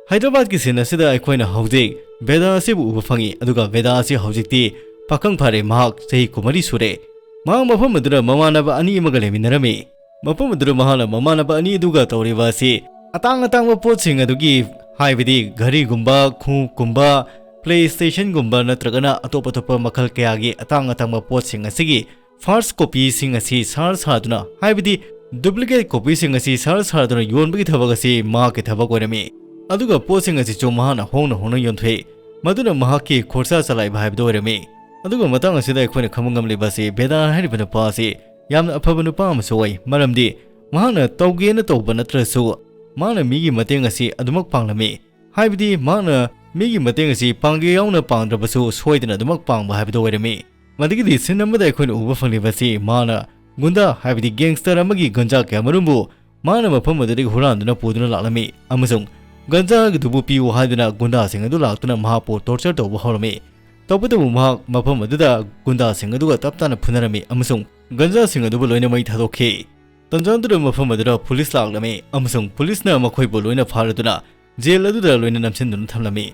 ꯍꯥꯏꯗ꯭ꯔꯕꯥꯗꯀꯤ scene ꯑꯁꯤꯗ ꯑꯩꯈꯣꯏꯅ ꯍꯧꯖꯤꯛ ꯚꯦꯗꯥ ꯑꯁꯤꯕꯨ ꯎꯕ ꯐꯪꯉꯤ, ꯑꯗꯨꯒ ꯚꯦꯗꯥ ꯑꯁꯤ ꯍꯧꯖꯤꯛꯇꯤ ꯄꯥꯈꯪ ꯐꯥꯔꯦ, ꯃꯍꯥꯛ ꯆꯍꯤ ꯀꯨꯟꯃꯔꯤ ꯁꯨꯔꯦ꯫ ꯃꯍꯥꯛ ꯃꯐꯝ ꯑꯗꯨꯗ ꯃꯃꯥꯟꯅꯕ ꯑꯅꯤ ꯑꯃꯒ ꯂꯩꯃꯤꯟꯅꯔꯝꯃꯤ꯫ ꯃꯐꯝ ꯑꯗꯨꯗ ꯃꯍꯥꯛꯅ ꯃꯃꯥꯟꯅꯕ ꯑꯅꯤ ꯑꯗꯨꯒ ꯇꯧꯔꯤꯕ ꯑꯁꯤ ꯑꯇꯥꯡ ꯑꯇꯥꯡꯕ ꯄꯣꯠꯁꯤꯡ ꯑꯗꯨꯒꯤ, ꯍꯥꯏꯕꯗꯤ ꯘꯔꯤꯒꯨꯝꯕ, ꯈꯣꯡꯎꯞꯀꯨꯝꯕ, PlayStationꯒꯨꯝꯕ ꯅꯠꯇ꯭ꯔꯒꯅ ꯑꯇꯣꯞ ꯑꯇꯣꯞꯄ ꯃꯈꯜ ꯀꯌꯥꯒꯤ ꯑꯇꯥꯡ ꯑꯇꯥꯡꯕ ꯄꯣꯠꯁꯤꯡ ꯑꯁꯤꯒꯤ first copyꯁꯤꯡ ꯑꯁꯤ ꯁꯥꯔ ꯁꯥꯗꯨꯅ, ꯍꯥꯏꯕꯗꯤ duplicate copyꯁꯤꯡ ꯑꯁꯤ ꯁꯥꯔ ꯁꯥꯗꯨꯅ ꯌꯣꯟꯕꯒꯤ ꯊꯕꯛ ꯑꯁꯤ ꯃꯍꯥꯛꯀꯤ ꯊꯕꯛ ꯑꯣꯏꯔꯝꯃꯤ꯫ ꯑꯗꯨꯒ ꯄꯣꯠꯁꯤꯡ ꯑꯁꯤꯁꯨ ꯃꯍꯥꯛꯅ ꯍꯣꯡꯅ ꯍꯣꯡꯅ ꯌꯣꯟꯊꯣꯛꯏ꯫ ꯃꯗꯨꯅ ꯃꯍꯥꯛꯀꯤ ꯈꯣꯔꯁꯥ ꯆꯂꯥꯏꯕ ꯍꯥꯏꯕꯗꯨ ꯑꯣꯏꯔꯝꯃꯤ꯫ ꯑꯗꯨꯒ ꯃꯇꯥꯡ ꯑꯁꯤꯗ ꯑꯩꯈꯣꯏꯅ ꯈꯪꯕ ꯉꯝꯂꯤꯕ ꯑꯁꯤ ꯕꯦꯗꯥ ꯍꯥꯏꯔꯤꯕ ꯅꯨꯄꯥ ꯑꯁꯤ ꯌꯥꯝꯅ ꯑꯐꯕ ꯅꯨꯄꯥ ꯑꯃꯁꯨ ꯑꯣꯏ, ꯃꯔꯝꯗꯤ ꯃꯍꯥꯛꯅ ꯇꯧꯒꯦꯅ ꯇꯧꯕ ꯅꯠꯇ꯭ꯔꯁꯨ ꯃꯥꯅ ꯃꯤꯒꯤ ꯃꯇꯦꯡ ꯑꯁꯤ ꯑꯗꯨꯃꯛ ꯄꯥꯡꯂꯝꯃꯤ꯫ ꯍꯥꯏꯕꯗꯤ ꯃꯍꯥꯛꯅ ꯃꯤꯒꯤ ꯃꯇꯦꯡ ꯑꯁꯤ ꯄꯥꯡꯒꯦ ꯌꯥꯎꯅ ꯄꯥꯡꯗ꯭ꯔꯕꯁꯨ ꯁꯣꯏꯗꯅ ꯑꯗꯨꯃꯛ ꯄꯥꯡꯕ ꯍꯥꯏꯕꯗꯨ ꯑꯣꯏꯔꯝꯃꯤ꯫ ꯃꯗꯨꯒꯤꯗꯤ scene ꯑꯃꯗ ꯑꯩꯈꯣꯏꯅ ꯎꯕ ꯐꯪꯂꯤꯕꯁꯤ ꯃꯥꯅ ꯒꯨꯟꯗꯥ, ꯍꯥꯏꯕꯗꯤ gangster ꯑꯃꯒꯤ ꯒꯟꯖꯥ ꯀꯌꯥꯃꯔꯨꯝꯕꯨ ꯃꯥꯅ ꯃꯐꯝ ꯑꯗꯨꯗꯒꯤ ꯍꯨꯔꯥꯟꯗꯨꯅ ꯄꯨꯗꯨꯅ ꯂꯥꯛꯂꯝꯃꯤ ꯑꯃꯁꯨꯡ ꯒꯟꯖꯥ ꯑꯗꯨꯕꯨ ꯄꯤꯌꯨ ꯍꯥꯏꯗꯨꯅ ꯒꯨꯟꯗꯥꯁꯤꯡ ꯑꯗꯨ ꯂꯥꯛꯇꯨꯅ ꯃꯍꯥꯛꯄꯨ torture ꯇꯧꯕ ꯍꯧꯔꯝꯃꯤ꯫ ꯇꯧꯕꯇꯕꯨ ꯃꯍꯥꯛ ꯃꯐꯝ ꯑꯗꯨꯗ ꯒꯨꯟꯗꯥꯁꯤꯡ ꯑꯗꯨꯒ ꯇꯞ ꯇꯥꯅ ꯐꯨꯅꯔꯝꯃꯤ ꯑꯃꯁꯨꯡ ꯒꯟꯖꯥꯁꯤꯡ ꯑꯗꯨꯕꯨ ꯂꯣꯏꯅ ꯃꯩ ꯊꯥꯗꯣꯛꯈꯤ꯫ ꯇꯟꯖꯥꯗꯨꯗ ꯃꯐꯝ ꯑꯗꯨꯗ ꯄꯨꯂꯤꯁ ꯂꯥꯛꯂꯝꯃꯤ ꯑꯃꯁꯨꯡ ꯄꯨꯂꯤꯁꯅ ꯃꯈꯣꯏꯕꯨ ꯂꯣꯏꯅ ꯐꯥꯔꯗꯨꯅ ꯖꯦꯜ ꯑꯗꯨꯗ ꯂꯣꯏꯅ ꯅꯝꯁꯤꯟꯗꯨꯅ ꯊꯝꯂꯝꯃꯤ꯫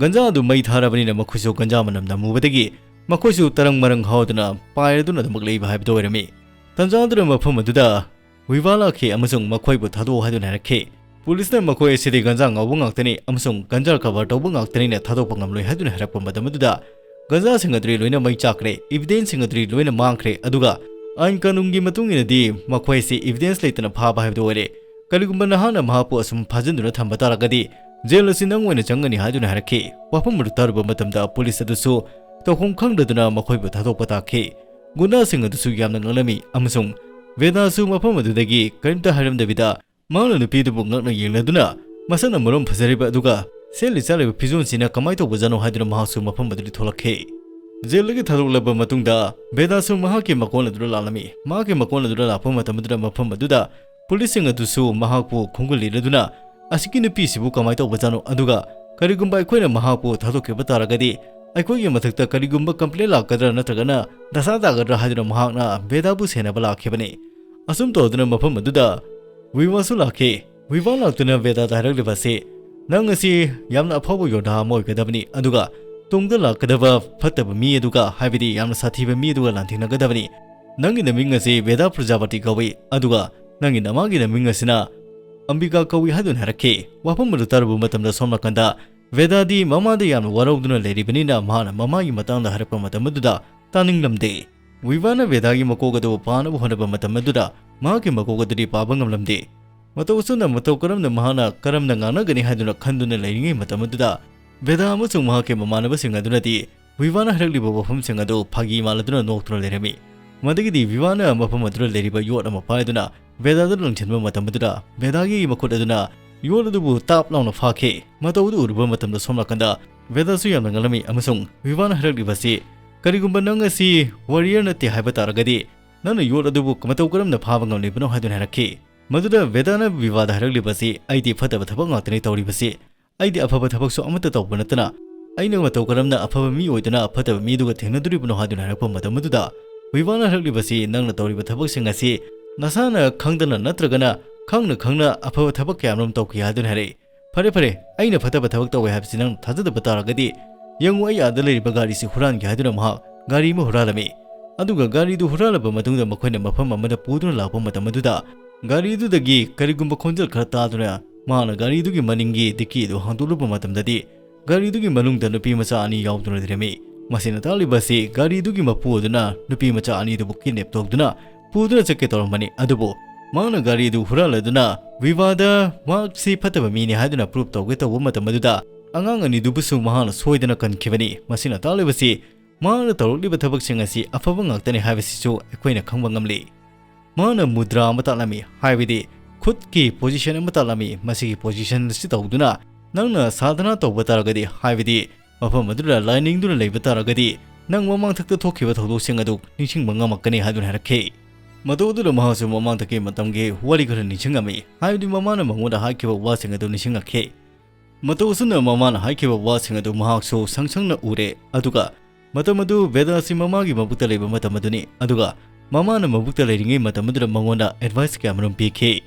ꯒꯟꯖꯥ ꯑꯗꯨ ꯃꯩ ꯊꯥꯔꯕꯅꯤꯅ ꯃꯈꯣꯏꯁꯨ ꯒꯟꯖꯥ ꯃꯅꯝ ꯅꯝꯃꯨꯕꯗꯒꯤ ꯃꯈꯣꯏꯁꯨ ꯇꯔꯪ ꯃꯔꯪ ꯍꯥꯎꯗꯨꯅ ꯄꯥꯏꯔꯗꯨꯅ ꯑꯗꯨꯃꯛ ꯂꯩꯕ ꯍꯥꯏꯕꯗꯨ ꯑꯣꯏꯔꯝꯃꯤ꯫ ꯇꯟꯖꯥꯗꯨꯗ ꯃꯐꯝ ꯑꯗꯨꯗ ꯋꯤꯚꯥ ꯂꯥꯛꯈꯤ ꯑꯃꯁꯨꯡ ꯃꯈꯣꯏꯕꯨ ꯊꯥꯗꯣꯛꯑꯣ ꯍꯥꯏꯗꯨꯅ ꯍꯥꯏꯔꯛꯈꯤ꯫ ꯄꯨꯂꯤꯁꯅ ꯃꯈꯣꯏ ꯑꯁꯤꯗꯤ ꯒꯟꯖꯥ ꯉꯥꯎꯕ ꯉꯥꯛꯇꯅꯤ ꯑꯃꯁꯨꯡ ꯒꯟꯖꯥ cover ꯇꯧꯕ ꯉꯥꯛꯇꯅꯤꯅ ꯊꯥꯗꯣꯛꯄ ꯉꯝꯂꯣꯏ ꯍꯥꯏꯗꯨꯅ ꯍꯥꯏꯔꯛꯄ ꯃꯇꯝ ꯑꯗꯨꯗ ꯒꯟꯖꯥꯁꯤꯡ ꯑꯗꯨꯗꯤ ꯂꯣꯏꯅ ꯃꯩ ꯆꯥꯛꯈ꯭ꯔꯦ, evidenceꯁꯤꯡ ꯑꯗꯨꯗꯤ ꯂꯣꯏꯅ ꯃꯥꯡꯈ꯭ꯔꯦ, ꯑꯗꯨꯒ ꯑꯥꯏꯟ ꯀꯥꯅꯨꯟꯒꯤ ꯃꯇꯨꯡ ꯏꯟꯅꯗꯤ ꯃꯈꯣꯏ ꯑꯁꯤ evidence ꯂꯩꯇꯅ ꯐꯥꯕ ꯍꯥꯏꯕꯗꯨ ꯑꯣꯏꯔꯦ꯫ ꯀꯔꯤꯒꯨꯝꯕ ꯅꯍꯥꯛꯅ ꯃꯍꯥꯛꯄꯨ ꯑꯁꯨꯝ ꯐꯥꯖꯤꯟꯗꯨꯅ ꯊꯝꯕ ꯇꯥꯔꯒꯗꯤ ꯖꯦꯜ ꯑꯁꯤ ꯅꯪ ꯑꯣꯏꯅ ꯆꯪꯒꯅꯤ ꯍꯥꯏꯗꯨꯅ ꯍꯥꯏꯔꯛꯈꯤ꯫ ꯋꯥꯐꯝ ꯑꯗꯨ ꯇꯥꯔꯨꯕ ꯃꯇꯝꯗ ꯄꯨꯂꯤꯁ ꯑꯗꯨꯁꯨ ꯇꯧꯐꯝ ꯈꯪꯗꯗꯨꯅ ꯃꯈꯣꯏꯕꯨ ꯊꯥꯗꯣꯛꯄ ꯇꯥꯈꯤ꯫ ꯒꯨꯟꯗꯥꯁꯤꯡ ꯑꯗꯨꯁꯨ ꯌꯥꯝꯅ ꯉꯛꯂꯝꯃꯤ ꯑꯃꯁꯨꯡ ꯕꯦꯗꯥꯁꯨ ꯃꯐꯝ ꯑꯗꯨꯗꯒꯤ ꯀꯔꯤꯝꯇ ꯍꯥꯏꯔꯝꯗꯕꯤꯗ ꯃꯍꯥꯛꯅ ꯅꯨꯄꯤꯗꯨꯕꯨ ꯉꯛꯅ ꯌꯦꯡꯂꯗꯨꯅ ꯃꯁꯛꯅ ꯃꯔꯣꯟ ꯐꯖꯔꯤꯕ ꯑꯗꯨꯒ ꯁꯦꯠꯂꯤ ꯆꯥꯔꯤꯕ ꯐꯤꯖꯣꯜꯁꯤꯅ ꯀꯃꯥꯏꯅ ꯇꯧꯕꯖꯥꯠꯅꯣ ꯍꯥꯏꯗꯨꯅ ꯃꯍꯥꯛꯁꯨ ꯃꯐꯝ ꯑꯗꯨꯗꯒꯤ ꯊꯣꯛꯂꯛꯈꯤ꯫ ꯖꯦꯜꯗꯒꯤ ꯊꯥꯗꯣꯛꯂꯕ ꯃꯇꯨꯡꯗ ꯕꯦꯗꯥꯁꯨ ꯃꯍꯥꯛꯀꯤ ꯃꯀꯣꯟ ꯑꯗꯨꯗ ꯂꯥꯛꯂꯝꯃꯤ꯫ ꯃꯍꯥꯛꯀꯤ ꯃꯀꯣꯟ ꯑꯗꯨꯗ ꯂꯥꯛꯄ ꯃꯇꯝ ꯑꯗꯨꯗ ꯃꯐꯝ ꯑꯗꯨꯗ ꯄꯨꯂꯤꯁꯁꯤꯡ ꯑꯗꯨꯁꯨ ꯃꯍꯥꯛꯄꯨ ꯈꯣꯝꯒꯠꯂꯤꯔꯗꯨꯅ, "ꯑꯁꯤꯒꯤ ꯅꯨꯄꯤꯁꯤꯕꯨ ꯀꯃꯥꯏꯅ ꯇꯧꯕꯖꯥꯠꯅꯣ? ꯑꯗꯨꯒ ꯀꯔꯤꯒꯨꯝꯕ ꯑꯩꯈꯣꯏꯅ ꯃꯍꯥꯛꯄꯨ ꯊꯥꯗꯣꯛꯈꯤꯕ ꯇꯥꯔꯒꯗꯤ ꯑꯩꯈꯣꯏꯒꯤ ꯃꯊꯛꯇ ꯀꯔꯤꯒꯨꯝꯕ complaint ꯂꯥꯛꯀꯗ꯭ꯔꯥ ꯅꯠꯇ꯭ꯔꯒꯅ ꯗꯁꯥ ꯇꯥꯒꯗ꯭ꯔꯥ?" ꯍꯥꯏꯗꯨꯅ ꯃꯍꯥꯛꯅ ꯕꯦꯗꯥꯕꯨ ꯁꯦꯟꯅꯕ ꯂꯥꯛꯈꯤꯕꯅꯤ꯫ ꯑꯁꯨꯝ ꯇꯧꯗꯨꯅ ꯃꯐꯝ ꯑꯗꯨꯗ ꯋꯤꯋꯥꯁꯨ ꯂꯥꯛꯈꯤ꯫ ꯋꯤꯋꯥ ꯂꯥꯛꯇꯨꯅ ꯕꯦꯗꯥꯗ ꯍꯥꯏꯔꯛꯂꯤꯕ ꯑꯁꯤ, "ꯅꯪ ꯑꯁꯤ ꯌꯥꯝꯅ ꯑꯐꯥꯎꯕ ꯌꯣꯙꯥ ꯑꯃ ꯑꯣꯏꯒꯗꯕꯅꯤ, ꯑꯗꯨꯒ ꯇꯨꯡꯗ ꯂꯥꯛꯀꯗꯕ ꯐꯠꯇꯕ ꯃꯤ ꯑꯗꯨꯒ, ꯍꯥꯏꯕꯗꯤ ꯌꯥꯝꯅ ꯁꯥꯊꯤꯕ ꯃꯤ ꯑꯗꯨꯒ ꯂꯥꯟꯊꯦꯡꯅꯒꯗꯕꯅꯤ꯫ "ꯅꯪꯒꯤ ꯅꯃꯤꯡ ꯑꯁꯤ ꯚꯦꯗꯥ ꯄ꯭ꯔꯖꯥꯄꯇꯤ ꯀꯧꯏ, ꯑꯗꯨꯒ ꯅꯪꯒꯤ ꯅꯃꯥꯒꯤ ꯅꯃꯤꯡ ꯑꯁꯤꯅ ꯑꯝꯕꯤꯀꯥ ꯀꯧꯏ" ꯍꯥꯏꯗꯨꯅ ꯍꯥꯏꯔꯛꯈꯤ꯫ ꯋꯥꯐꯝ ꯑꯗꯨ ꯇꯥꯔꯨꯕ ꯃꯇꯝꯗ ꯁꯣꯝ ꯅꯥꯀꯟꯗ ꯚꯦꯗꯥꯗꯤ ꯃꯃꯥꯗ ꯌꯥꯝꯅ ꯋꯥꯔꯧꯗꯨꯅ ꯂꯩꯔꯤꯕꯅꯤꯅ ꯃꯍꯥꯛꯅ ꯃꯃꯥꯒꯤ ꯃꯇꯥꯡꯗ ꯍꯥꯏꯔꯛꯄ ꯃꯇꯝ ꯑꯗꯨꯗ ꯇꯥꯅꯤꯡꯂꯝꯗꯦ꯫ ꯚꯤꯚꯥꯅ ꯚꯦꯗꯥꯒꯤ ꯃꯀꯣꯛ ꯑꯗꯨ ꯄꯥꯅꯕ ꯍꯣꯠꯅꯕ ꯃꯇꯝ ꯑꯗꯨꯗ ꯃꯍꯥꯛꯀꯤ ꯃꯀꯣꯛ ꯑꯗꯨꯗꯤ ꯄꯥꯕ ꯉꯝꯂꯝꯗꯦ꯫ ꯃꯇꯧ ꯑꯁꯨꯝꯅ ꯃꯇꯧ ꯀꯔꯝꯅ ꯃꯍꯥꯛꯅ ꯀꯔꯝꯅ ꯉꯥꯡꯅꯒꯅꯤ ꯍꯥꯏꯗꯨꯅ ꯈꯟꯗꯨꯅ ꯂꯩꯔꯤꯉꯩ ꯃꯇꯝ ꯑꯗꯨꯗ ꯚꯦꯗꯥ ꯑꯃꯁꯨꯡ ꯃꯍꯥꯛꯀꯤ ꯃꯃꯥꯟꯅꯕꯁꯤꯡ ꯑꯗꯨꯅꯗꯤ ꯚꯤꯚꯥꯅ ꯍꯥꯏꯔꯛꯂꯤꯕ ꯋꯥꯐꯝꯁꯤꯡ ꯑꯗꯨ ꯐꯥꯒꯤ ꯃꯥꯜꯂꯗꯨꯅ ꯅꯣꯛꯇꯨꯅ ꯂꯩꯔꯝꯃꯤ꯫ ꯃꯗꯨꯒꯤꯗꯤ ꯚꯤꯚꯥꯅ ꯃꯐꯝ ꯑꯗꯨꯗ ꯂꯩꯔꯤꯕ ꯌꯣꯠ ꯑꯃ ꯄꯥꯏꯗꯨꯅ ꯚꯦꯗꯥꯗ ꯂꯪꯁꯤꯟꯕ ꯃꯇꯝ ꯑꯗꯨꯗ ꯚꯦꯗꯥꯒꯤ ꯃꯈꯨꯠ ꯑꯗꯨꯅ ꯌꯣꯠ ꯑꯗꯨꯕꯨ ꯇꯥꯞ ꯂꯥꯎꯅ ꯐꯥꯈꯤ꯫ ꯃꯇꯧ ꯑꯗꯨ ꯎꯔꯨꯕ ꯃꯇꯝꯗ ꯁꯣꯝ ꯅꯥꯀꯟꯗ ꯚꯦꯗꯥꯁꯨ ꯌꯥꯝꯅ ꯉꯛꯂꯝꯃꯤ ꯑꯃꯁꯨꯡ ꯚꯤꯚꯥꯅ ꯍꯥꯏꯔꯛꯂꯤꯕꯁꯤ, "ꯀꯔꯤꯒꯨꯝꯕ ꯅꯪ ꯑꯁꯤ ꯋꯥꯔꯤꯌꯔ ꯅꯠꯇꯦ ꯍꯥꯏꯕ ꯇꯥꯔꯒꯗꯤ ꯅꯪꯅ ꯌꯣꯠ ꯑꯗꯨꯕꯨ ꯃꯇꯧ ꯀꯔꯝꯅ ꯐꯥꯕ ꯉꯝꯂꯤꯕꯅꯣ?" ꯍꯥꯏꯗꯨꯅ ꯍꯥꯏꯔꯛꯈꯤ꯫ ꯃꯗꯨꯗ ꯚꯦꯗꯥꯅ ꯚꯤꯚꯥꯗ ꯍꯥꯏꯔꯛꯂꯤꯕꯁꯤ, "ꯑꯩꯗꯤ ꯐꯠꯇꯕ ꯊꯕꯛ ꯉꯥꯛꯇꯅꯤ ꯇꯧꯔꯤꯕꯁꯤ꯫ ꯑꯩꯗꯤ ꯑꯐꯕ ꯊꯕꯛꯁꯨ ꯑꯃꯠꯇ ꯇꯧꯕ ꯅꯠꯇꯅ ꯑꯩꯅ ꯃꯇꯧ ꯀꯔꯝꯅ ꯑꯐꯕ ꯃꯤ ꯑꯣꯏꯗꯨꯅ ꯑꯐꯠꯇꯕ ꯃꯤꯗꯨꯒ ꯊꯦꯡꯅꯗꯣꯔꯤꯕꯅꯣ?" ꯍꯥꯏꯗꯨꯅ ꯍꯥꯏꯔꯛꯄ ꯃꯇꯝ ꯑꯗꯨꯗ ꯚꯤꯚꯥꯅ ꯍꯥꯏꯔꯛꯂꯤꯕꯁꯤ, "ꯅꯪꯅ ꯇꯧꯔꯤꯕ ꯊꯕꯛꯁꯤꯡ ꯑꯁꯤ ꯅꯁꯥꯅ ꯈꯪꯗꯅ ꯅꯠꯇ꯭ꯔꯒꯅ ꯈꯪꯅ ꯈꯪꯅ ꯑꯐꯕ ꯊꯕꯛ ꯀꯌꯥꯃꯔꯨꯝ ꯇꯧꯈꯤ" ꯍꯥꯏꯗꯨꯅ ꯍꯥꯏꯔꯛꯏ꯫ "ꯐꯔꯦ ꯐꯔꯦ, ꯑꯩꯅ ꯐꯠꯇꯕ ꯊꯕꯛ ꯇꯧꯋꯦ ꯍꯥꯏꯕꯁꯤ ꯅꯪꯅ ꯊꯥꯖꯗꯕ ꯇꯥꯔꯒꯗꯤ ꯌꯦꯡꯉꯨ, ꯑꯩ ꯑꯥꯗ ꯂꯩꯔꯤꯕ ꯒꯥꯔꯤꯁꯤ ꯍꯨꯔꯥꯟꯒꯦ" ꯍꯥꯏꯗꯨꯅ ꯃꯍꯥꯛ ꯒꯥꯔꯤ ꯑꯃ ꯍꯨꯔꯥꯜꯂꯝꯃꯤ꯫ ꯑꯗꯨꯒ ꯒꯥꯔꯤꯗꯨ ꯍꯨꯔꯥꯜꯂꯕ ꯃꯇꯨꯡꯗ ꯃꯈꯣꯏꯅ ꯃꯐꯝ ꯑꯃꯗ ꯄꯨꯗꯨꯅ ꯂꯥꯛꯄ ꯃꯇꯝ ꯑꯗꯨꯗ ꯒꯥꯔꯤꯗꯨꯗꯒꯤ ꯀꯔꯤꯒꯨꯝꯕ ꯈꯣꯟꯖꯦꯜ ꯈꯔ ꯇꯥꯗꯨꯅ ꯃꯍꯥꯛꯅ ꯒꯥꯔꯤꯗꯨꯒꯤ ꯃꯅꯤꯡꯒꯤ ꯗꯤꯛꯀꯤ ꯑꯗꯨ ꯍꯥꯡꯗꯣꯛꯂꯨꯕ ꯃꯇꯝꯗꯗꯤ ꯒꯥꯔꯤꯗꯨꯒꯤ ꯃꯅꯨꯡꯗ ꯅꯨꯄꯤ ꯃꯆꯥ ꯑꯅꯤ ꯌꯥꯎꯗꯨꯅ ꯂꯩꯔꯝꯃꯤ꯫ ꯃꯁꯤꯅ ꯇꯥꯛꯂꯤꯕ ꯑꯁꯤ ꯒꯥꯔꯤꯗꯨꯒꯤ ꯃꯄꯨ ꯑꯗꯨꯅ ꯅꯨꯄꯤ ꯃꯆꯥ ꯑꯅꯤꯗꯨꯕꯨ ꯀꯤꯗꯅꯦꯞ ꯇꯧꯗꯨꯅ ꯄꯨꯗꯨꯅ ꯆꯠꯀꯦ ꯇꯧꯔꯝꯕꯅꯤ꯫ ꯑꯗꯨꯕꯨ ꯃꯍꯥꯛꯅ ꯒꯥꯔꯤꯗꯨ ꯍꯨꯔꯥꯜꯂꯗꯨꯅ ꯚꯤꯚꯥꯗ ꯃꯍꯥꯛꯁꯤ ꯐꯠꯇꯕ ꯃꯤꯅꯤ ꯍꯥꯏꯗꯨꯅ ꯄ꯭ꯔꯨꯞ ꯇꯧꯒꯦ ꯇꯧꯕ ꯃꯇꯝ ꯑꯗꯨꯗ ꯑꯉꯥꯡ ꯑꯅꯤꯗꯨꯕꯨꯁꯨ ꯃꯍꯥꯛꯅ ꯁꯣꯏꯗꯅ ꯀꯟꯈꯤꯕꯅꯤ꯫ ꯃꯁꯤꯅ ꯇꯥꯛꯂꯤꯕꯁꯤ ꯃꯍꯥꯛꯅ ꯇꯧꯔꯛꯂꯤꯕ ꯊꯕꯛꯁꯤꯡ ꯑꯁꯤ ꯑꯐꯕ ꯉꯥꯛꯇꯅꯤ ꯍꯥꯏꯕꯁꯤꯁꯨ ꯑꯩꯈꯣꯏꯅ ꯈꯪꯕ ꯉꯝꯂꯤ꯫ ꯃꯍꯥꯛꯅ ꯃꯨꯗ꯭ꯔꯥ ꯑꯃ ꯇꯥꯛꯂꯝꯃꯤ, ꯍꯥꯏꯕꯗꯤ ꯈꯨꯠꯀꯤ ꯄꯣꯖꯤꯁꯟ ꯑꯃ ꯇꯥꯛꯂꯝꯃꯤ꯫ ꯃꯁꯤꯒꯤ ꯄꯣꯖꯤꯁꯟ ꯑꯁꯤ ꯇꯧꯗꯨꯅ ꯅꯪꯅ ꯁꯥꯙꯅꯥ ꯇꯧꯕ ꯇꯥꯔꯒꯗꯤ, ꯍꯥꯏꯕꯗꯤ ꯃꯐꯝ ꯑꯗꯨꯗ ꯂꯥꯏ ꯅꯤꯡꯗꯨꯅ ꯂꯩꯕ ꯇꯥꯔꯒꯗꯤ, ꯅꯪ ꯃꯃꯥꯡꯊꯛꯇ ꯊꯣꯛꯈꯤꯕ ꯊꯧꯗꯣꯛꯁꯤꯡ ꯑꯗꯨ ꯅꯤꯡꯁꯤꯡꯕ ꯉꯝꯃꯛꯀꯅꯤ ꯍꯥꯏꯗꯨꯅ ꯍꯥꯏꯔꯛꯈꯤ꯫ ꯃꯇꯧ ꯑꯗꯨꯗ ꯃꯍꯥꯛꯁꯨ ꯃꯃꯥꯡꯊꯛꯀꯤ ꯃꯇꯝꯒꯤ ꯋꯥꯔꯤ ꯈꯔ ꯅꯤꯡꯁꯤꯡꯉꯝꯃꯤ, ꯍꯥꯏꯕꯗꯤ ꯃꯃꯥꯅ ꯃꯉꯣꯟꯗ ꯍꯥꯏꯈꯤꯕ ꯋꯥꯁꯤꯡ ꯑꯗꯨ ꯅꯤꯡꯁꯤꯡꯂꯛꯈꯤ꯫ ꯃꯇꯧ ꯑꯁꯨꯝꯅ ꯃꯃꯥꯅ ꯍꯥꯏꯈꯤꯕ ꯋꯥꯁꯤꯡ ꯑꯗꯨ ꯃꯍꯥꯛꯁꯨ ꯁꯪ ꯁꯪꯅ ꯎꯔꯦ, ꯑꯗꯨꯒ ꯃꯇꯝ ꯑꯗꯨ ꯚꯦꯗꯥ ꯑꯁꯤ ꯃꯃꯥꯒꯤ ꯃꯕꯨꯛꯇ ꯂꯩꯕ ꯃꯇꯝ ꯑꯗꯨꯅꯤ, ꯑꯗꯨꯒ ꯃꯃꯥꯅ ꯃꯕꯨꯛꯇ ꯂꯩꯔꯤꯉꯩ ꯃꯇꯝ ꯑꯗꯨꯗ ꯃꯉꯣꯟꯗ ꯑꯦꯗꯚꯥꯏꯁ ꯀꯌꯥꯃꯔꯨꯝ ꯄꯤꯈꯤ꯫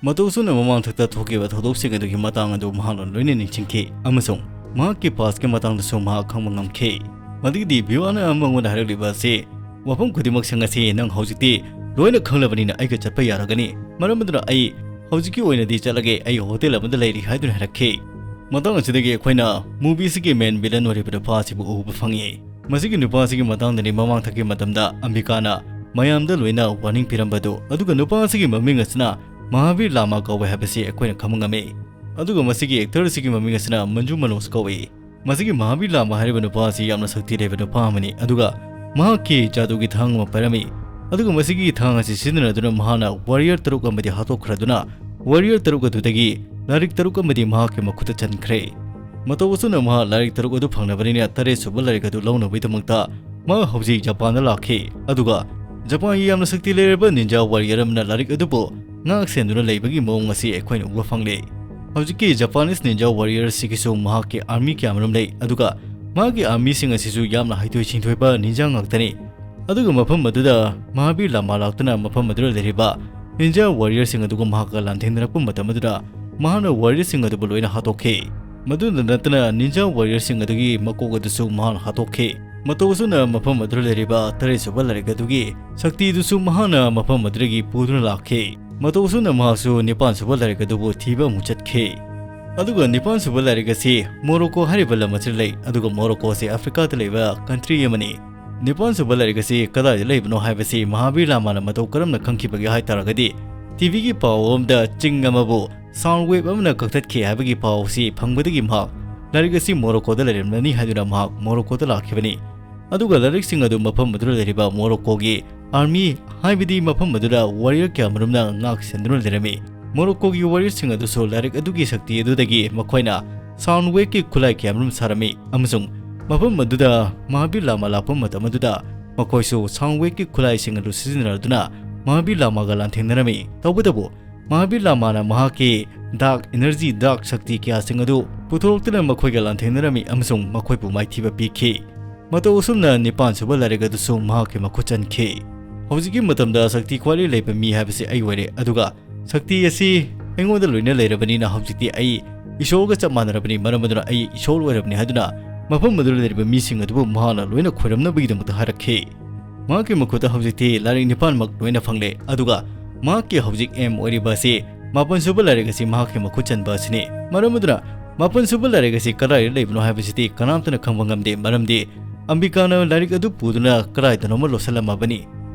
ꯃꯇꯧ ꯑꯁꯨꯝꯅ ꯃꯃꯥꯡꯊꯛꯇ ꯊꯣꯛꯈꯤꯕ ꯊꯧꯗꯣꯛꯁꯤꯡ ꯑꯗꯨꯒꯤ ꯃꯇꯥꯡ ꯑꯗꯨ ꯃꯍꯥꯛꯅ ꯂꯣꯏꯅ ꯅꯤꯡꯁꯤꯡꯈꯤ, ꯑꯃꯁꯨꯡ ꯃꯍꯥꯛꯀꯤ ꯄꯥꯁꯀꯤ ꯃꯇꯥꯡꯗꯁꯨ ꯃꯍꯥꯛ ꯈꯪꯕ ꯉꯝꯈꯤ꯫ ꯃꯗꯨꯒꯤꯗꯤ ꯚꯤꯚꯥꯅ ꯃꯉꯣꯟꯗ ꯍꯥꯏꯔꯛꯂꯤꯕ ꯑꯁꯤ, ꯋꯥꯐꯝ ꯈꯨꯗꯤꯡꯃꯛꯁꯤꯡ ꯑꯁꯤ ꯅꯪ ꯍꯧꯖꯤꯛꯇꯤ ꯂꯣꯏꯅ ꯈꯪꯂꯕꯅꯤꯅ ꯑꯩꯒ ꯆꯠꯄ ꯌꯥꯔꯒꯅꯤ꯫ ꯃꯔꯝ ꯑꯗꯨꯅ ꯑꯩ ꯍꯧꯖꯤꯛꯀꯤ ꯑꯣꯏꯅꯗꯤ ꯆꯠꯂꯒꯦ, ꯑꯩ ꯍꯣꯇꯦꯜ ꯑꯃꯗ ꯂꯩꯔꯤ" ꯍꯥꯏꯗꯨꯅ ꯍꯥꯏꯔꯛꯈꯤ꯫ ꯃꯇꯥꯡ ꯑꯁꯤꯗꯒꯤ ꯑꯩꯈꯣꯏꯅ movie ꯑꯁꯤꯒꯤ main villain ꯑꯣꯏꯔꯤꯕ ꯅꯨꯄꯥ ꯑꯁꯤꯕꯨ ꯎꯕ ꯐꯪꯉꯤ꯫ ꯃꯁꯤꯒꯤ ꯅꯨꯄꯥ ꯑꯁꯤꯒꯤ ꯃꯇꯥꯡꯗꯅꯤ ꯃꯃꯥꯡꯊꯛꯀꯤ ꯃꯇꯝꯗ ꯑꯝꯕꯤꯀꯥꯅ ꯃꯌꯥꯝꯗ ꯂꯣꯏꯅ warning ꯄꯤꯔꯝꯕꯗꯨ꯫ ꯑꯗꯨꯒ ꯅꯨꯄꯥ ꯑꯁꯤꯒꯤ ꯃꯃꯤꯡ ꯑꯁꯤꯅ ꯃꯍꯥꯕꯤꯔ ꯂꯥꯃꯥ ꯀꯧꯋꯦ ꯍꯥꯏꯕꯁꯤ ꯑꯩꯈꯣꯏꯅ ꯈꯪꯕ ꯉꯝꯃꯤ꯫ ꯑꯗꯨꯒ ꯃꯁꯤꯒꯤ actor ꯑꯁꯤꯒꯤ ꯃꯃꯤꯡ ꯑꯁꯤꯅ ꯃꯟꯖꯨ ꯃꯅꯣꯖ ꯀꯧꯏ꯫ ꯃꯁꯤꯒꯤ ꯃꯍꯥꯕꯤꯔ ꯂꯥꯃꯥ ꯍꯥꯏꯔꯤꯕ ꯅꯨꯄꯥ ꯑꯁꯤ ꯌꯥꯝꯅ ꯁꯛꯇꯤ ꯂꯩꯕ ꯅꯨꯄꯥ ꯑꯃꯅꯤ, ꯑꯗꯨꯒ ꯃꯍꯥꯛꯀꯤ ꯖꯥꯗꯨꯒꯤ ꯊꯥꯡ ꯑꯃ ꯄꯥꯏꯔꯝꯃꯤ꯫ ꯑꯗꯨꯒ ꯃꯁꯤꯒꯤ ꯊꯥꯡ ꯑꯁꯤ ꯁꯤꯖꯤꯟꯅꯗꯨꯅ ꯃꯍꯥꯛꯅ warrior ꯇꯔꯨꯛ ꯑꯃꯗꯤ ꯍꯥꯠꯇꯣꯛꯈ꯭ꯔꯗꯨꯅ, warrior ꯇꯔꯨꯛ ꯑꯗꯨꯗꯒꯤ ꯂꯥꯏꯔꯤꯛ ꯇꯔꯨꯛ ꯑꯃꯗꯤ ꯃꯍꯥꯛꯀꯤ ꯃꯈꯨꯠꯇ ꯆꯟꯈ꯭ꯔꯦ꯫ ꯃꯇꯧ ꯑꯁꯨꯝꯅ ꯃꯍꯥꯛ ꯂꯥꯏꯔꯤꯛ ꯇꯔꯨꯛ ꯑꯗꯨ ꯐꯪꯅꯕꯅꯤꯅ ꯇꯔꯦꯠ ꯁꯨꯕ ꯂꯥꯏꯔꯤꯛ ꯑꯗꯨ ꯂꯧꯅꯕꯒꯤꯗꯃꯛꯇ ꯃꯍꯥꯛ ꯍꯧꯖꯤꯛ ꯖꯄꯥꯟꯗ ꯂꯥꯛꯈꯤ꯫ ꯑꯗꯨꯒ ꯖꯄꯥꯟꯒꯤ ꯌꯥꯝꯅ ꯁꯛꯇꯤ ꯂꯩꯔꯕ ninja warrior ꯑꯃꯅ ꯂꯥꯏꯔꯤꯛ ꯑꯗꯨꯕꯨ ꯉꯥꯛ ꯁꯦꯟꯗꯨꯅ ꯂꯩꯕꯒꯤ ꯃꯑꯣꯡ ꯑꯁꯤ ꯑꯩꯈꯣꯏꯅ ꯎꯕ ꯐꯪꯂꯦ꯫ ꯍꯧꯖꯤꯛꯀꯤ Japanese ninja warrior ꯑꯁꯤꯒꯤꯁꯨ ꯃꯍꯥꯛꯀꯤ army ꯀꯌꯥꯃꯔꯨꯝ ꯂꯩ, ꯑꯗꯨꯒ ꯃꯥꯒꯤ armyꯁꯤꯡ ꯑꯁꯤꯁꯨ ꯌꯥꯝꯅ ꯍꯩꯊꯣꯏ ꯁꯤꯡꯊꯣꯏꯕ ninja ꯉꯥꯛꯇꯅꯤ꯫ ꯑꯗꯨꯒ ꯃꯐꯝ ꯑꯗꯨꯗ ꯃꯍꯥꯕꯤꯔ ꯂꯥꯃꯥ ꯂꯥꯛꯇꯨꯅ ꯃꯐꯝ ꯑꯗꯨꯗ ꯂꯩꯔꯤꯕ ninja warriorꯁꯤꯡ ꯑꯗꯨꯒ ꯃꯍꯥꯛꯀ ꯂꯥꯟꯊꯦꯡꯅꯔꯛꯄ ꯃꯇꯝ ꯑꯗꯨꯗ ꯃꯍꯥꯛꯅ warriorꯁꯤꯡ ꯑꯗꯨꯕꯨ ꯂꯣꯏꯅ ꯍꯥꯠꯇꯣꯛꯈꯤ꯫ ꯃꯗꯨꯗ ꯅꯠꯇꯅ ninja warriorꯁꯤꯡ ꯑꯗꯨꯒꯤ ꯃꯀꯣꯛ ꯑꯗꯨꯁꯨ ꯃꯍꯥꯛꯅ ꯍꯥꯠꯇꯣꯛꯈꯤ꯫ ꯃꯇꯧ ꯑꯁꯨꯝꯅ ꯃꯐꯝ ꯑꯗꯨꯗ ꯂꯩꯔꯤꯕ ꯇꯔꯦꯠ ꯁꯨꯕ ꯂꯥꯏꯔꯤꯛ ꯑꯗꯨꯒꯤ ꯁꯛꯇꯤ ꯑꯗꯨꯁꯨ ꯃꯍꯥꯛꯅ ꯃꯐꯝ ꯑꯗꯨꯗꯒꯤ ꯄꯨꯗꯨꯅ ꯂꯥꯛꯈꯤ꯫ ꯃꯇꯧ ꯑꯁꯨꯝꯅ ꯃꯍꯥꯛꯁꯨ ꯅꯤꯄꯥꯟ ꯁꯨꯕ ꯂꯥꯏꯔꯤꯛ ꯑꯗꯨꯕꯨ ꯊꯤꯕ ꯑꯃꯨꯛ ꯆꯠꯈꯤ꯫ ꯑꯗꯨꯒ ꯅꯤꯄꯥꯟ ꯁꯨꯕ ꯂꯥꯏꯔꯤꯛ ꯑꯁꯤ ꯃꯣꯔꯣꯀꯣ ꯍꯥꯏꯔꯤꯕ ꯂꯝ ꯑꯁꯤꯗ ꯂꯩ, ꯑꯗꯨꯒ ꯃꯣꯔꯣꯀꯣ ꯑꯁꯤ ꯑꯐ꯭ꯔꯤꯀꯥꯗ ꯂꯩꯕ country ꯑꯃꯅꯤ꯫ ꯅꯤꯄꯥꯟ ꯁꯨꯕ ꯂꯥꯏꯔꯤꯛ ꯑꯁꯤ ꯀꯗꯥꯏꯗ ꯂꯩꯕꯅꯣ ꯍꯥꯏꯕꯁꯤ ꯃꯍꯥꯕꯤꯔ ꯂꯥꯃꯥꯅ ꯃꯇꯧ ꯀꯔꯝꯅ ꯈꯪꯈꯤꯕꯒꯦ ꯍꯥꯏ ꯇꯥꯔꯒꯗꯤ, TVꯒꯤ ꯄꯥꯎ ꯑꯃꯗ ꯆꯤꯡ ꯑꯃꯕꯨ sound wave ꯑꯃꯅ ꯀꯛꯊꯠꯈꯤ ꯍꯥꯏꯕꯒꯤ ꯄꯥꯎ ꯑꯁꯤ ꯐꯪꯕꯗꯒꯤ ꯃꯍꯥꯛ ꯂꯥꯏꯔꯤꯛ ꯑꯁꯤ ꯃꯣꯔꯣꯀꯣꯗ ꯂꯩꯔꯝꯂꯅꯤ ꯍꯥꯏꯗꯨꯅ ꯃꯍꯥꯛ ꯃꯣꯔꯣꯀꯣꯗ ꯂꯥꯛꯈꯤꯕꯅꯤ꯫ ꯑꯗꯨꯒ ꯂꯥꯏꯔꯤꯛꯁꯤꯡ ꯑꯗꯨ ꯃꯐꯝ ꯑꯗꯨꯗ ꯂꯩꯔꯤꯕ ꯃꯣꯔꯣꯀꯣꯒꯤ army, ꯍꯥꯏꯕꯗꯤ ꯃꯐꯝ ꯑꯗꯨꯗ warrior ꯀꯌꯥꯃꯔꯨꯝꯅ ꯉꯥꯛ ꯁꯦꯟꯗꯨꯅ ꯂꯩꯔꯝꯃꯤ꯫ ꯃꯣꯔꯣꯀꯣꯒꯤ warriorꯁꯤꯡ ꯑꯗꯨꯁꯨ ꯂꯥꯏꯔꯤꯛ ꯑꯗꯨꯒꯤ ꯁꯛꯇꯤ ꯑꯗꯨꯗꯒꯤ ꯃꯈꯣꯏꯅ sound waveꯀꯤ ꯈꯨꯠꯂꯥꯏ ꯀꯌꯥꯃꯔꯨꯝ ꯁꯥꯔꯝꯃꯤ, ꯑꯃꯁꯨꯡ ꯃꯐꯝ ꯑꯗꯨꯗ ꯃꯍꯥꯕꯤꯔ ꯂꯥꯃꯥ ꯂꯥꯛꯄ ꯃꯇꯝ ꯑꯗꯨꯗ ꯃꯈꯣꯏꯁꯨ sound waveꯀꯤ ꯈꯨꯠꯂꯥꯏꯁꯤꯡ ꯑꯗꯨ ꯁꯤꯖꯤꯟꯅꯗꯨꯅ ꯃꯍꯥꯕꯤꯔ ꯂꯥꯃꯥꯒ ꯂꯥꯟꯊꯦꯡꯅꯔꯝꯃꯤ꯫ ꯇꯧꯕꯇꯕꯨ ꯃꯍꯥꯕꯤꯔ ꯂꯥꯃꯥꯅ ꯃꯍꯥꯛꯀꯤ dark energy, dark ꯁꯛꯇꯤ ꯀꯌꯥꯁꯤꯡ ꯑꯗꯨ ꯄꯨꯊꯣꯔꯛꯇꯨꯅ ꯃꯈꯣꯏꯒ ꯂꯥꯟꯊꯦꯡꯅꯔꯝꯃꯤ ꯑꯃꯁꯨꯡ ꯃꯈꯣꯏꯕꯨ ꯃꯥꯏꯊꯤꯕ ꯄꯤꯈꯤ꯫ ꯃꯇꯧ ꯑꯁꯨꯝꯅ ꯅꯤꯄꯥꯟ ꯁꯨꯕ ꯂꯥꯏꯔꯤꯛ ꯑꯗꯨꯁꯨ ꯃꯍꯥꯛꯀꯤ ꯃꯈꯨꯠ ꯆꯟꯈꯤ꯫ ꯍꯧꯖꯤꯛꯀꯤ ꯃꯇꯝꯗ ꯁꯛꯇꯤ ꯈ꯭ꯋꯥꯏꯗꯒꯤ ꯂꯩꯕ ꯃꯤ ꯍꯥꯏꯕꯁꯤ ꯑꯩ ꯑꯣꯏꯔꯦ, ꯑꯗꯨꯒ ꯁꯛꯇꯤ ꯑꯁꯤ ꯑꯩꯉꯣꯟꯗ ꯂꯣꯏꯅ ꯂꯩꯔꯕꯅꯤꯅ ꯍꯧꯖꯤꯛꯇꯤ ꯑꯩ ꯏꯁꯣꯔꯒ ꯆꯞ ꯃꯥꯟꯅꯔꯕꯅꯤ, ꯃꯔꯝ ꯑꯗꯨꯅ ꯑꯩ ꯏꯁꯣꯔ ꯑꯣꯏꯔꯕꯅꯤ ꯍꯥꯏꯗꯨꯅ ꯃꯐꯝ ꯑꯗꯨꯗ ꯂꯩꯔꯤꯕ ꯃꯤꯁꯤꯡ ꯑꯗꯨꯕꯨ ꯃꯍꯥꯛꯅ ꯂꯣꯏꯅ ꯈꯣꯏꯔꯝꯅꯕꯒꯤꯗꯃꯛꯇ ꯍꯥꯏꯔꯛꯈꯤ꯫ ꯃꯍꯥꯛꯀꯤ ꯃꯈꯨꯠꯇ ꯍꯧꯖꯤꯛꯇꯤ ꯂꯥꯏꯔꯤꯛ ꯅꯤꯄꯥꯟꯃꯛ ꯂꯣꯏꯅ ꯐꯪꯂꯦ꯫ ꯑꯗꯨꯒ ꯃꯍꯥꯛꯀꯤ ꯍꯧꯖꯤꯛ aim ꯑꯣꯏꯔꯤꯕ ꯑꯁꯤ ꯃꯥꯄꯟ ꯁꯨꯕ ꯂꯥꯏꯔꯤꯛ ꯑꯁꯤ ꯃꯍꯥꯛꯀꯤ ꯃꯈꯨꯠ ꯆꯟꯕ ꯑꯁꯤꯅꯤ꯫ ꯃꯔꯝ ꯑꯗꯨꯅ ꯃꯥꯄꯟ ꯁꯨꯕ ꯂꯥꯏꯔꯤꯛ ꯑꯁꯤ ꯀꯗꯥꯏꯗ ꯂꯩꯕꯅꯣ ꯍꯥꯏꯕꯁꯤꯗꯤ ꯀꯅꯥꯝꯇꯅ ꯈꯪꯕ ꯉꯝꯗꯦ꯫ ꯃꯔꯝꯗꯤ ꯑꯝꯕꯤꯀꯥꯅ ꯂꯥꯏꯔꯤꯛ ꯑꯗꯨ ꯄꯨꯗꯨꯅ ꯀꯗꯥꯏꯗꯅꯣꯃ ꯂꯣꯠꯁꯤꯜꯂꯝꯃꯕꯅꯤ꯫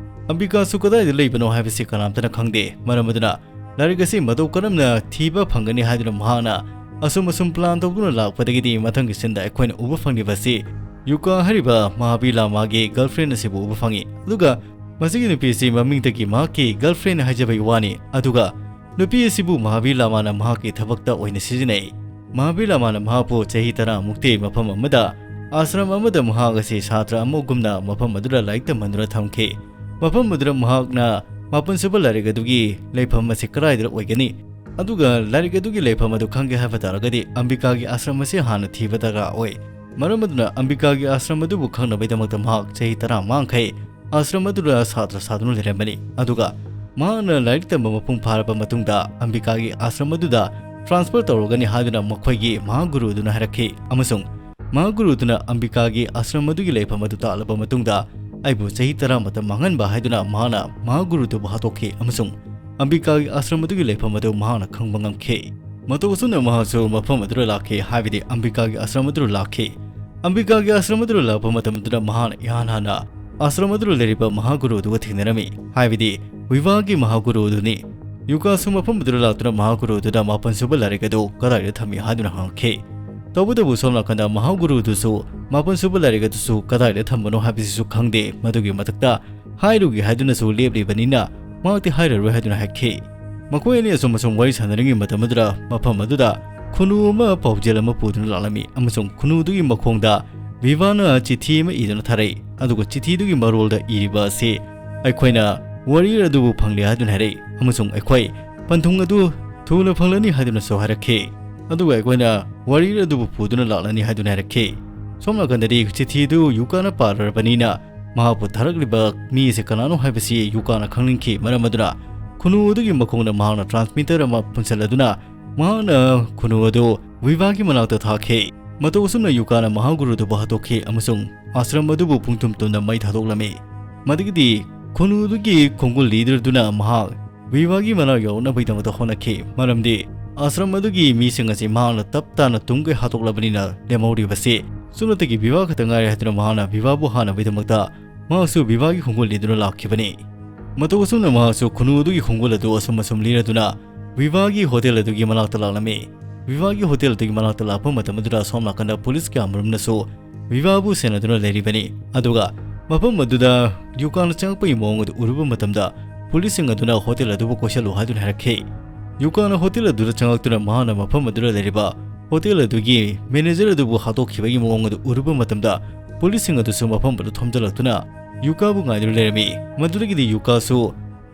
ꯑꯝꯕꯤꯀꯥꯁꯨ ꯀꯗꯥꯏꯗ ꯂꯩꯕꯅꯣ ꯍꯥꯏꯕꯁꯤ ꯀꯅꯥꯝꯇꯅ ꯈꯪꯗꯦ꯫ ꯃꯔꯝ ꯑꯗꯨꯅ ꯂꯥꯏꯔꯤꯛ ꯑꯁꯤ ꯃꯇꯧ ꯀꯔꯝꯅ ꯊꯤꯕ ꯐꯪꯒꯅꯤ ꯍꯥꯏꯗꯨꯅ ꯃꯍꯥꯛꯅ ꯑꯁꯨꯝ ꯑꯁꯨꯝ plan ꯇꯧꯗꯨꯅ ꯂꯥꯛꯄꯗꯒꯤꯗꯤ ꯃꯊꯪꯒꯤ sceneꯗ ꯑꯩꯈꯣꯏꯅ ꯎꯕ ꯐꯪꯂꯤꯕ ꯑꯁꯤ ꯌꯨꯀꯥ ꯍꯥꯏꯔꯤꯕ ꯃꯍꯥꯕꯤꯔ ꯂꯥꯃꯥꯒꯤ girlfriend ꯑꯁꯤꯕꯨ ꯎꯕ ꯐꯪꯉꯤ꯫ ꯑꯗꯨꯒ ꯃꯁꯤꯒꯤ ꯅꯨꯄꯤ ꯑꯁꯤ ꯃꯃꯤꯡꯗꯒꯤ ꯃꯍꯥꯛꯀꯤ girlfriend ꯍꯥꯏꯖꯕꯒꯤ ꯋꯥꯅꯤ꯫ ꯑꯗꯨꯒ ꯅꯨꯄꯤ ꯑꯁꯤꯕꯨ ꯃꯍꯥꯕꯤꯔ ꯂꯥꯃꯥꯅ ꯃꯍꯥꯛꯀꯤ ꯊꯕꯛꯇ ꯑꯣꯏꯅ ꯁꯤꯖꯤꯟꯅꯩ꯫ ꯃꯍꯥꯕꯤꯔ ꯂꯥꯃꯥꯅ ꯃꯍꯥꯛꯄꯨ ꯆꯍꯤ ꯇꯔꯥꯃꯨꯛꯇꯤ ꯃꯐꯝ ꯑꯃꯗ, ꯑꯥꯁ꯭ꯔꯝ ꯑꯃꯗ ꯃꯍꯥꯛ ꯑꯁꯤ ꯁꯥꯇ꯭ꯔ ꯑꯃꯒꯨꯝꯅ ꯃꯐꯝ ꯑꯗꯨꯗ ꯂꯥꯏꯔꯤꯛ ꯇꯝꯍꯟꯗꯨꯅ ꯊꯝꯈꯤ꯫ ꯃꯐꯝ ꯑꯗꯨꯗ ꯃꯍꯥꯛꯅ ꯃꯥꯄꯟ ꯁꯨꯕ ꯂꯥꯏꯔꯤꯛ ꯑꯗꯨꯒꯤ ꯂꯩꯐꯝ ꯑꯁꯤ ꯀꯗꯥꯏꯗ ꯑꯣꯏꯒꯅꯤ? ꯑꯗꯨꯒ ꯂꯥꯏꯔꯤꯛ ꯑꯗꯨꯒꯤ ꯂꯩꯐꯝ ꯑꯗꯨ ꯈꯪꯒꯦ ꯍꯥꯏꯕ ꯇꯥꯔꯒꯗꯤ ꯑꯝꯕꯤꯀꯥꯒꯤ ꯑꯥꯁ꯭ꯔꯝ ꯑꯁꯤ ꯍꯥꯟꯅ ꯊꯤꯕ ꯗꯔꯀꯥꯔ ꯑꯣꯏ꯫ ꯃꯔꯝ ꯑꯗꯨꯅ ꯑꯝꯕꯤꯀꯥꯒꯤ ꯑꯥꯁ꯭ꯔꯝ ꯑꯗꯨꯕꯨ ꯈꯪꯅꯕꯒꯤꯗꯃꯛꯇ ꯃꯍꯥꯛ ꯆꯍꯤ ꯇꯔꯥ ꯃꯥꯡꯈꯩ ꯑꯥꯁ꯭ꯔꯝ ꯑꯗꯨꯗ ꯁꯥꯇ꯭ꯔ ꯁꯥꯗꯨꯅ ꯂꯩꯔꯝꯕꯅꯤ꯫ ꯑꯗꯨꯒ ꯃꯍꯥꯛꯅ ꯂꯥꯏꯔꯤꯛ ꯇꯝꯕ ꯃꯄꯨꯡ ꯐꯥꯔꯕ ꯃꯇꯨꯡꯗ ꯑꯝꯕꯤꯀꯥꯒꯤ ꯑꯥꯁ꯭ꯔꯝ ꯑꯗꯨꯗ transfer ꯇꯧꯔꯒꯅꯤ ꯍꯥꯏꯗꯨꯅ ꯃꯈꯣꯏꯒꯤ ꯃꯍꯥꯒꯨꯔꯨ ꯑꯗꯨꯅ ꯍꯥꯏꯔꯛꯈꯤ꯫ ꯑꯃꯁꯨꯡ ꯃꯍꯥꯒꯨꯔꯨꯗꯨꯅ ꯑꯝꯕꯤꯀꯥꯒꯤ ꯑꯥꯁ꯭ꯔꯝ ꯑꯗꯨꯒꯤ ꯂꯩꯐꯝ ꯑꯗꯨ ꯇꯥꯛꯂꯕ ꯃꯇꯨꯡꯗ ꯑꯩꯕꯨ ꯆꯍꯤ ꯇꯔꯥ ꯃꯇꯝ ꯃꯥꯡꯍꯟꯕ ꯍꯥꯏꯗꯨꯅ ꯃꯍꯥꯛꯅ ꯃꯍꯥꯒꯨꯔꯨꯗꯨꯕꯨ ꯍꯥꯠꯇꯣꯛꯈꯤ꯫ ꯑꯃꯁꯨꯡ ꯑꯝꯕꯤꯀꯥꯒꯤ ꯑꯥꯁ꯭ꯔꯝ ꯑꯗꯨꯒꯤ ꯂꯩꯐꯝ ꯑꯗꯨ ꯃꯍꯥꯛꯅ ꯈꯪꯕ ꯉꯝꯈꯤ꯫ ꯃꯇꯧ ꯑꯁꯨꯝꯅ ꯃꯍꯥꯛꯁꯨ ꯃꯐꯝ ꯑꯗꯨꯗ ꯂꯥꯛꯈꯤ, ꯍꯥꯏꯕꯗꯤ ꯑꯝꯕꯤꯀꯥꯒꯤ ꯑꯥꯁ꯭ꯔꯝ ꯑꯗꯨꯗ ꯂꯥꯛꯈꯤ꯫ ꯑꯝꯕꯤꯀꯥꯒꯤ ꯑꯥꯁ꯭ꯔꯝ ꯑꯗꯨꯗ ꯂꯥꯛꯄ ꯃꯇꯝ ꯑꯗꯨꯗ ꯃꯍꯥꯛꯅ ꯏꯍꯥꯟ ꯍꯥꯟꯅ ꯑꯥꯁ꯭ꯔꯝ ꯑꯗꯨꯗ ꯂꯩꯔꯤꯕ ꯃꯍꯥꯒꯨꯔꯨ ꯑꯗꯨꯒ ꯊꯦꯡꯅꯔꯝꯃꯤ, ꯍꯥꯏꯕꯗꯤ ꯋꯤꯚꯥꯒꯤ ꯃꯍꯥꯒꯨꯔꯨ ꯑꯗꯨꯅꯤ꯫ ꯌꯨꯀꯥꯁꯨ ꯃꯐꯝ ꯑꯗꯨꯗ ꯂꯥꯛꯇꯨꯅ ꯃꯍꯥꯒꯨꯔꯨ ꯑꯗꯨꯗ ꯃꯥꯄꯟ ꯁꯨꯕ ꯂꯥꯏꯔꯤꯛ ꯑꯗꯨ ꯀꯗꯥꯏꯗ ꯊꯝꯃꯤ ꯍꯥꯏꯗꯨꯅ ꯍꯪꯂꯛꯈꯤ꯫ ꯇꯧꯕꯇꯕꯨ ꯁꯣꯝ ꯅꯥꯀꯟꯗ ꯃꯍꯥꯒꯨꯔꯨ ꯑꯗꯨꯁꯨ ꯃꯥꯄꯟ ꯁꯨꯕ ꯂꯥꯏꯔꯤꯛ ꯑꯗꯨꯁꯨ ꯀꯗꯥꯏꯗ ꯊꯝꯕꯅꯣ ꯍꯥꯏꯕꯁꯤꯁꯨ ꯈꯪꯗꯦ꯫ ꯃꯗꯨꯒꯤ ꯃꯊꯛꯇ ꯍꯥꯏꯔꯨꯒꯦ ꯍꯥꯏꯗꯨꯅꯁꯨ ꯂꯦꯞꯂꯤꯕꯅꯤꯅ ꯃꯍꯥꯛꯇꯤ ꯍꯥꯏꯔꯔꯣꯏ ꯍꯥꯏꯗꯨꯅ ꯍꯥꯏꯈꯤ꯫ ꯃꯈꯣꯏ ꯑꯅꯤ ꯑꯁꯨꯝ ꯑꯁꯨꯝ ꯋꯥꯔꯤ ꯁꯥꯟꯅꯔꯤꯉꯩ ꯃꯇꯝ ꯑꯗꯨꯗ ꯃꯐꯝ ꯑꯗꯨꯗ ꯈꯨꯅꯨ ꯑꯃ ꯄꯥꯎꯖꯦꯜ ꯑꯃ ꯄꯨꯗꯨꯅ ꯂꯥꯛꯂꯝꯃꯤ ꯑꯃꯁꯨꯡ ꯈꯨꯅꯨꯗꯨꯒꯤ ꯃꯈꯣꯡꯗ ꯚꯤꯚꯥꯅ ꯆꯤꯊꯤ ꯑꯃ ꯏꯗꯨꯅ ꯊꯥꯔꯛꯏ꯫ ꯑꯗꯨꯒ ꯆꯤꯊꯤꯗꯨꯒꯤ ꯃꯔꯣꯜꯗ ꯏꯔꯤꯕ ꯑꯁꯤ ꯑꯩꯈꯣꯏꯅ warrior ꯑꯗꯨꯕꯨ ꯐꯪꯂꯦ ꯍꯥꯏꯗꯨꯅ ꯍꯥꯏꯔꯛꯏ ꯑꯃꯁꯨꯡ ꯑꯩꯈꯣꯏ ꯄꯟꯊꯨꯡ ꯑꯗꯨ ꯊꯨꯅ ꯐꯪꯂꯅꯤ ꯍꯥꯏꯗꯨꯅꯁꯨ ꯍꯥꯏꯔꯛꯈꯤ꯫ ꯑꯗꯨꯒ ꯑꯩꯈꯣꯏꯅ warrior ꯑꯗꯨꯕꯨ ꯄꯨꯗꯨꯅ ꯂꯥꯛꯂꯅꯤ ꯍꯥꯏꯗꯨꯅ ꯍꯥꯏꯔꯛꯈꯤ꯫ ꯁꯣꯝ ꯅꯥꯀꯟꯗꯗꯤ ꯆꯤꯊꯤꯗꯨ ꯌꯨꯀꯥꯅ ꯄꯥꯔꯔꯕꯅꯤꯅ ꯃꯍꯥꯛꯄꯨ ꯊꯥꯔꯛꯂꯤꯕ ꯃꯤ ꯑꯁꯤ ꯀꯅꯥꯅꯣ ꯍꯥꯏꯕꯁꯤ ꯌꯨꯀꯥꯅ ꯈꯪꯅꯤꯡꯈꯤ꯫ ꯃꯔꯝ ꯑꯗꯨꯅ ꯈꯨꯅꯨ ꯑꯗꯨꯒꯤ ꯃꯈꯣꯡꯗ ꯃꯍꯥꯛꯅ transmitter ꯑꯃ ꯄꯨꯟꯁꯤꯜꯂꯗꯨꯅ ꯃꯍꯥꯛꯅ ꯈꯨꯅꯨ ꯑꯗꯨ ꯋꯤꯚꯥꯒꯤ ꯃꯅꯥꯛꯇ ꯊꯥꯈꯤ꯫ ꯃꯇꯧ ꯑꯁꯨꯝꯅ ꯌꯨꯀꯥꯅ ꯃꯍꯥꯒꯨꯔꯨꯗꯨꯕꯨ ꯍꯥꯠꯇꯣꯛꯈꯤ ꯑꯃꯁꯨꯡ ꯑꯥꯁ꯭ꯔꯝ ꯑꯗꯨꯕꯨ ꯄꯨꯡꯇꯨꯝ ꯇꯨꯝꯅ ꯃꯩ ꯊꯥꯗꯣꯛꯂꯝꯃꯤ꯫ ꯃꯗꯨꯒꯤꯗꯤ ꯈꯨꯅꯨꯗꯨꯒꯤ ꯈꯣꯡꯒꯨꯜ leader ꯗꯨꯅ ꯃꯍꯥꯛ ꯚꯤꯚꯥꯒꯤ ꯃꯅꯥꯛ ꯌꯧꯔꯛꯅꯕꯒꯤꯗꯃꯛꯇ ꯍꯣꯠꯅꯈꯤ, ꯃꯔꯝꯗꯤ ꯑꯥꯁ꯭ꯔꯝ ꯑꯗꯨꯒꯤ ꯃꯤꯁꯤꯡ ꯑꯁꯤ ꯃꯍꯥꯛꯅ ꯇꯞ ꯇꯥꯅ ꯇꯨꯡꯒꯩ ꯍꯥꯠꯇꯣꯛꯂꯕꯅꯤꯅ ꯂꯦꯝꯍꯧꯔꯤꯕꯁꯤ ꯁꯨꯞꯅꯇꯒꯤ ꯚꯤꯚꯥ ꯈꯛꯇ ꯉꯥꯏꯔꯦ ꯍꯥꯏꯗꯨꯅ ꯃꯍꯥꯛꯅ ꯚꯤꯚꯥꯕꯨ ꯍꯥꯠꯅꯕꯒꯤꯗꯃꯛꯇ ꯃꯍꯥꯛꯁꯨ ꯚꯤꯚꯥꯒꯤ ꯈꯣꯡꯒꯨꯜ ꯂꯤꯗꯨꯅ ꯂꯥꯛꯈꯤꯕꯅꯤ꯫ ꯃꯇꯧ ꯑꯁꯨꯝꯅ ꯃꯍꯥꯛꯁꯨ ꯈꯨꯅꯨ ꯑꯗꯨꯒꯤ ꯈꯣꯡꯒꯨꯜ ꯑꯗꯨ ꯑꯁꯨꯝ ꯑꯁꯨꯝ ꯂꯤꯔꯗꯨꯅ ꯚꯤꯚꯥꯒꯤ ꯍꯣꯇꯦꯜ ꯑꯗꯨꯒꯤ ꯃꯅꯥꯛꯇ ꯂꯥꯛꯂꯝꯃꯤ꯫ ꯚꯤꯚꯥꯒꯤ ꯍꯣꯇꯦꯜ ꯑꯗꯨꯒꯤ ꯃꯅꯥꯛꯇ ꯂꯥꯛꯄ ꯃꯇꯝ ꯑꯗꯨꯗ ꯑꯁꯣꯝ ꯅꯥꯀꯟꯗ ꯄꯨꯂꯤꯁ ꯀꯌꯥꯃꯔꯨꯝꯅꯁꯨ ꯚꯤꯚꯥꯕꯨ ꯁꯦꯟꯅꯗꯨꯅ ꯂꯩꯔꯤꯕꯅꯤ꯫ ꯑꯗꯨꯒ ꯃꯐꯝ ꯑꯗꯨꯗ ꯌꯨꯀꯥꯅ ꯆꯪꯂꯛꯄꯒꯤ ꯃꯑꯣꯡ ꯑꯗꯨ ꯎꯔꯨꯕ ꯃꯇꯝꯗ ꯄꯨꯂꯤꯁꯁꯤꯡ ꯑꯗꯨꯅ ꯍꯣꯇꯦꯜ ꯑꯗꯨꯕꯨ ꯀꯣꯏꯁꯜꯂꯨ ꯍꯥꯏꯗꯨꯅ ꯍꯥꯏꯔꯛꯈꯤ꯫ ꯌꯨꯀꯥꯅ ꯍꯣꯇꯦꯜ ꯑꯗꯨꯗ ꯆꯪꯂꯛꯇꯨꯅ ꯃꯍꯥꯛꯅ ꯃꯐꯝ ꯑꯗꯨꯗ ꯂꯩꯔꯤꯕ ꯍꯣꯇꯦꯜ ꯑꯗꯨꯒꯤ ꯃꯦꯅꯦꯖꯔ ꯑꯗꯨꯕꯨ ꯍꯥꯠꯇꯣꯛꯈꯤꯕꯒꯤ ꯃꯑꯣꯡ ꯑꯗꯨ ꯎꯔꯨꯕ ꯃꯇꯝꯗ ꯄꯨꯂꯤꯁꯁꯤꯡ ꯑꯗꯨꯁꯨ ꯃꯐꯝ ꯑꯗꯨ ꯊꯣꯝꯖꯤꯜꯂꯛꯇꯨꯅ ꯌꯨꯀꯥꯕꯨ ꯉꯥꯏꯗꯨꯅ ꯂꯩꯔꯝꯃꯤ꯫ ꯃꯗꯨꯗꯒꯤꯗꯤ ꯌꯨꯀꯥꯁꯨ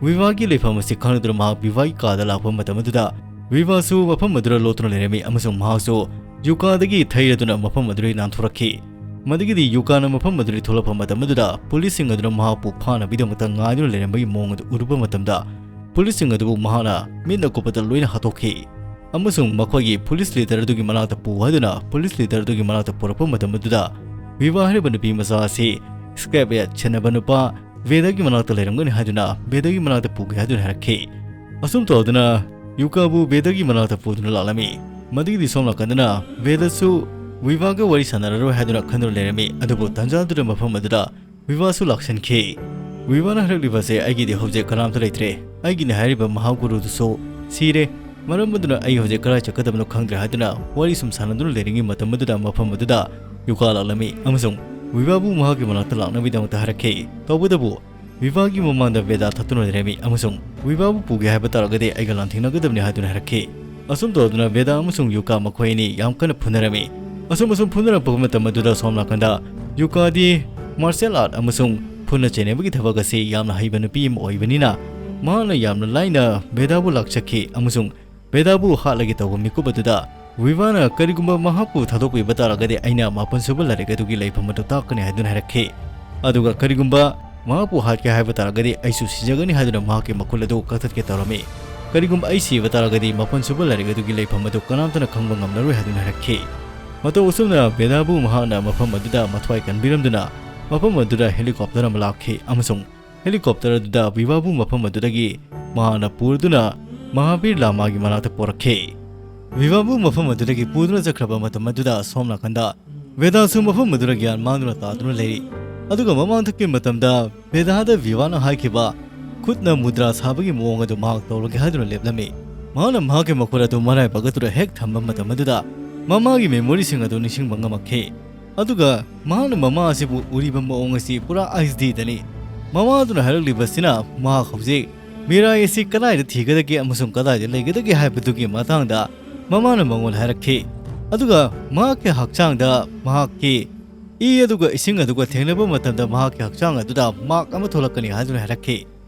ꯚꯤꯚꯥꯒꯤ ꯂꯩꯐꯝ ꯑꯁꯤ ꯈꯪꯂꯗꯨꯅ ꯃꯍꯥꯛ ꯚꯤꯚꯥꯒꯤ ꯀꯥꯗ ꯂꯥꯛꯄ ꯃꯇꯝ ꯑꯗꯨꯗ ꯚꯤꯚꯥꯁꯨ ꯃꯐꯝ ꯑꯗꯨꯗ ꯂꯣꯠꯇꯨꯅ ꯂꯩꯔꯝꯃꯤ ꯑꯃꯁꯨꯡ ꯃꯍꯥꯛꯁꯨ ꯌꯨꯀꯥꯗꯒꯤ ꯊꯩꯔꯗꯨꯅ ꯃꯐꯝ ꯑꯗꯨꯗꯒꯤ ꯅꯥꯟꯊꯣꯔꯛꯈꯤ꯫ ꯃꯗꯨꯒꯤꯗꯤ ꯌꯨꯀꯥꯅ ꯃꯐꯝ ꯑꯗꯨꯗꯒꯤ ꯊꯣꯛꯂꯛꯄ ꯃꯇꯝ ꯑꯗꯨꯗ ꯄꯨꯂꯤꯁꯁꯤꯡ ꯑꯗꯨꯅ ꯃꯍꯥꯛꯄꯨ ꯐꯥꯅꯕꯒꯤꯗꯃꯛꯇ ꯉꯥꯏꯗꯨꯅ ꯂꯩꯔꯝꯕꯒꯤ ꯃꯑꯣꯡ ꯑꯗꯨ ꯎꯔꯨꯕ ꯃꯇꯝꯗ ꯄꯨꯂꯤꯁꯁꯤꯡ ꯑꯗꯨꯕꯨ ꯃꯍꯥꯛꯅ ꯃꯤꯠꯅ ꯀꯨꯞꯄꯗ ꯂꯣꯏꯅ ꯍꯥꯠꯇꯣꯛꯈꯤ ꯑꯃꯁꯨꯡ ꯃꯈꯣꯏꯒꯤ ꯄꯨꯂꯤꯁ ꯂꯤꯗꯔ ꯑꯗꯨꯒꯤ ꯃꯅꯥꯛꯇ ꯄꯨ ꯍꯥꯏꯗꯨꯅ ꯄꯨꯂꯤꯁ ꯂꯤꯗꯔ ꯑꯗꯨꯒꯤ ꯃꯅꯥꯛꯇ ꯄꯨꯔꯛꯄ ꯃꯇꯝ ꯑꯗꯨꯗ ꯚꯤꯚꯥ ꯍꯥꯏꯔꯤꯕ ꯅꯨꯄꯤ ꯃꯆꯥ ꯑꯁꯤ ꯁ꯭ꯀ꯭ꯔꯦꯞ ꯌꯥꯔꯗ ꯁꯦꯟꯅꯕ ꯅꯨꯄꯥ ꯚꯦꯗꯥꯒꯤ ꯃꯅꯥꯛꯇ ꯂꯩꯔꯝꯒꯅꯤ ꯍꯥꯏꯗꯨꯅ ꯚꯦꯗꯥꯒꯤ ꯃꯅꯥꯛꯇ ꯄꯨꯒꯦ ꯍꯥꯏꯗꯨꯅ ꯍꯥꯏꯔꯛꯈꯤ꯫ ꯑꯁꯨꯝ ꯇꯧꯗꯨꯅ ꯌꯨꯀꯥꯕꯨ ꯚꯦꯗꯥꯒꯤ ꯃꯅꯥꯛꯇ ꯄꯨꯗꯨꯅ ꯂꯥꯛꯂꯝꯃꯤ꯫ ꯃꯗꯨꯒꯤꯗꯤ ꯁꯣꯝ ꯅꯥꯀꯟꯗꯅ ꯚꯦꯗꯥꯁꯨ ꯚꯤꯚꯥꯒ ꯋꯥꯔꯤ ꯁꯥꯟꯅꯔꯔꯣꯏ ꯍꯥꯏꯗꯨꯅ ꯈꯟꯗꯨꯅ ꯂꯩꯔꯝꯃꯤ꯫ ꯑꯗꯨꯕꯨ ꯇꯟꯖꯥꯗꯨꯗ ꯃꯐꯝ ꯑꯗꯨꯗ ꯚꯤꯚꯥꯁꯨ ꯂꯥꯛꯁꯤꯟꯈꯤ꯫ ꯚꯤꯚꯥꯅ ꯍꯥꯏꯔꯛꯂꯤꯕꯁꯦ, "ꯑꯩꯒꯤꯗꯤ ꯍꯧꯖꯤꯛ ꯀꯅꯥꯝꯇ ꯂꯩꯇ꯭ꯔꯦ꯫ ꯑꯩꯒꯤꯅꯤ ꯍꯥꯏꯔꯤꯕ ꯃꯍꯥꯒꯨꯔꯨꯗꯨꯁꯨ ꯁꯤꯔꯦ꯫ ꯃꯔꯝ ꯑꯗꯨꯅ ꯑꯩ ꯍꯧꯖꯤꯛ ꯀꯗꯥꯏ ꯆꯠꯀꯗꯕꯅꯣ ꯈꯪꯗ꯭ꯔꯦ" ꯍꯥꯏꯗꯨꯅ ꯋꯥꯔꯤ ꯁꯨꯝ ꯁꯥꯟꯅꯗꯨꯅ ꯂꯩꯔꯤꯉꯩ ꯃꯇꯝ ꯑꯗꯨꯗ ꯃꯐꯝ ꯑꯗꯨꯗ ꯌꯨꯀꯥ ꯂꯥꯛꯂꯝꯃꯤ ꯑꯃꯁꯨꯡ ꯚꯤꯚꯥꯕꯨ ꯃꯍꯥꯛꯀꯤ ꯃꯅꯥꯛꯇ ꯂꯥꯛꯅꯕꯒꯤꯗꯃꯛꯇ ꯍꯥꯏꯔꯛꯈꯤ꯫ ꯇꯧꯕꯇꯕꯨ ꯚꯤꯚꯥꯒꯤ ꯃꯃꯥꯡꯗ ꯚꯦꯗꯥ ꯊꯠꯇꯨꯅ ꯂꯩꯔꯝꯃꯤ ꯑꯃꯁꯨꯡ ꯚꯤꯚꯥꯕꯨ ꯄꯨꯒꯦ ꯍꯥꯏꯕ ꯇꯥꯔꯒꯗꯤ ꯑꯩꯒ ꯂꯥꯟꯊꯦꯡꯅꯒꯗꯕꯅꯤ ꯍꯥꯏꯗꯨꯅ ꯍꯥꯏꯔꯛꯈꯤ꯫ ꯑꯁꯨꯝ ꯇꯧꯗꯨꯅ ꯚꯦꯗꯥ ꯑꯃꯁꯨꯡ ꯌꯨꯀꯥ ꯃꯈꯣꯏ ꯑꯅꯤ ꯌꯥꯝ ꯀꯟꯅ ꯐꯨꯅꯔꯝꯃꯤ꯫ ꯑꯁꯨꯝ ꯑꯁꯨꯝ ꯐꯨꯅꯔꯛꯄ ꯃꯇꯝ ꯑꯗꯨꯗ ꯁꯣꯝ ꯅꯥꯀꯟꯗ ꯌꯨꯀꯥꯗꯤ ꯃꯥꯔꯁꯤꯌꯦꯜ ꯑꯥꯔꯠ ꯑꯃꯁꯨꯡ ꯈꯨꯠꯅ ꯆꯩꯅꯕꯒꯤ ꯊꯕꯛ ꯑꯁꯤ ꯌꯥꯝꯅ ꯍꯩꯕ ꯅꯨꯄꯤ ꯑꯃ ꯑꯣꯏꯕꯅꯤꯅ ꯃꯍꯥꯛꯅ ꯌꯥꯝꯅ ꯂꯥꯏꯅ ꯚꯦꯗꯥꯕꯨ ꯂꯥꯛꯆꯈꯤ ꯑꯃꯁꯨꯡ ꯚꯦꯗꯥꯕꯨ ꯍꯥꯠꯂꯒꯦ ꯇꯧꯕ ꯃꯤꯀꯨꯞ ꯑꯗꯨꯗ ꯚꯤꯚꯥꯅ ꯀꯔꯤꯒꯨꯝꯕ ꯃꯍꯥꯛꯄꯨ ꯊꯥꯗꯣꯛꯄꯤꯕ ꯇꯥꯔꯒꯗꯤ ꯑꯩꯅ ꯃꯥꯄꯟ ꯁꯨꯕ ꯂꯥꯏꯔꯤꯛ ꯑꯗꯨꯒꯤ ꯂꯩꯐꯝ ꯑꯗꯨ ꯇꯥꯛꯀꯅꯤ ꯍꯥꯏꯗꯨꯅ ꯍꯥꯏꯔꯛꯈꯤ꯫ ꯑꯗꯨꯒ ꯀꯔꯤꯒꯨꯝꯕ ꯃꯍꯥꯛꯄꯨ ꯍꯥꯠꯀꯦ ꯍꯥꯏꯕ ꯇꯥꯔꯒꯗꯤ ꯑꯩꯁꯨ ꯁꯤꯖꯒꯅꯤ ꯍꯥꯏꯗꯨꯅ ꯃꯍꯥꯛꯀꯤ ꯃꯈꯨꯜ ꯑꯗꯨ ꯀꯛꯊꯠꯀꯦ ꯇꯧꯔꯝꯃꯤ꯫ "ꯀꯔꯤꯒꯨꯝꯕ ꯑꯩ ꯁꯤꯕ ꯇꯥꯔꯒꯗꯤ ꯃꯥꯄꯟ ꯁꯨꯕ ꯂꯥꯏꯔꯤꯛ ꯑꯗꯨꯒꯤ ꯂꯩꯐꯝ ꯑꯗꯨ ꯀꯅꯥꯝꯇꯅ ꯈꯪꯕ ꯉꯝꯂꯔꯣꯏ" ꯍꯥꯏꯗꯨꯅ ꯍꯥꯏꯔꯛꯈꯤ꯫ ꯃꯇꯧ ꯑꯁꯨꯝꯅ ꯚꯦꯗꯥꯕꯨ ꯃꯍꯥꯛꯅ ꯃꯐꯝ ꯑꯗꯨꯗ ꯃꯊ꯭ꯋꯥꯏ ꯀꯟꯕꯤꯔꯝꯗꯨꯅ ꯃꯐꯝ ꯑꯗꯨꯗ ꯍꯦꯂꯤꯀꯣꯞꯇꯔ ꯑꯃ ꯂꯥꯛꯈꯤ ꯑꯃꯁꯨꯡ ꯍꯦꯂꯤꯀꯣꯞꯇꯔ ꯑꯗꯨꯗ ꯚꯤꯚꯥꯕꯨ ꯃꯐꯝ ꯑꯗꯨꯗꯒꯤ ꯃꯍꯥꯛꯅ ꯄꯨꯔꯗꯨꯅ ꯃꯍꯥꯕꯤꯔ ꯂꯥꯃꯥꯒꯤ ꯃꯅꯥꯛꯇ ꯄꯣꯔꯛꯈꯤ꯫ ꯚꯤꯚꯥꯕꯨ ꯃꯐꯝ ꯑꯗꯨꯗꯒꯤ ꯄꯨꯗꯨꯅ ꯆꯠꯈ꯭ꯔꯕ ꯃꯇꯝ ꯑꯗꯨꯗ ꯁꯣꯝ ꯅꯥꯀꯟꯗ ꯚꯦꯗꯥꯁꯨ ꯃꯐꯝ ꯑꯗꯨꯗ ꯒ꯭ꯌꯥꯟ ꯃꯥꯡꯗꯨꯅ ꯇꯥꯗꯨꯅ ꯂꯩꯔꯤ꯫ ꯑꯗꯨꯒ ꯃꯃꯥꯡꯊꯛꯀꯤ ꯃꯇꯝꯗ ꯚꯦꯗꯥꯗ ꯚꯤꯚꯥꯅ ꯍꯥꯏꯈꯤꯕ ꯈꯨꯠꯅ ꯃꯨꯗ꯭ꯔꯥ ꯁꯥꯕꯒꯤ ꯃꯑꯣꯡ ꯑꯗꯨ ꯃꯍꯥꯛ ꯇꯧꯔꯒꯦ ꯍꯥꯏꯗꯨꯅ ꯂꯦꯞꯂꯝꯃꯤ꯫ ꯃꯍꯥꯛꯅ ꯃꯍꯥꯛꯀꯤ ꯃꯈꯨꯠ ꯑꯗꯨ ꯃꯔꯥꯏꯕꯛ ꯑꯗꯨꯗ ꯍꯦꯛ ꯊꯝꯕ ꯃꯇꯝ ꯑꯗꯨꯗ ꯃꯃꯥꯒꯤ ꯃꯦꯃꯣꯔꯤꯁꯤꯡ ꯑꯗꯨ ꯅꯤꯡꯁꯤꯡꯕ ꯉꯝꯃꯛꯈꯤ꯫ ꯑꯗꯨꯒ ꯃꯍꯥꯛꯅ ꯃꯃꯥ ꯑꯁꯤꯕꯨ ꯎꯔꯤꯕ ꯃꯑꯣꯡ ꯑꯁꯤ ꯄꯨꯔꯥ ꯑꯩꯆ ꯗꯤꯗꯅꯤ꯫ ꯃꯃꯥ ꯑꯗꯨꯅ ꯍꯥꯏꯔꯛꯂꯤꯕꯁꯤꯅ ꯃꯍꯥꯛ ꯍꯧꯖꯤꯛ ꯃꯤꯔꯥꯏ ꯑꯁꯤ ꯀꯗꯥꯏꯗ ꯊꯤꯒꯗꯒꯦ ꯑꯃꯁꯨꯡ ꯀꯗꯥꯏꯗ ꯂꯩꯒꯗꯒꯦ ꯍꯥꯏꯕꯗꯨꯒꯤ ꯃꯇꯥꯡꯗ ꯃꯃꯥꯅ ꯃꯉꯣꯟꯗ ꯍꯥꯏꯔꯛꯈꯤ꯫ ꯑꯗꯨꯒ ꯃꯍꯥꯛꯀꯤ ꯍꯛꯆꯥꯡꯗ ꯃꯍꯥꯛꯀꯤ ꯏ ꯑꯗꯨꯒ ꯏꯁꯤꯡ ꯑꯗꯨꯒ ꯊꯦꯡꯅꯕ ꯃꯇꯝꯗ ꯃꯍꯥꯛꯀꯤ ꯍꯛꯆꯥꯡ ꯑꯗꯨꯗ ꯃꯥꯔꯛ ꯑꯃ ꯊꯣꯛꯂꯛꯀꯅꯤ ꯍꯥꯏꯗꯨꯅ ꯍꯥꯏꯔꯛꯈꯤ꯫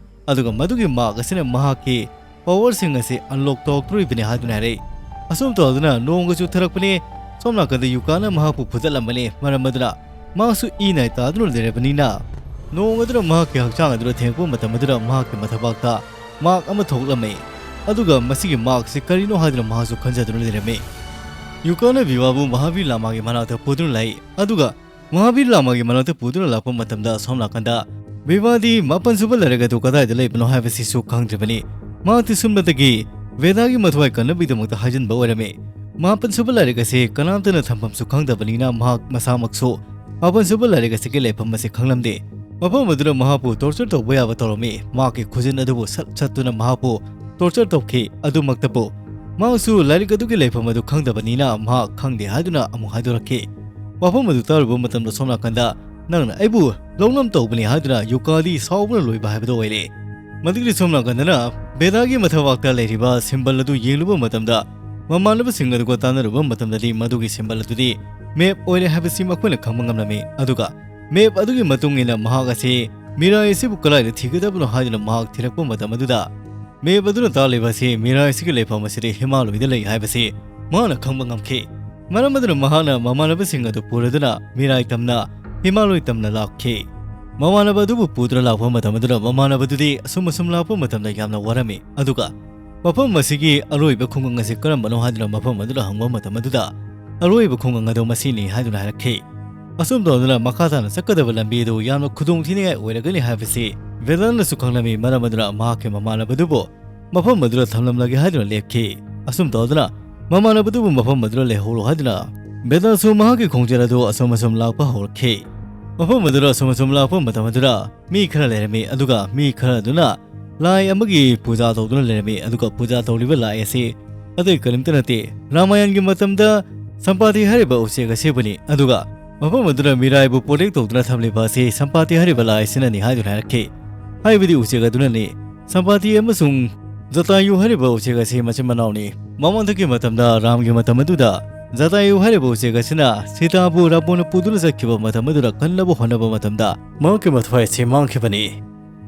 ꯑꯗꯨꯒ ꯃꯗꯨꯒꯤ ꯃꯥꯔꯛ ꯑꯁꯤꯅ ꯃꯍꯥꯛꯀꯤ ꯄꯋꯔꯁꯤꯡ ꯑꯁꯤ ꯑꯟꯂꯣꯛ ꯇꯧꯔꯛꯇꯣꯔꯤꯕꯅꯤ ꯍꯥꯏꯗꯨꯅ ꯍꯥꯏꯔꯛꯏ꯫ ꯑꯁꯨꯝ ꯇꯧꯗꯨꯅ ꯅꯣꯡꯒ ꯆꯨꯊꯔꯛꯄꯅꯤ꯫ ꯁꯣꯝ ꯅꯥꯀꯟꯗ ꯌꯨꯀꯥꯅ ꯃꯍꯥꯛꯄꯨ ꯐꯨꯗꯠꯂꯝꯕꯅꯤ꯫ ꯃꯔꯝ ꯑꯗꯨꯅ ꯃꯍꯥꯛꯁꯨ ꯏ ꯅꯥꯏ ꯇꯥꯗꯨꯅ ꯂꯩꯔꯕꯅꯤꯅ ꯅꯣꯡ ꯑꯗꯨꯅ ꯃꯍꯥꯛꯀꯤ ꯍꯛꯆꯥꯡ ꯑꯗꯨꯗ ꯊꯦꯡꯉꯛꯄ ꯃꯇꯝ ꯑꯗꯨꯗ ꯃꯍꯥꯛꯀꯤ ꯃꯊꯕꯥꯛꯇ ꯃꯥꯔꯛ ꯑꯃ ꯊꯣꯛꯂꯝꯃꯤ꯫ ꯑꯗꯨꯒ ꯃꯁꯤꯒꯤ ꯃꯥꯔꯛꯁꯤ ꯀꯔꯤꯅꯣ ꯍꯥꯏꯗꯨꯅ ꯃꯍꯥꯛꯁꯨ ꯈꯟꯖꯗꯨꯅ ꯂꯩꯔꯝꯃꯤ꯫ ꯌꯨꯀꯥꯅ ꯚꯤꯚꯥꯕꯨ ꯃꯍꯥꯕꯤꯔ ꯂꯥꯃꯥꯒꯤ ꯃꯅꯥꯛꯇ ꯄꯨꯗꯨꯅ ꯂꯥꯛꯏ꯫ ꯑꯗꯨꯒ ꯃꯍꯥꯕꯤꯔ ꯂꯥꯃꯥꯒꯤ ꯃꯅꯥꯛꯇ ꯄꯨꯗꯨꯅ ꯂꯥꯛꯄ ꯃꯇꯝꯗ ꯁꯣꯝ ꯅꯥꯀꯟꯗ ꯚꯤꯚꯥꯗꯤ ꯃꯥꯄꯟ ꯁꯨꯕ ꯂꯥꯏꯔꯤꯛ ꯑꯗꯨ ꯀꯗꯥꯏꯗ ꯂꯩꯕꯅꯣ ꯍꯥꯏꯕꯁꯤꯁꯨ ꯈꯪꯗ꯭ꯔꯤꯕꯅꯤ꯫ ꯃꯍꯥꯛꯇꯤ ꯁꯨꯝꯕꯗꯒꯤ ꯚꯦꯗꯥꯒꯤ ꯃꯊ꯭ꯋꯥꯏ ꯀꯟꯅꯕꯒꯤꯗꯃꯛꯇ ꯍꯥꯏꯖꯤꯟꯕ ꯑꯣꯏꯔꯝꯃꯤ꯫ ꯃꯥꯄꯟ ꯁꯨꯕ ꯂꯥꯏꯔꯤꯛ ꯑꯁꯤ ꯀꯅꯥꯝꯇꯅ ꯊꯝꯐꯝꯁꯨ ꯈꯪꯗꯕꯅꯤꯅ ꯃꯍꯥꯛ ꯃꯁꯥꯃꯛꯁꯨ ꯃꯥꯄꯟ ꯁꯨꯕ ꯂꯥꯏꯔꯤꯛ ꯑꯁꯤꯒꯤ ꯂꯩꯐꯝ ꯑꯁꯤ ꯈꯪꯂꯝꯗꯦ꯫ ꯃꯐꯝ ꯑꯗꯨꯗ ꯃꯍꯥꯛꯄꯨ ꯇꯣꯔꯆꯔ ꯇꯧꯕ ꯌꯥꯕ ꯇꯧꯔꯝꯃꯤ꯫ ꯃꯍꯥꯛꯀꯤ ꯈꯨꯖꯤꯟ ꯑꯗꯨꯕꯨ ꯁꯠ ꯁꯠꯇꯨꯅ ꯃꯍꯥꯛꯄꯨ ꯇꯣꯔꯆꯔ ꯇꯧꯈꯤ꯫ ꯑꯗꯨꯃꯛꯇꯕꯨ ꯃꯍꯥꯛꯁꯨ ꯂꯥꯏꯔꯤꯛ ꯑꯗꯨꯒꯤ ꯂꯩꯐꯝ ꯑꯗꯨ ꯈꯪꯗꯕꯅꯤꯅ ꯃꯍꯥꯛ ꯈꯪꯗꯦ ꯍꯥꯏꯗꯨꯅ ꯑꯃꯨꯛ ꯍꯥꯏꯗꯣꯔꯛꯈꯤ꯫ ꯋꯥꯐꯝ ꯑꯗꯨ ꯇꯥꯔꯨꯕ ꯃꯇꯝꯗ ꯁꯣꯝ ꯅꯥꯀꯟꯗ ꯅꯪꯅ ꯑꯩꯕꯨ ꯂꯧꯅꯝ ꯇꯧꯕꯅꯤ ꯍꯥꯏꯗꯨꯅ ꯌꯨꯀꯥꯗꯤ ꯁꯥꯎꯕꯅ ꯂꯣꯏꯕ ꯍꯥꯏꯕꯗꯨ ꯑꯣꯏꯔꯦ꯫ ꯃꯗꯨꯒꯤ ꯁꯣꯝ ꯅꯥꯀꯟꯗꯅ ꯚꯦꯗꯥꯒꯤ ꯃꯊꯕꯥꯛꯇ ꯂꯩꯔꯤꯕ ꯁꯤꯝꯕꯜ ꯑꯗꯨ ꯌꯦꯡꯂꯨꯕ ꯃꯇꯝꯗ ꯃꯃꯥꯟꯅꯕꯁꯤꯡ ꯑꯗꯨꯒ ꯇꯥꯟꯅꯔꯨꯕ ꯃꯇꯝꯗꯗꯤ ꯃꯗꯨꯒꯤ ꯁꯤꯝꯕꯜ ꯑꯗꯨꯗꯤ ꯃꯦꯞ ꯑꯣꯏꯔꯦ ꯍꯥꯏꯕꯁꯤ ꯃꯈꯣꯏꯅ ꯈꯪꯕ ꯉꯝꯂꯝꯃꯤ꯫ ꯑꯗꯨꯒ ꯃꯦꯞ ꯑꯗꯨꯒꯤ ꯃꯇꯨꯡ ꯏꯟꯅ ꯃꯍꯥꯛ ꯑꯁꯤ ꯃꯤꯔꯥꯏ ꯑꯁꯤꯕꯨ ꯀꯗꯥꯏꯗ ꯊꯤꯒꯗꯕꯅꯣ ꯍꯥꯏꯗꯨꯅ ꯃꯍꯥꯛ ꯊꯤꯔꯛꯄ ꯃꯇꯝ ꯑꯗꯨꯗ ꯃꯦꯞ ꯑꯗꯨꯅ ꯇꯥꯛꯂꯤꯕ ꯑꯁꯤ ꯃꯤꯔꯥꯏ ꯑꯁꯤꯒꯤ ꯂꯩꯐꯝ ꯑꯁꯤꯗꯤ ꯍꯤꯃꯥꯂꯣꯏꯗ ꯂꯩ ꯍꯥꯏꯕꯁꯤ ꯃꯍꯥꯛꯅ ꯈꯪꯕ ꯉꯝꯈꯤ꯫ ꯃꯔꯝ ꯑꯗꯨꯅ ꯃꯍꯥꯛꯅ ꯃꯃꯥꯟꯅꯕꯁꯤꯡ ꯑꯗꯨ ꯄꯨꯔꯗꯨꯅ ꯃꯤꯔꯥꯏ ꯇꯝꯅ ꯍꯤꯃꯥꯂꯣꯏ ꯇꯝꯅ ꯂꯥꯛꯈꯤ꯫ ꯃꯃꯥꯟꯅꯕ ꯑꯗꯨꯕꯨ ꯄꯨꯗꯨꯅ ꯂꯥꯛꯄ ꯃꯇꯝ ꯑꯗꯨꯗ ꯃꯃꯥꯟꯅꯕꯗꯨꯗꯤ ꯑꯁꯨꯝ ꯑꯁꯨꯝ ꯂꯥꯛꯄ ꯃꯇꯝꯗ ꯌꯥꯝꯅ ꯋꯥꯔꯝꯃꯤ꯫ ꯑꯗꯨꯒ ꯃꯐꯝ ꯑꯁꯤꯒꯤ ꯑꯔꯣꯏꯕ ꯈꯨꯡꯒꯪ ꯑꯁꯤ ꯀꯔꯝꯕꯅꯣ ꯍꯥꯏꯗꯨꯅ ꯃꯐꯝ ꯑꯗꯨꯗ ꯍꯪꯕ ꯃꯇꯝ ꯑꯗꯨꯗ ꯑꯔꯣꯏꯕ ꯈꯨꯡꯒꯪ ꯑꯗꯨ ꯃꯁꯤꯅꯤ ꯍꯥꯏꯗꯨꯅ ꯍꯥꯏꯔꯛꯈꯤ꯫ ꯑꯁꯨꯝ ꯇꯧꯗꯨꯅ ꯃꯈꯥ ꯇꯥꯅ ꯆꯠꯀꯗꯕ ꯂꯝꯕꯤ ꯑꯗꯨ ꯌꯥꯝꯅ ꯈꯨꯗꯣꯡꯊꯤꯅꯤꯡꯉꯥꯏ ꯑꯣꯏꯔꯒꯅꯤ ꯍꯥꯏꯕꯁꯤ ꯕꯦꯗꯥꯟꯅꯁꯨ ꯈꯪꯂꯝꯃꯤ꯫ ꯃꯔꯝ ꯑꯗꯨꯅ ꯃꯍꯥꯛꯀꯤ ꯃꯃꯥꯟꯅꯕꯗꯨꯕꯨ ꯃꯐꯝ ꯑꯗꯨꯗ ꯊꯝꯂꯝꯂꯒꯦ ꯍꯥꯏꯗꯨꯅ ꯂꯦꯞꯈꯤ꯫ ꯑꯁꯨꯝ ꯇꯧꯗꯨꯅ ꯃꯃꯥꯟꯅꯕꯗꯨꯕꯨ ꯃꯐꯝ ꯑꯗꯨꯗ ꯂꯩꯍꯧꯔꯣ ꯍꯥꯏꯗꯨꯅ ꯕꯦꯗꯥꯟꯁꯨ ꯃꯍꯥꯛꯀꯤ ꯈꯣꯡꯖꯦꯜ ꯑꯗꯨ ꯑꯁꯨꯝ ꯑꯁꯨꯝ ꯂꯥꯛꯄ ꯍꯧꯔꯛꯈꯤ꯫ ꯃꯐꯝ ꯑꯗꯨꯗ ꯑꯁꯨꯝ ꯑꯁꯨꯝ ꯂꯥꯛꯄ ꯃꯇꯝ ꯑꯗꯨꯗ ꯃꯤ ꯈꯔ ꯂꯩꯔꯝꯃꯤ, ꯑꯗꯨꯒ ꯃꯤ ꯈꯔ ꯑꯗꯨꯅ ꯂꯥꯏ ꯑꯃꯒꯤ ꯄꯨꯖꯥ ꯇꯧꯗꯨꯅ ꯂꯩꯔꯝꯃꯤ꯫ ꯑꯗꯨꯒ ꯄꯨꯖꯥ ꯇꯧꯔꯤꯕ ꯂꯥꯏ ꯑꯁꯤ ꯑꯇꯩ ꯀꯔꯤꯝꯇ ꯅꯠꯇꯦ, ꯔꯥꯃꯥꯌꯟꯒꯤ ꯃꯇꯝꯗ ꯁꯝꯄꯥꯇꯤ ꯍꯥꯏꯔꯤꯕ ꯎꯆꯦꯛ ꯑꯁꯤꯕꯨꯅꯤ꯫ ꯑꯗꯨꯒ ꯃꯐꯝ ꯑꯗꯨꯗ ꯃꯤꯔꯥꯏꯕꯨ ꯄ꯭ꯔꯣꯇꯦꯛ ꯇꯧꯗꯨꯅ ꯊꯝꯂꯤꯕ ꯑꯁꯤ ꯁꯝꯄꯥꯇꯤ ꯍꯥꯏꯔꯤꯕ ꯂꯥꯏ ꯑꯁꯤꯅꯅꯤ ꯍꯥꯏꯗꯨꯅ ꯍꯥꯏꯔꯛꯈꯤ꯫ ꯍꯥꯏꯕꯗꯤ ꯎꯆꯦꯛ ꯑꯗꯨꯅꯅꯤ꯫ ꯁꯝꯄꯥꯇꯤ ꯑꯃꯁꯨꯡ ꯖꯇꯥꯌꯨ ꯍꯥꯏꯔꯤꯕ ꯎꯆꯦꯛ ꯑꯁꯤ ꯃꯆꯤꯟ ꯃꯅꯥꯎꯅꯤ꯫ ꯃꯃꯥꯡꯗꯒꯤ ꯃꯇꯝꯗ, ꯔꯥꯝꯒꯤ ꯃꯇꯝ ꯑꯗꯨꯗ, ꯖꯇꯥꯌꯨ ꯍꯥꯏꯔꯤꯕ ꯎꯆꯦꯛ ꯑꯁꯤꯅ ꯁꯤꯇꯥꯕꯨ ꯔꯥꯕꯣꯟꯅ ꯄꯨꯗꯨꯅ ꯆꯠꯈꯤꯕ ꯃꯇꯝ ꯑꯗꯨꯗ ꯀꯟꯅꯕ ꯍꯣꯠꯅꯕ ꯃꯇꯝꯗ ꯃꯍꯥꯛꯀꯤ ꯃꯊ꯭ꯋꯥꯏ ꯑꯁꯤ ꯃꯥꯡꯈꯤꯕꯅꯤ꯫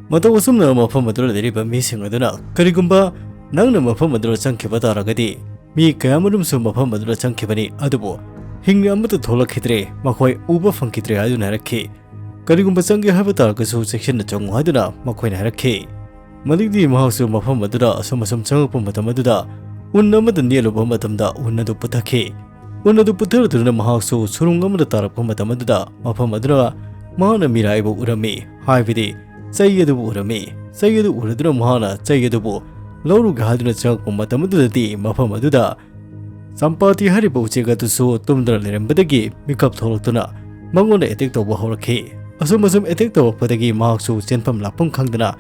ꯃꯇꯧ ꯑꯁꯨꯝꯅ ꯃꯐꯝ ꯑꯗꯨꯗ ꯂꯩꯔꯤꯕ ꯃꯤꯁꯤꯡ ꯑꯗꯨꯅ, "ꯀꯔꯤꯒꯨꯝꯕ ꯅꯪꯅ ꯃꯐꯝ ꯑꯗꯨꯗ ꯆꯪꯈꯤꯕ ꯇꯥꯔꯒꯗꯤ, ꯃꯤ ꯀꯌꯥꯃꯔꯨꯝꯁꯨ ꯃꯐꯝ ꯑꯗꯨꯗ ꯆꯪꯈꯤꯕꯅꯤ, ꯑꯗꯨꯕꯨ ꯍꯤꯡꯅ ꯑꯃꯠꯇ ꯊꯣꯛꯂꯛꯈꯤꯗ꯭ꯔꯦ, ꯃꯈꯣꯏ ꯎꯕ ꯐꯪꯈꯤꯗ꯭ꯔꯦ" ꯍꯥꯏꯗꯨꯅ ꯍꯥꯏꯔꯛꯈꯤ꯫ "ꯀꯔꯤꯒꯨꯝꯕ ꯆꯪꯒꯦ ꯍꯥꯏꯕ ꯇꯥꯔꯒꯁꯨ ꯆꯦꯛꯁꯤꯟꯅ ꯆꯪꯉꯨ" ꯍꯥꯏꯗꯨꯅ ꯃꯈꯣꯏꯅ ꯍꯥꯏꯔꯛꯈꯤ꯫ ꯃꯗꯨꯗꯤ ꯃꯍꯥꯛꯁꯨ ꯃꯐꯝ ꯑꯗꯨꯗ ꯑꯁꯨꯝ ꯑꯁꯨꯝ ꯆꯪꯉꯛꯄ ꯃꯇꯝ ꯑꯗꯨꯗ ꯎꯟ ꯑꯃꯗ ꯅꯦꯠꯂꯨꯕ ꯃꯇꯝꯗ ꯎꯟ ꯑꯗꯨ ꯄꯨꯊꯈꯤ꯫ ꯎꯟ ꯑꯗꯨ ꯄꯨꯊꯔꯗꯨꯅ ꯃꯍꯥꯛꯁꯨ ꯁꯨꯔꯨꯡ ꯑꯃꯗ ꯇꯥꯔꯛꯄ ꯃꯇꯝ ꯑꯗꯨꯗ ꯃꯐꯝ ꯑꯗꯨꯗ ꯃꯍꯥꯛꯅ ꯃꯤꯔꯥꯏꯕꯨ ꯎꯔꯝꯃꯤ, ꯍꯥꯏꯕꯗꯤ ꯆꯩ ꯑꯗꯨꯕꯨ ꯎꯔꯝꯃꯤ꯫ ꯆꯩ ꯑꯗꯨ ꯎꯔꯗꯨꯅ ꯃꯍꯥꯛꯅ ꯆꯩ ꯑꯗꯨꯕꯨ ꯂꯧꯔꯨꯒꯦ ꯍꯥꯏꯗꯨꯅ ꯆꯪꯉꯛꯄ ꯃꯇꯝ ꯑꯗꯨꯗꯗꯤ ꯃꯐꯝ ꯑꯗꯨꯗ ꯁꯝꯄꯥꯇꯤ ꯍꯥꯏꯔꯤꯕ ꯎꯆꯦꯛ ꯑꯗꯨꯁꯨ ꯇꯨꯝꯗꯨꯅ ꯂꯩꯔꯝꯕꯗꯒꯤ ꯃꯤꯀꯞ ꯊꯣꯛꯂꯛꯇꯨꯅ ꯃꯉꯣꯟꯗ ꯑꯦꯇꯦꯛ ꯇꯧꯕ ꯍꯧꯔꯛꯈꯤ꯫ ꯑꯁꯨꯝ ꯑꯁꯨꯝ ꯑꯦꯇꯦꯛ ꯇꯧꯔꯛꯄꯗꯒꯤ ꯃꯍꯥꯛꯁꯨ ꯆꯦꯟꯐꯝ ꯂꯥꯛꯐꯝ ꯈꯪꯗꯅ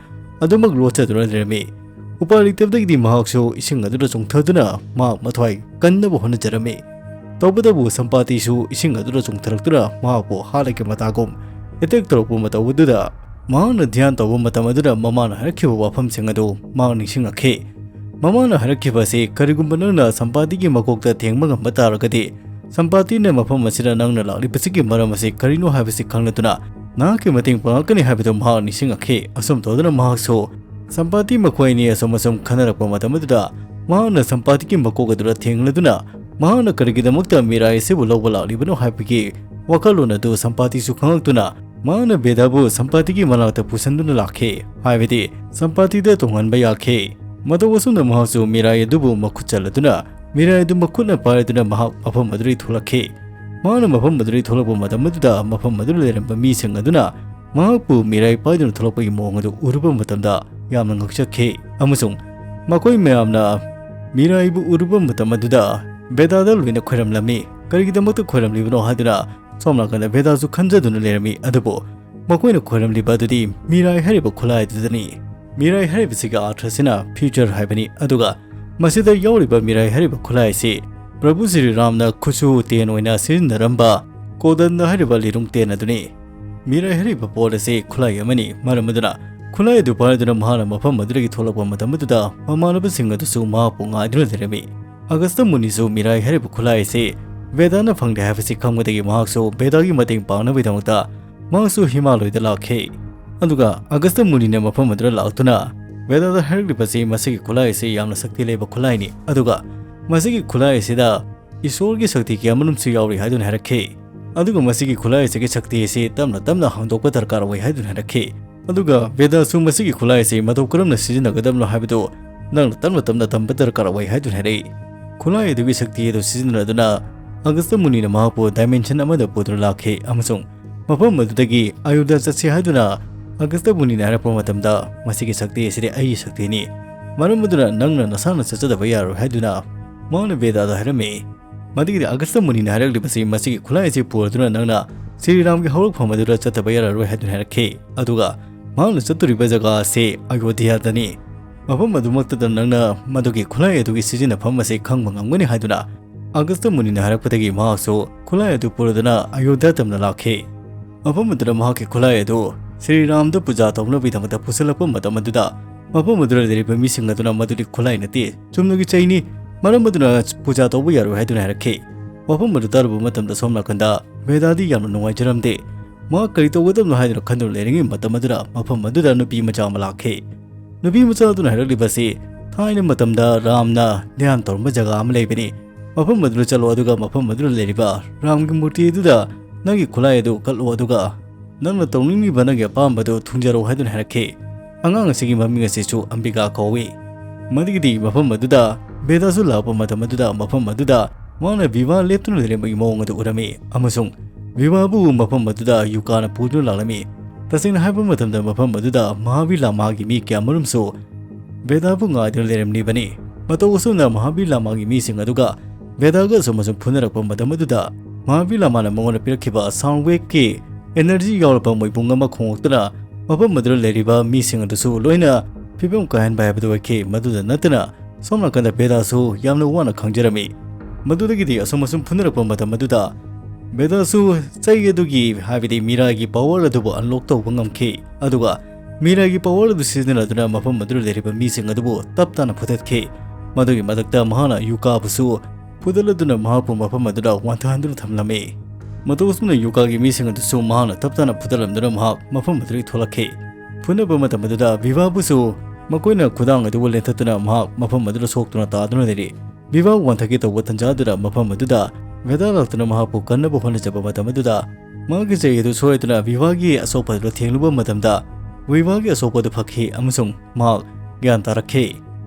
ꯑꯗꯨꯃꯛ ꯂꯣꯠꯆꯗꯨꯅ ꯂꯩꯔꯝꯃꯤ꯫ ꯎꯄꯥꯏ ꯂꯩꯇꯕꯗꯒꯤꯗꯤ ꯃꯍꯥꯛꯁꯨ ꯏꯁꯤꯡ ꯑꯗꯨꯗ ꯆꯣꯡꯊꯗꯨꯅ ꯃꯍꯥꯛ ꯃꯊ꯭ꯋꯥꯏ ꯀꯟꯅꯕ ꯍꯣꯠꯅꯖꯔꯝꯃꯤ꯫ ꯇꯧꯕꯇꯕꯨ ꯁꯝꯄꯥꯇꯤꯁꯨ ꯏꯁꯤꯡ ꯑꯗꯨꯗ ꯆꯣꯡꯊꯔꯛꯇꯨꯅ ꯃꯍꯥꯛꯄꯨ ꯍꯥꯠꯂꯒꯦ ꯃꯇꯥꯒꯨꯝ ꯑꯦꯇꯦꯛ ꯇꯧꯔꯛꯄ ꯃꯇꯧ ꯑꯗꯨꯗ ꯃꯍꯥꯛꯅ ꯙ꯭ꯌꯥꯟ ꯇꯧꯕ ꯃꯇꯝ ꯑꯗꯨꯗ ꯃꯃꯥꯅ ꯍꯥꯏꯔꯛꯈꯤꯕ ꯋꯥꯐꯝꯁꯤꯡ ꯑꯗꯨ ꯃꯍꯥꯛ ꯅꯤꯡꯁꯤꯡꯂꯛꯈꯤ꯫ ꯃꯃꯥꯅ ꯍꯥꯏꯔꯛꯈꯤꯕ ꯑꯁꯤ, "ꯀꯔꯤꯒꯨꯝꯕ ꯅꯪꯅ ꯁꯝꯄꯥꯇꯤꯒꯤ ꯃꯀꯣꯛꯇ ꯊꯦꯡꯕ ꯉꯝꯕ ꯇꯥꯔꯒꯗꯤ, ꯁꯝꯄꯥꯇꯤꯅ ꯃꯐꯝ ꯑꯁꯤꯗ ꯅꯪꯅ ꯂꯥꯛꯂꯤꯕꯁꯤꯒꯤ ꯃꯔꯝ ꯑꯁꯤ ꯀꯔꯤꯅꯣ ꯍꯥꯏꯕꯁꯤ ꯈꯪꯂꯗꯨꯅ ꯅꯍꯥꯛꯀꯤ ꯃꯇꯦꯡ ꯄꯥꯡꯂꯛꯀꯅꯤ" ꯍꯥꯏꯕꯗꯨ ꯃꯍꯥꯛ ꯅꯤꯡꯁꯤꯡꯂꯛꯈꯤ꯫ ꯑꯁꯨꯝ ꯇꯧꯗꯨꯅ ꯃꯍꯥꯛꯁꯨ ꯁꯝꯄꯥꯇꯤ ꯃꯈꯣꯏ ꯑꯅꯤ ꯑꯁꯨꯝ ꯑꯁꯨꯝ ꯈꯟꯅꯔꯛꯄ ꯃꯇꯝ ꯑꯗꯨꯗ ꯃꯍꯥꯛꯅ ꯁꯝꯄꯥꯇꯤꯒꯤ ꯃꯀꯣꯛ ꯑꯗꯨꯗ ꯊꯦꯡꯂꯗꯨꯅ ꯃꯍꯥꯛꯅ ꯀꯔꯤꯒꯤꯗꯃꯛꯇ ꯃꯤꯔꯥꯏ ꯑꯁꯤꯕꯨ ꯂꯧꯕ ꯂꯥꯛꯂꯤꯕꯅꯣ ꯍꯥꯏꯕꯒꯤ ꯋꯥꯈꯜꯂꯣꯟ ꯑꯗꯨ ꯁꯝꯄꯥꯇꯤꯁꯨ ꯈꯪꯂꯛꯇꯨꯅ ꯃꯍꯥꯛꯅ ꯕꯦꯗꯥꯕꯨ ꯁꯝꯄꯥꯇꯤꯒꯤ ꯃꯅꯥꯛꯇ ꯄꯨꯁꯤꯟꯗꯨꯅ ꯂꯥꯛꯈꯤ꯫ ꯍꯥꯏꯕꯗꯤ ꯁꯝꯄꯥꯇꯤꯗ ꯇꯣꯡꯍꯟꯕ ꯌꯥꯈꯤ꯫ ꯃꯇꯧ ꯑꯁꯨꯝꯅ ꯃꯍꯥꯛꯁꯨ ꯃꯤꯔꯥꯏ ꯑꯗꯨꯕꯨ ꯃꯈꯨꯠ ꯆꯜꯂꯗꯨꯅ ꯃꯤꯔꯥꯏ ꯑꯗꯨ ꯃꯈꯨꯠꯅ ꯄꯥꯏꯔꯗꯨꯅ ꯃꯍꯥꯛ ꯃꯐꯝ ꯑꯗꯨꯗꯒꯤ ꯊꯣꯛꯂꯛꯈꯤ꯫ ꯃꯍꯥꯛꯅ ꯃꯐꯝ ꯑꯗꯨꯗꯒꯤ ꯊꯣꯛꯂꯛꯄ ꯃꯇꯝ ꯑꯗꯨꯗ ꯃꯐꯝ ꯑꯗꯨꯗ ꯂꯩꯔꯝꯕ ꯃꯤꯁꯤꯡ ꯑꯗꯨꯅ ꯃꯍꯥꯛꯄꯨ ꯃꯤꯔꯥꯏ ꯄꯥꯏꯗꯨꯅ ꯊꯣꯛꯂꯛꯄꯒꯤ ꯃꯑꯣꯡ ꯑꯗꯨ ꯎꯔꯨꯕ ꯃꯇꯝꯗ ꯌꯥꯝꯅ ꯉꯛꯆꯈꯤ, ꯑꯃꯁꯨꯡ ꯃꯈꯣꯏ ꯃꯌꯥꯝꯅ ꯃꯤꯔꯥꯏꯕꯨ ꯎꯔꯨꯕ ꯃꯇꯝ ꯑꯗꯨꯗ ꯕꯦꯗꯥꯗ ꯂꯣꯏꯅ ꯈꯣꯏꯔꯝꯂꯝꯃꯤ꯫ ꯀꯔꯤꯒꯤꯗꯃꯛꯇ ꯈꯣꯏꯔꯝꯂꯤꯕꯅꯣ ꯍꯥꯏꯗꯨꯅ ꯁꯣꯝ ꯅꯥꯀꯟꯗ ꯕꯦꯗꯥꯁꯨ ꯈꯟꯖꯗꯨꯅ ꯂꯩꯔꯝꯃꯤ꯫ ꯑꯗꯨꯕꯨ ꯃꯈꯣꯏꯅ ꯈꯣꯏꯔꯝꯂꯤꯕ ꯑꯗꯨꯗꯤ ꯃꯤꯔꯥꯏ ꯍꯥꯏꯔꯤꯕ ꯈꯨꯠꯂꯥꯏ ꯑꯗꯨꯗꯅꯤ꯫ ꯃꯤꯔꯥꯏ ꯍꯥꯏꯔꯤꯕꯁꯤꯒꯤ ꯑꯥꯔꯊꯁꯤꯅ future ꯍꯥꯏꯕꯅꯤ, ꯑꯗꯨꯒ ꯃꯁꯤꯗ ꯌꯥꯎꯔꯤꯕ ꯃꯤꯔꯥꯏ ꯍꯥꯏꯔꯤꯕ ꯈꯨꯠꯂꯥꯏ ꯑꯁꯤ ꯄ꯭ꯔꯚꯨ ꯁ꯭ꯔꯤ ꯔꯥꯝꯅ ꯈꯨꯠꯁꯨ ꯇꯦꯟ ꯑꯣꯏꯅ ꯁꯤꯖꯤꯟꯅꯔꯝꯕ ꯀꯣꯗꯟꯗ ꯍꯥꯏꯔꯤꯕ ꯂꯤꯔꯨꯡ ꯇꯦꯟ ꯑꯗꯨꯅꯤ꯫ ꯃꯤꯔꯥꯏ ꯍꯥꯏꯔꯤꯕ ꯄꯣꯠ ꯑꯁꯤ ꯈꯨꯠꯂꯥꯏ ꯑꯃꯅꯤ, ꯃꯔꯝ ꯑꯗꯨꯅ ꯈꯨꯠꯂꯥꯏ ꯑꯗꯨ ꯄꯥꯏꯗꯨꯅ ꯃꯍꯥꯛꯅ ꯃꯐꯝ ꯑꯗꯨꯗꯒꯤ ꯊꯣꯛꯂꯛꯄ ꯃꯇꯝ ꯑꯗꯨꯗ ꯃꯃꯥꯟꯅꯕꯁꯤꯡ ꯑꯗꯨꯁꯨ ꯃꯍꯥꯛꯄꯨ ꯉꯥꯏꯗꯨꯅ ꯂꯩꯔꯝꯃꯤ꯫ ꯑꯒꯁꯇ ꯃꯨꯅꯤꯁꯨ ꯃꯤꯔꯥꯏ ꯍꯥꯏꯔꯤꯕ ꯈꯨꯠꯂꯥꯏ ꯑꯁꯤ ꯕꯦꯗꯥꯅ ꯐꯪꯂꯦ ꯍꯥꯏꯕꯁꯤ ꯈꯪꯕꯗꯒꯤ ꯃꯍꯥꯛꯁꯨ ꯕꯦꯗꯥꯒꯤ ꯃꯇꯦꯡ ꯄꯥꯡꯅꯕꯒꯤꯗꯃꯛꯇ ꯃꯍꯥꯛꯁꯨ ꯍꯤꯃꯥꯂꯣꯏꯗ ꯂꯥꯛꯈꯤ꯫ ꯑꯗꯨꯒ ꯑꯒꯁꯇ ꯃꯨꯅꯤꯅ ꯃꯐꯝ ꯑꯗꯨꯗ ꯂꯥꯛꯇꯨꯅ ꯕꯦꯗꯥꯗ ꯍꯥꯏꯔꯛꯂꯤꯕꯁꯤ ꯃꯁꯤꯒꯤ ꯈꯨꯠꯂꯥꯏ ꯑꯁꯤ ꯌꯥꯝꯅ ꯁꯛꯇꯤ ꯂꯩꯕ ꯈꯨꯠꯂꯥꯏꯅꯤ, ꯑꯗꯨꯒ ꯃꯁꯤꯒꯤ ꯈꯨꯠꯂꯥꯏ ꯑꯁꯤꯗ ꯏꯁꯣꯔꯒꯤ ꯁꯛꯇꯤ ꯀꯌꯥꯃꯔꯨꯝꯁꯨ ꯌꯥꯎꯔꯤ ꯍꯥꯏꯗꯨꯅ ꯍꯥꯏꯔꯛꯈꯤ꯫ ꯑꯗꯨꯒ ꯃꯁꯤꯒꯤ ꯈꯨꯠꯂꯥꯏ ꯑꯁꯤꯒꯤ ꯁꯛꯇꯤ ꯑꯁꯤ ꯇꯞꯅ ꯇꯞꯅ ꯍꯥꯡꯗꯣꯛꯄ ꯗꯔꯀꯥꯔ ꯑꯣꯏ ꯍꯥꯏꯗꯨꯅ ꯍꯥꯏꯔꯛꯈꯤ꯫ ꯑꯗꯨꯒ ꯕꯦꯗꯥꯁꯨ ꯃꯁꯤꯒꯤ ꯈꯨꯠꯂꯥꯏ ꯑꯁꯤ ꯃꯇꯧ ꯀꯔꯝꯅ ꯁꯤꯖꯤꯟꯅꯒꯗꯕꯅꯣ ꯍꯥꯏꯕꯗꯨ ꯅꯪꯅ ꯇꯞꯅ ꯇꯞꯅ ꯇꯝꯕ ꯗꯔꯀꯥꯔ ꯑꯣꯏ ꯍꯥꯏꯗꯨꯅ ꯍꯥꯏꯔꯛꯏ꯫ ꯈꯨꯠꯂꯥꯏ ꯑꯗꯨꯒꯤ ꯁꯛꯇꯤ ꯑꯗꯨ ꯁꯤꯖꯤꯟꯅꯗꯨꯅ ꯑꯒꯁꯇ ꯃꯨꯅꯤꯅ ꯃꯍꯥꯛꯄꯨ dimension ꯑꯃꯗ ꯄꯨꯗꯨꯅ ꯂꯥꯛꯈꯤ, ꯑꯃꯁꯨꯡ ꯃꯐꯝ ꯑꯗꯨꯗꯒꯤ ꯑꯌꯨꯙ ꯆꯠꯁꯤ ꯍꯥꯏꯗꯨꯅ ꯑꯒꯁꯇ ꯃꯨꯅꯤꯅ ꯍꯥꯏꯔꯛꯄ ꯃꯇꯝꯗ, "ꯃꯁꯤꯒꯤ ꯁꯛꯇꯤ ꯑꯁꯤꯗꯤ ꯑꯩꯒꯤ ꯁꯛꯇꯤꯅꯤ, ꯃꯔꯝ ꯑꯗꯨꯅ ꯅꯪꯅ ꯅꯁꯥꯅ ꯆꯠꯆꯗꯕ ꯌꯥꯔꯣꯏ" ꯍꯥꯏꯗꯨꯅ ꯃꯍꯥꯛꯅ ꯕꯦꯗꯥꯗ ꯍꯥꯏꯔꯝꯃꯤ꯫ ꯃꯗꯨꯒꯤꯗꯤ ꯑꯒꯁꯇ ꯃꯨꯅꯤꯅ ꯍꯥꯏꯔꯛꯂꯤꯕꯁꯤ, "ꯃꯁꯤꯒꯤ ꯈꯨꯠꯂꯥꯏ ꯑꯁꯤ ꯄꯨꯔꯗꯨꯅ ꯅꯪꯅ ꯁ꯭ꯔꯤꯔꯥꯝꯒꯤ ꯍꯧꯔꯛꯐꯝ ꯑꯗꯨꯗ ꯆꯠꯇꯕ ꯌꯥꯔꯔꯣꯏ" ꯍꯥꯏꯗꯨꯅ ꯍꯥꯏꯔꯛꯈꯤ꯫ ꯑꯗꯨꯒ ꯃꯍꯥꯛꯅ ꯆꯠꯇꯣꯔꯤꯕ ꯖꯒꯥ ꯑꯁꯤ ꯑꯌꯣꯙ꯭ꯌꯥꯗꯅꯤ꯫ ꯃꯐꯝ ꯑꯗꯨꯃꯛꯇꯗ ꯅꯪꯅ ꯃꯗꯨꯒꯤ ꯈꯨꯠꯂꯥꯏ ꯑꯗꯨꯒꯤ ꯁꯤꯖꯤꯟꯅꯐꯝ ꯑꯁꯤ ꯈꯪꯕ ꯉꯝꯒꯅꯤ ꯍꯥꯏꯗꯨꯅ ꯑꯒꯁꯇ ꯃꯨꯅꯤꯅ ꯍꯥꯏꯔꯛꯄꯗꯒꯤ ꯃꯍꯥꯛꯁꯨ ꯈꯨꯠꯂꯥꯏ ꯑꯗꯨ ꯄꯨꯔꯗꯨꯅ ꯑꯌꯣꯙ꯭ꯌꯥ ꯇꯝꯅ ꯂꯥꯛꯈꯤ꯫ ꯃꯐꯝ ꯑꯗꯨꯗ ꯃꯍꯥꯛꯀꯤ ꯈꯨꯠꯂꯥꯏ ꯑꯗꯨ ꯁ꯭ꯔꯤꯔꯥꯝꯗ ꯄꯨꯖꯥ ꯇꯧꯅꯕꯒꯤꯗꯃꯛꯇ ꯄꯨꯁꯤꯜꯂꯛꯄ ꯃꯇꯝ ꯑꯗꯨꯗ ꯃꯐꯝ ꯑꯗꯨꯗ ꯂꯩꯔꯤꯕ ꯃꯤꯁꯤꯡ ꯑꯗꯨꯅ ꯃꯗꯨꯗꯤ ꯈꯨꯠꯂꯥꯏ ꯅꯠꯇꯦ, ꯆꯨꯝꯅꯒꯤ ꯆꯩꯅꯤ, ꯃꯔꯝ ꯑꯗꯨꯅ ꯄꯨꯖꯥ ꯇꯧꯕ ꯌꯥꯔꯣꯏ ꯍꯥꯏꯗꯨꯅ ꯍꯥꯏꯔꯛꯈꯤ꯫ ꯋꯥꯐꯝ ꯑꯗꯨ ꯇꯥꯔꯨꯕ ꯃꯇꯝꯗ ꯁꯣꯝ ꯅꯥꯀꯟꯗ ꯕꯦꯗꯥꯗꯤ ꯌꯥꯝꯅ ꯅꯨꯡꯉꯥꯏꯖꯔꯝꯗꯦ꯫ ꯃꯍꯥꯛ ꯀꯔꯤ ꯇꯧꯒꯗꯕꯅꯣ ꯍꯥꯏꯗꯨꯅ ꯈꯟꯗꯨꯅ ꯂꯩꯔꯤꯉꯩ ꯃꯇꯝ ꯑꯗꯨꯗ ꯃꯐꯝ ꯑꯗꯨꯗ ꯅꯨꯄꯤ ꯃꯆꯥ ꯑꯃ ꯂꯥꯛꯈꯤ꯫ ꯅꯨꯄꯤ ꯃꯆꯥ ꯑꯗꯨꯅ ꯍꯥꯏꯔꯛꯂꯤꯕꯁꯤ, ꯊꯥꯏꯅ ꯃꯇꯝꯗ ꯔꯥꯝꯅ ꯙ꯭ꯌꯥꯟ ꯇꯧꯔꯝꯕ ꯖꯒꯥ ꯑꯃ ꯂꯩꯕꯅꯤ꯫ ꯃꯐꯝ ꯑꯗꯨꯗ ꯆꯠꯂꯣ, ꯑꯗꯨꯒ ꯃꯐꯝ ꯑꯗꯨꯗ ꯂꯩꯔꯤꯕ ꯔꯥꯝꯒꯤ ꯃꯨꯔꯇꯤ ꯑꯗꯨꯗ ꯅꯪꯒꯤ ꯈꯨꯠꯂꯥꯏ ꯑꯗꯨ ꯀꯠꯂꯣ, ꯑꯗꯨꯒ ꯅꯪꯅ ꯇꯧꯅꯤꯡꯂꯤꯕ ꯅꯪꯒꯤ ꯑꯄꯥꯝꯕꯗꯨ ꯊꯨꯡꯖꯔꯣ ꯍꯥꯏꯗꯨꯅ ꯍꯥꯏꯔꯛꯈꯤ꯫ ꯑꯉꯥꯡ ꯑꯁꯤꯒꯤ ꯃꯃꯤꯡ ꯑꯁꯤꯁꯨ ꯑꯝꯕꯤꯀꯥ ꯀꯧꯏ꯫ ꯃꯗꯨꯒꯤꯗꯤ ꯃꯐꯝ ꯑꯗꯨꯗ ꯕꯦꯗꯥꯁꯨ ꯂꯥꯛꯄ ꯃꯇꯝ ꯑꯗꯨꯗ ꯃꯐꯝ ꯑꯗꯨꯗ ꯃꯍꯥꯛꯅ ꯚꯤꯚꯥ ꯂꯦꯞꯇꯨꯅ ꯂꯩꯔꯝꯕꯒꯤ ꯃꯑꯣꯡ ꯑꯗꯨ ꯎꯔꯝꯃꯤ ꯑꯃꯁꯨꯡ ꯚꯤꯚꯥꯕꯨ ꯃꯐꯝ ꯑꯗꯨꯗ ꯌꯨꯀꯥꯅ ꯄꯨꯗꯨꯅ ꯂꯥꯛꯂꯝꯃꯤ꯫ ꯇꯁꯦꯡꯅ ꯍꯥꯏꯕ ꯃꯇꯝꯗ ꯃꯐꯝ ꯑꯗꯨꯗ ꯃꯍꯥꯕꯤꯔ ꯂꯥꯃꯥꯒꯤ ꯃꯤ ꯀꯌꯥ ꯑꯃꯔꯣꯝꯁꯨ ꯚꯦꯗꯥꯕꯨ ꯉꯥꯏꯗꯨꯅ ꯂꯩꯔꯝꯂꯤꯕꯅꯤ꯫ ꯃꯇꯧ ꯑꯁꯨꯝꯅ ꯃꯍꯥꯕꯤꯔ ꯂꯥꯃꯥꯒꯤ ꯃꯤꯁꯤꯡ ꯑꯗꯨꯒ ꯚꯦꯗꯥꯒ ꯑꯁꯨꯝ ꯑꯁꯨꯝ ꯐꯨꯅꯔꯛꯄ ꯃꯇꯝ ꯑꯗꯨꯗ ꯃꯍꯥꯕꯤꯔ ꯂꯥꯃꯥꯅ ꯃꯉꯣꯟꯗ ꯄꯤꯔꯛꯈꯤꯕ sound wave ꯀꯤ energy ꯌꯥꯎꯔꯕ ꯃꯣꯏꯕꯨꯡ ꯑꯃ ꯈꯣꯡꯂꯛꯇꯨꯅ ꯃꯐꯝ ꯑꯗꯨꯗ ꯂꯩꯔꯤꯕ ꯃꯤꯁꯤꯡ ꯑꯗꯨꯁꯨ ꯂꯣꯏꯅ ꯐꯤꯕꯝ ꯀꯥꯏꯍꯟꯕ ꯍꯥꯏꯕꯗꯨ ꯑꯣꯏꯈꯤ꯫ ꯃꯗꯨꯗ ꯅꯠꯇꯅ ꯁꯣꯝ ꯅꯥꯀꯟꯗ ꯚꯦꯗꯥꯁꯨ ꯌꯥꯝꯅ ꯋꯥꯅ ꯈꯥꯡꯖꯔꯝꯃꯤ꯫ ꯃꯗꯨꯗꯒꯤꯗꯤ ꯑꯁꯨꯝ ꯑꯁꯨꯝ ꯐꯨꯅꯔꯛꯄ ꯃꯇꯝ ꯑꯗꯨꯗ ꯚꯦꯗꯥꯁꯨ ꯆꯩ ꯑꯗꯨꯒꯤ, ꯍꯥꯏꯕꯗꯤ ꯃꯤꯔꯥꯒꯤ power ꯑꯗꯨꯕꯨ unlock ꯇꯧꯕ ꯉꯝꯈꯤ꯫ ꯑꯗꯨꯒ ꯃꯤꯔꯥꯒꯤ power ꯑꯗꯨ ꯁꯤꯖꯤꯟꯅꯗꯨꯅ ꯃꯐꯝ ꯑꯗꯨꯗ ꯂꯩꯔꯤꯕ ꯃꯤꯁꯤꯡ ꯑꯗꯨꯕꯨ ꯇꯞ ꯇꯥꯅ ꯐꯨꯗꯠꯈꯤ꯫ ꯃꯗꯨꯒꯤ ꯃꯊꯛꯇ ꯃꯍꯥꯛꯅ ꯌꯨꯀꯥꯕꯨꯁꯨ ꯐꯨꯗꯠꯂꯗꯨꯅ ꯃꯍꯥꯛꯄꯨ ꯃꯐꯝ ꯑꯗꯨꯗ ꯋꯥꯟꯊꯍꯟꯗꯨꯅ ꯊꯝꯂꯝꯃꯤ꯫ ꯃꯇꯧ ꯑꯁꯨꯝꯅ ꯌꯨꯀꯥꯒꯤ ꯃꯤꯁꯤꯡ ꯑꯗꯨꯁꯨ ꯃꯍꯥꯛꯅ ꯇꯞ ꯇꯥꯅ ꯐꯨꯗꯠꯂꯝꯗꯨꯅ ꯃꯍꯥꯛ ꯃꯐꯝ ꯑꯗꯨꯗꯒꯤ ꯊꯣꯛꯂꯛꯈꯤ꯫ ꯐꯨꯅꯕ ꯃꯇꯝ ꯑꯗꯨꯗ ꯚꯤꯚꯥꯕꯨꯁꯨ ꯃꯈꯣꯏꯅ ꯈꯨꯗꯥꯡ ꯑꯗꯨꯕꯨ ꯂꯦꯟꯊꯠꯇꯨꯅ ꯃꯍꯥꯛ ꯃꯐꯝ ꯑꯗꯨꯗ ꯁꯣꯛꯇꯨꯅ ꯇꯥꯗꯨꯅ ꯂꯩꯔꯤ꯫ ꯚꯤꯚꯥ ꯋꯥꯟꯊꯒꯦ ꯇꯧꯕ ꯇꯟꯖꯥ ꯑꯗꯨꯗ ꯃꯐꯝ ꯑꯗꯨꯗ ꯚꯦꯗꯥ ꯂꯥꯛꯇꯨꯅ ꯃꯍꯥꯛꯄꯨ ꯀꯟꯅꯕ ꯍꯣꯠꯅꯖꯕ ꯃꯇꯝ ꯑꯗꯨꯗ ꯃꯍꯥꯛꯀꯤ ꯆꯩ ꯑꯗꯨ ꯁꯣꯏꯗꯨꯅ ꯚꯤꯚꯥꯒꯤ ꯑꯁꯣꯛꯄ ꯑꯗꯨꯗ ꯊꯦꯡꯂꯨꯕ ꯃꯇꯝꯗ ꯚꯤꯚꯥꯒꯤ ꯑꯁꯣꯛꯄ ꯑꯗꯨ ꯐꯈꯤ ꯑꯃꯁꯨꯡ ꯃꯍꯥꯛ ꯒ꯭ꯌꯥꯟ ꯇꯥꯔꯛꯈꯤ꯫